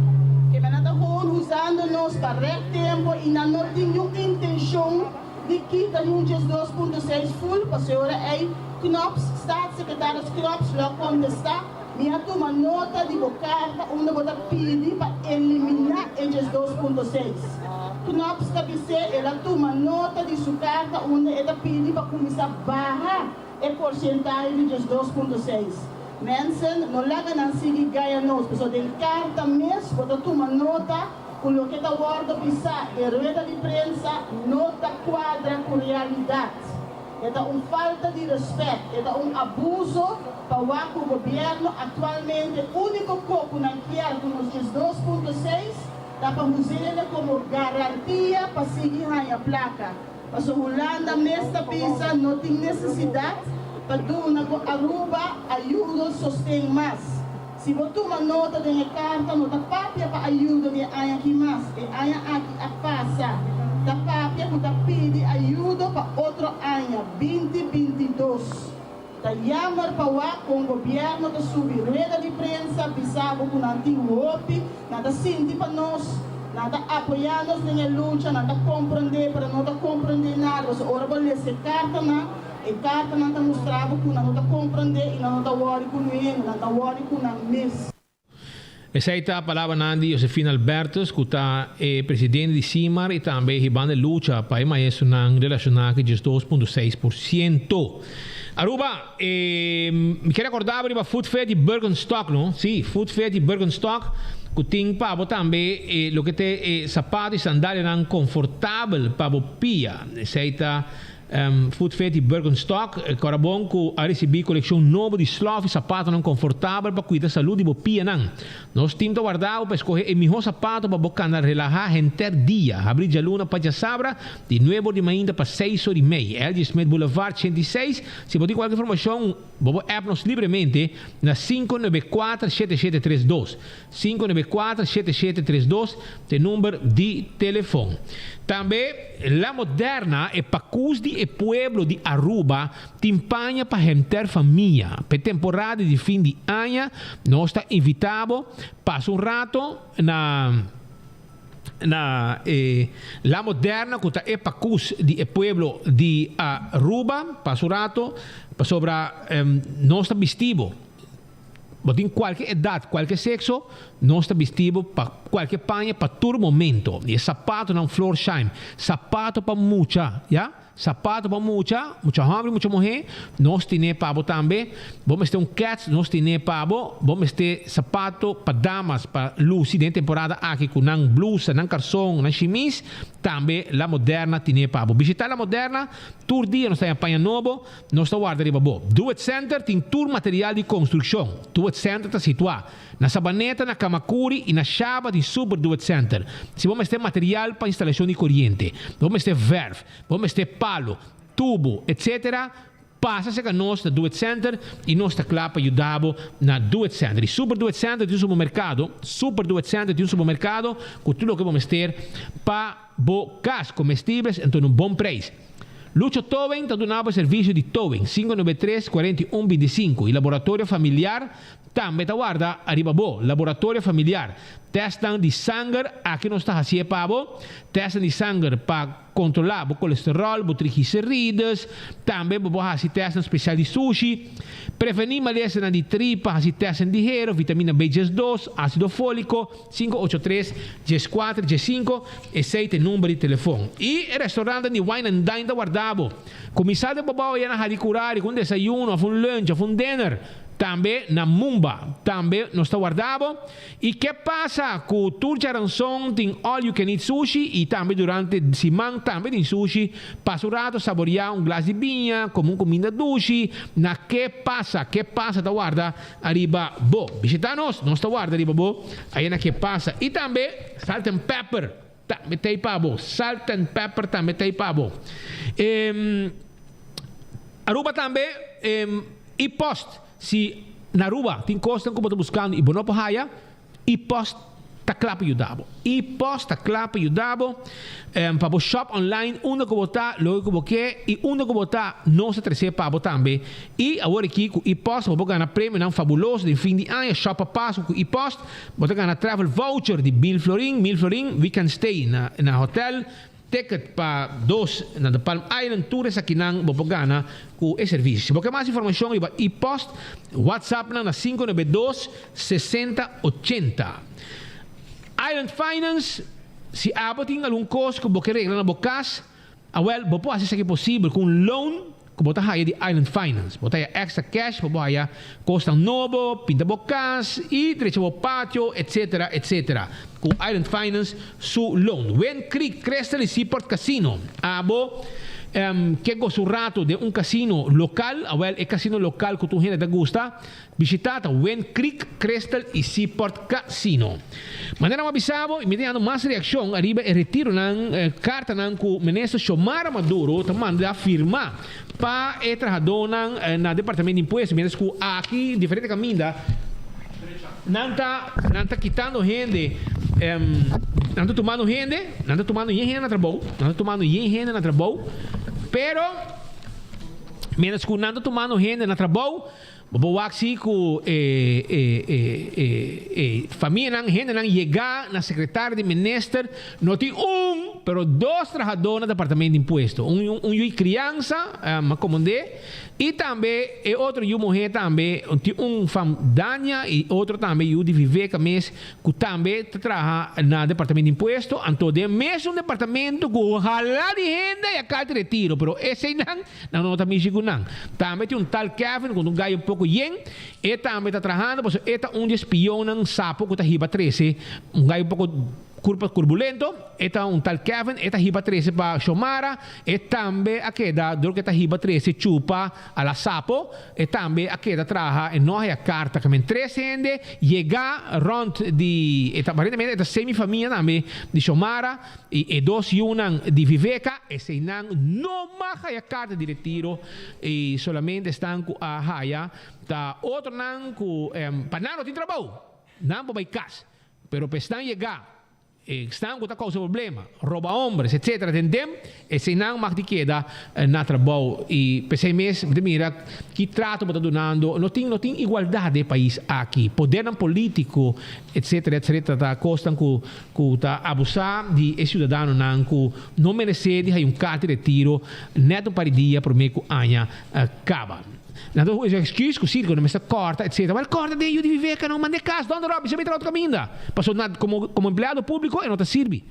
Ke nan ta gewoon usando nos pa rèk tempu i nan no tin niun intenshon di kita niun 12.6 ful pasobra ei Knops, Staatssecretaris Knops lo a kontestá, Mi a tuma nota di bo karta unda bo ta pidi pa eliminá e 12.6. Knops ta bis'é el a tuma nota di su karta unda e ta pidi pa kuminsá baha e porshentahe di 12.6. Mensen, no laga nan sigui gaya nos, pasobra den karta mes bo ta tuma nota ku loke ta wòrdu bisá den rueda di prensa no ta kuadra ku realidat. E ta un falta di respet, e ta un abuso pa wak cu gobierno actualmente unico co cu nan kier cu nos 12.6. Ta pa us'é komo garantia pa sigui haña plaka. Paso Hulanda mes ta bisa no tin nesesidat pa duna ku Aruba ayudo sosten mas. Si bo tuma nota den e karta no ta papia pa ayudo di e aña aki mas, e aña aki a pasa. Ta papia ku ta pidi ayudo pa otro aña, 2022. Ta jammer pa wak kon gobièrnu ta subi rueda di prensa bisa bo ku nan tin hopi, nan ta sinti pa nos, nan ta apoyá nos den e lucha, nan ta komprondé, pero no ta komprondé nada. Pasobra ora bo lesa e kartanan, e kartanan ta mustra bo ku nan no ta komprondé i nan no ta wòri ku nuhende, nan ta wòri ku nan mes. Esei ta palabranan di Josefina Albertus ku ta e presidente di Simar i tambe hibando e lucha pa e maestronan relashoná ku 12.6%. Aruba, e mi kier akorda bo riba Food Fair di Birkenstock no, si, Food Fair di Birkenstock ku tin pa bo tambe e loke ta e sapato i sandalianan konfortabel pa bo pia. Esei ta Food Fair di Birkenstock, Kora bon ku a risibí kolekshon nobo di slòf i sapatonan konfortabel pa kuida salú di bo pianan. Nos tim ta warda bo pa eskohé e mihó sapato pa bo kanda relahá henter dia. Habrí djaluna pa djasabra, di nuebe or di mainta pa seis or i mei. LG. Smith Boulevard, 106. Si bo tin kualke informashon, bo por app nos libremente na 594 7732. 594 7732 ta e number di telefon. Tambe La Moderna, e pakus di e pueblo di Aruba, tin paña pa henter famia. P'e temporada di fin di aña nos ta invita bo pasa un rato na na e La Moderna ku ta e pakus di e pueblo di Aruba. Pasa un rato pasobra nos ta bisti bo. Bo tin kualke edat, kualke sekso, nos ta bisti bo pa kualke paña pa tur momento. I e sapatonan Florsheim, sapato pa mucha, ya, sapato pa mucha, mucha hòmber i mucha muhé, nos tine pa bo tambe. Bo mester un kèts, nos tine pa bo. Bo mester sapato pa damas pa lusi den e temporada aki ku nan blusa, nan karson, nan shimis, tambe La Moderna tine pa bo. Bishita La Moderna, tur dia nos ta haña paña nobo. Nos ta warda riba bo. Do It Center tin tur material di konstrukshon. Do It Center ta situá na Sabaneta, na Kamakuri i na Shaba tin Super Do It Center. Si bo mester material pa instalashon di koriente, bo mester vèrf, bo mester palo, tubu, etc. Pasa serka nos na Do It Center i nos ta kla pa yuda bo na Do It Center. I Super Do It Center tin un supermerkado, Super Do It Center tin un supermerkado ku tur loke bo mester pa bo kas, komestibles en un bon preis. Lucho Towing ta duna bo e servisio di towing, 593 41 25, i Laboratorio Familiar tambe ta warda ariba bo. Laboratorio Familiar, testnan di sanger, aki nos ta hasié pa bo, testnan di sanger pa kontrolá bo kolesteròl, bo triglicerides, tambe bo por hasi testnan spesial di sushi, prevení malesanan di tripa, hasi testnan di hero, vitamina B 12, ásido fóliko, Sinku ocho tres, dieskuater, diesinku, esei ta e number di telefon. I e restaurantnan di Wine and Dine ta warda bo. Kuminsá den bobao ya na Hadicurari ku un desayuno òf un lunch òf un dinner. Tambe na Mumba. Tambe nos ta warda bo. I ke pasa ku tur djaranson tin all you can eat sushi i tambe durante siman tambe tin sushi. Pasa un rato saboriá un glas di biña, kome un kuminda dushi. Na ke pasa? Ke pasa ta warda Ariba bo. Bishita nos, nos ta warda riba bo. Ayina ke pasa. I tambe salt and pepper tambe ta ei pa bo. Salt and pepper tambe ta ei pa bo. Aruba tambe i post. Si na Aruba tin kosnan ku bo ta buskando i bo no por haya, E post ta kla pa yuda bo. E post ta kla pa yuda bo pa bo shop online unda ku bo ta, loke ku bo ke i unda ku bo ta nos ta trese pa bo tambe. I awor aki ku e post bo por gana premionan fabuloso den fin di aña. Shop pa Pasku ku e post bo ta gana travel voucher di mil florin, mil florin, weekend stay na na hotel, Ticket pa dos na The Palm Island tur esakinan bo por gana ku e servisio. Si bo ke mas informashon riba e-post, WhatsApp nan na 592 60 80. Island Finance, Si abo tin algun kos ku bo ke regla na bo kas, awel bo por hasi esaki posibel ku un loan ku bo ta haya di Island Finance. Bo ta haya extra cash pa bo haya kosnan nobo, pinta bo kas i drecha bo patio, etcetera, etcetera. Ku Island Finance su loan. Wind Creek, Crystal i Seaport Casino. Abo Ke gosa un rato den un casino local, awel e casino local cu tur hende ta gusta bishita ta Wind Creek, Crystal y Seaport Casino. Manera mi a bisa bo y mi ta yando mas reaccion ariba e retironan, cartanan cu Minister Xiomara Maduro ta manda firma pa e trahadornan na Departamento di Impuesto, mientras cu aki diferente caminda nan ta nan ta kitando hende, nan ta tumando hende, nan ta tumando yen hende na trabou, nan ta tumando yen hende na trabou, pero mientras cu nan ta tumando hende na trabou, Bo por wak si ku e e e e e famianan, hendenan yegá na sekretario di minister no tin un, pero dos trahadó na departamento di impuesto. Un un yu kriansa, a komand'é, i tambe e otro yu muhé tambe, tin un fam Dania i otro tambe yu di Viveka mes ku tambe ta traha na departamento di impuesto. Anto den mesun departamento ku hala di hende a kal retiro, pero eseinan Nan no ta mishi ku nan. Tambe tin un tal Kevin ku ta un gai un poko yen. E tambe ta trahando pasobra e ta un di e spionnan sapo ku ta hiba trese. Un gai un poko kurpa kurbulento. E ta un tal Kevin, e ta hiba trese pa Xiomara. E tambe a keda dor ku e ta hiba trese chupa a la sapo. E tambe a keda traha e no haya karta. Kamen tres hende yega rònt di e ta aparentemente e ta semi famia tambe di Xiomara. I e dos yunan di Viveka, eseinan no mag haya karta di retiro, i solamente esnan ku a haya ta otronan ku pa nan no tin trabou, nan por bai kas. Pero pa esnan yega, esnan ku ta kousa problema, roba hombres, etsetera, den dem, eseinan mag di keda na trabou. I p'esei mes bo ta mira ki trato bo ta dunando. No tin no tin igualdat den e pais aki. Podernan polítiko, etsetera, etsetera, ta kosnan ku ku ta abusá di e siudadanonan ku no meresé di haña un karta di retiro nèt un par di dia promé ku aña kaba. Nan ta usa eksküs ku sirko no mester kòrta etsetera. Wèl kòrta den yu di Viveka no mand'é kas dònde Robby sa mira otro kaminda. Pasobra na komo komo empleado públiko e no ta sirbi.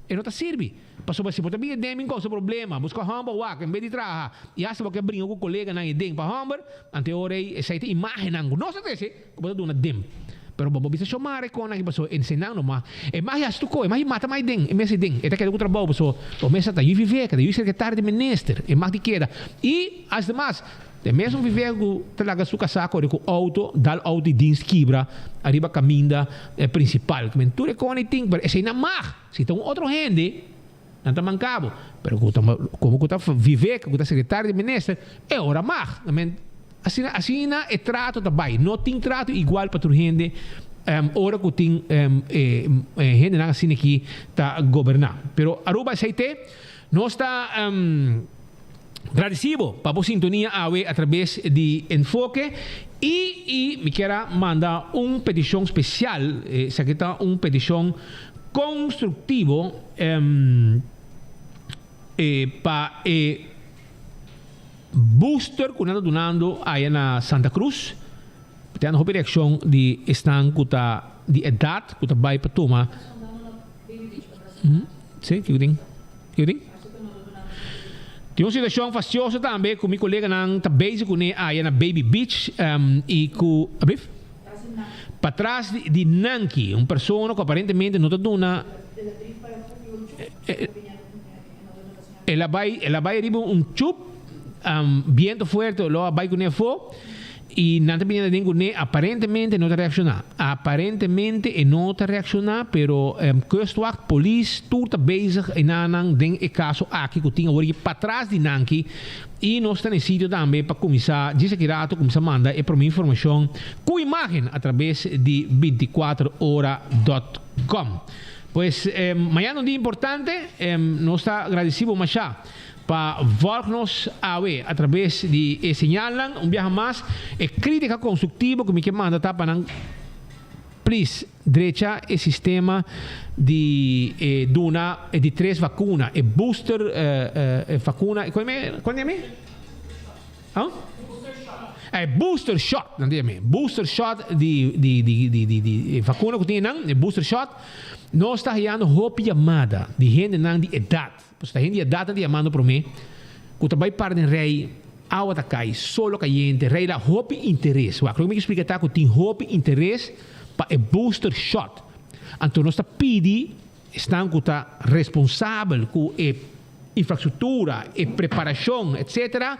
E no ta sirbi. Pasobra si bo ta bini den bin kousa problema, buska hòmber wak en bes di traha i hasta bo ke bringa ku koleganan ei den pa hòmber, anto e ora ei esei ta imágennan ku nos ta trese ku bo ta duna den. Pero bo bo bisa shomar e konan aki paso e nsenan no ma e mas yas tu ko e mas mata mai den e mester den e ta keda ku trabou paso bo mester ta yu viveka ta yu sekretario di minister e mag di keda i asdemas e mesun viveka ku ta laga su kasá kore ku outo dal outo di dienst kibra ariba kaminda prinsipal kimen tur e konan tin pero esei nan mag si ta un otro hende nan ta manka bo pero ku ta komo ku ta viveka ku ta sekretario di minister e ora mag. Asina asina e trato ta bai. No tin trato igual pa tur hende ora cu tin e hendenan asina aki ta goberna. Pero Aruba esey te. Nos ta gradeci bo pa bo sintonia awe a traves di Enfoke y y mi kier a manda un peticion special, esaki ta un peticion constructivo pa e. Booster ku nan ta dunando aya na Santa Cruz. Ta hopi reakshon di esnan ku ta di edat ku ta bai pa tuma. Si, kiko tin? Kiko tin? Tin un situashon fastioso tambe ku mi koleganan ta bezig kuné aya na Baby Beach i ku, ablief? Patras di Nanki, un persona ku aparentemente no ta duna. El a bai, el a bai riba un chup, biento fuerte lo a bai kuné afó, i nan ta bini aden kuné, aparentemente no ta reakshoná. Aparentemente e no ta reakshoná, pero kustwacht, polis, tur ta bezig enanan den e kaso aki ku tin awor aki patras di nanki, i nos ta na e sitio tambe pa kuminsá djis aki rato kuminsá manda e promé informashon ku imágen atrabes di bintikuater ora dòt kòm. Pues, mañana un dia importante, nos ta gradeci bo masha pa volg nos awe a traves di e señalnan. Un biaha mas, e critica constructivo cu mi ke manda ta pa nan please drecha e sistema di e duna e di tres vacuna, e booster e vacuna, con e mi? Huh? E booster shot, nan ta yam'é. Booster shot di di di di di di e vakuna ku tin einan, e booster shot. Nos ta hayando hopi yamada di hendenan di edat. Pasobra ta hende di edat nan ta yamando promé ku ta bai para den rei, awa ta kai, solo kayente, rei la hopi interes. Wak, loke mi ke splika ta ku tin hopi interes pa e booster shot. Anto nos ta pidi esnan ku ta responsabel ku e. infrastruktura, e preparashon etc.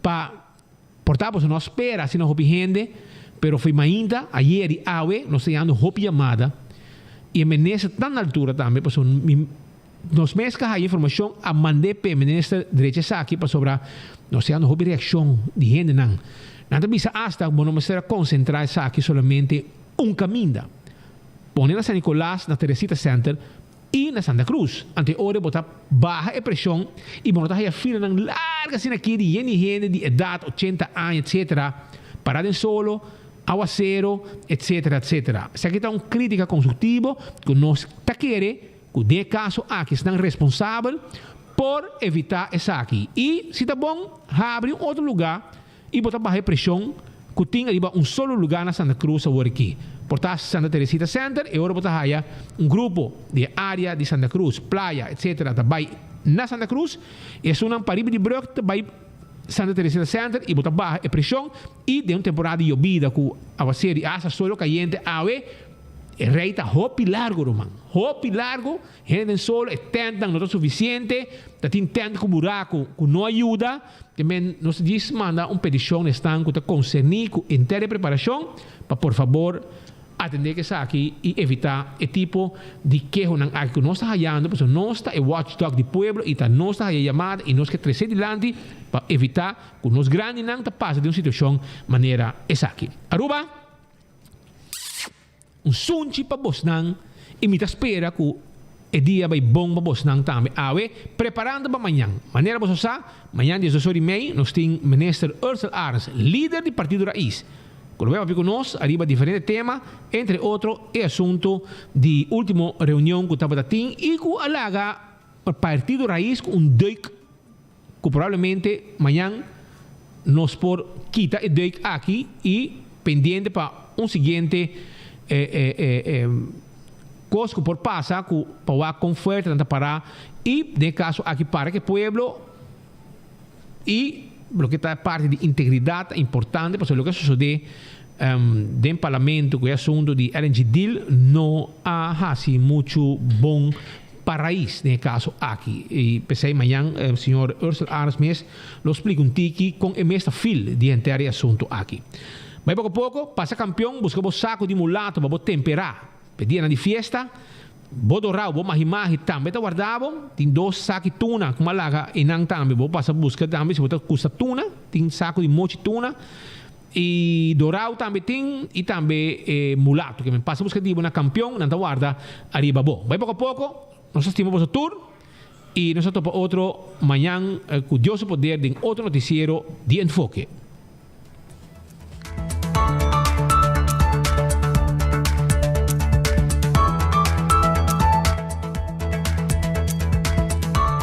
Pa por ta boso no a spera asina hopi hende, pero fo'i mainta, ayer i awe nos ta yando hopi yamada i e minister ta na altura tambe pasobra mi nos mes ka haya informashon a mand'é p'e minister drecha esaki pasobra nos ta yando hopi reakshon di hendenan. Nan ta bisa asta bo no mester a konsentrá esaki solamente un kaminda. Pone na San Nicolas, na Teresita Center i na Santa Cruz. Anto e ora bo ta baha e preshon i bo no ta haya filanan larga asina aki di yen di hende di edat ochenta aña etcetera para den solo, awasero etcetera etcetera. Esaki ta un kritika konstruktivo ku nos ta kere ku den e kaso aki esnan responsabel por evita esaki i si ta bon habri un otro luga I bo ta baha e preshon ku tin riba un solo lugá na Santa Cruz awor aki. Por ta Santa Teresita Center e ora bo ta haya un grupo di e área di Santa Cruz, Playa etc. Ta bai na Santa Cruz i esunnan pariba di brug ta bai Santa Teresita Center i bo ta baha e preshon i den un temporada di yobida ku awaseru i asta solo kayente awe e rei ta hopi largu ruman, hopi largu. Hende den solo, e tentnan no ta sufisiente, ta tin tent ku buraku ku no a yuda. Te men nos ta djis manda un petishon na esnan ku ta konserní ku henter e preparashon pa por fabor atendé ku esaki i evitá e tipo di kehonan aki ku nos ta hayando pasobra nos ta e watchdog di pueblo i ta nos ta haya yamada i nos ke trese dilanti pa evitá ku nos grandinan ta pasa den un situashon manera esaki. Aruba! Un sunchi pa bosnan i mi ta spera ku e dia bai bon pa bosnan tambe awe, preparando pa mañan. Manera boso sa, mañan diesdos or i mei nos tin Minister Ursell Arends, lider di Partido Raiz, ku lo bai papia ku nos ariba diferente tema, entre otro e asuntu di ultimo reunion ku tabata tin i ku a laga Partido Raiz ku un deuk ku probablemente mañan nos por kita e deuk aki i pendiente pa un siguiente kos ku por pasa ku pa wak kon fuerte nan ta pará i den e kaso aki para ku e pueblo i loke ta parti di integridat ta importante pasobra loke a sosodé den parlamento ku e asuntu di LNG deal no a hasi muchu bon pa rais den e kaso aki. I p'esei mañan señor Ursel Arends mes lo splika un tiki kon e mes ta fil di henter e asuntu aki. Bai poko poko, pasa kampion buska bo saku di mulato pa bo temperá p'e dianan di fiesta. Bo dorau, bo mahi-mahi tambe ta warda bo. Tin dos saki tuna ku malaga einan tambe. Bo pasa buska tambe si bo ta gusta tuna. Tin saku di mochi tuna. I dorau tambe tin i tambe e mulato. Ke men pasa buska di bo na kampion, nan ta warda ariba bo. Bai poko a poko, nos ta stima boso tur i nos ta topa otro mañan ku Dios su poder den otro notisiero di Enfoke.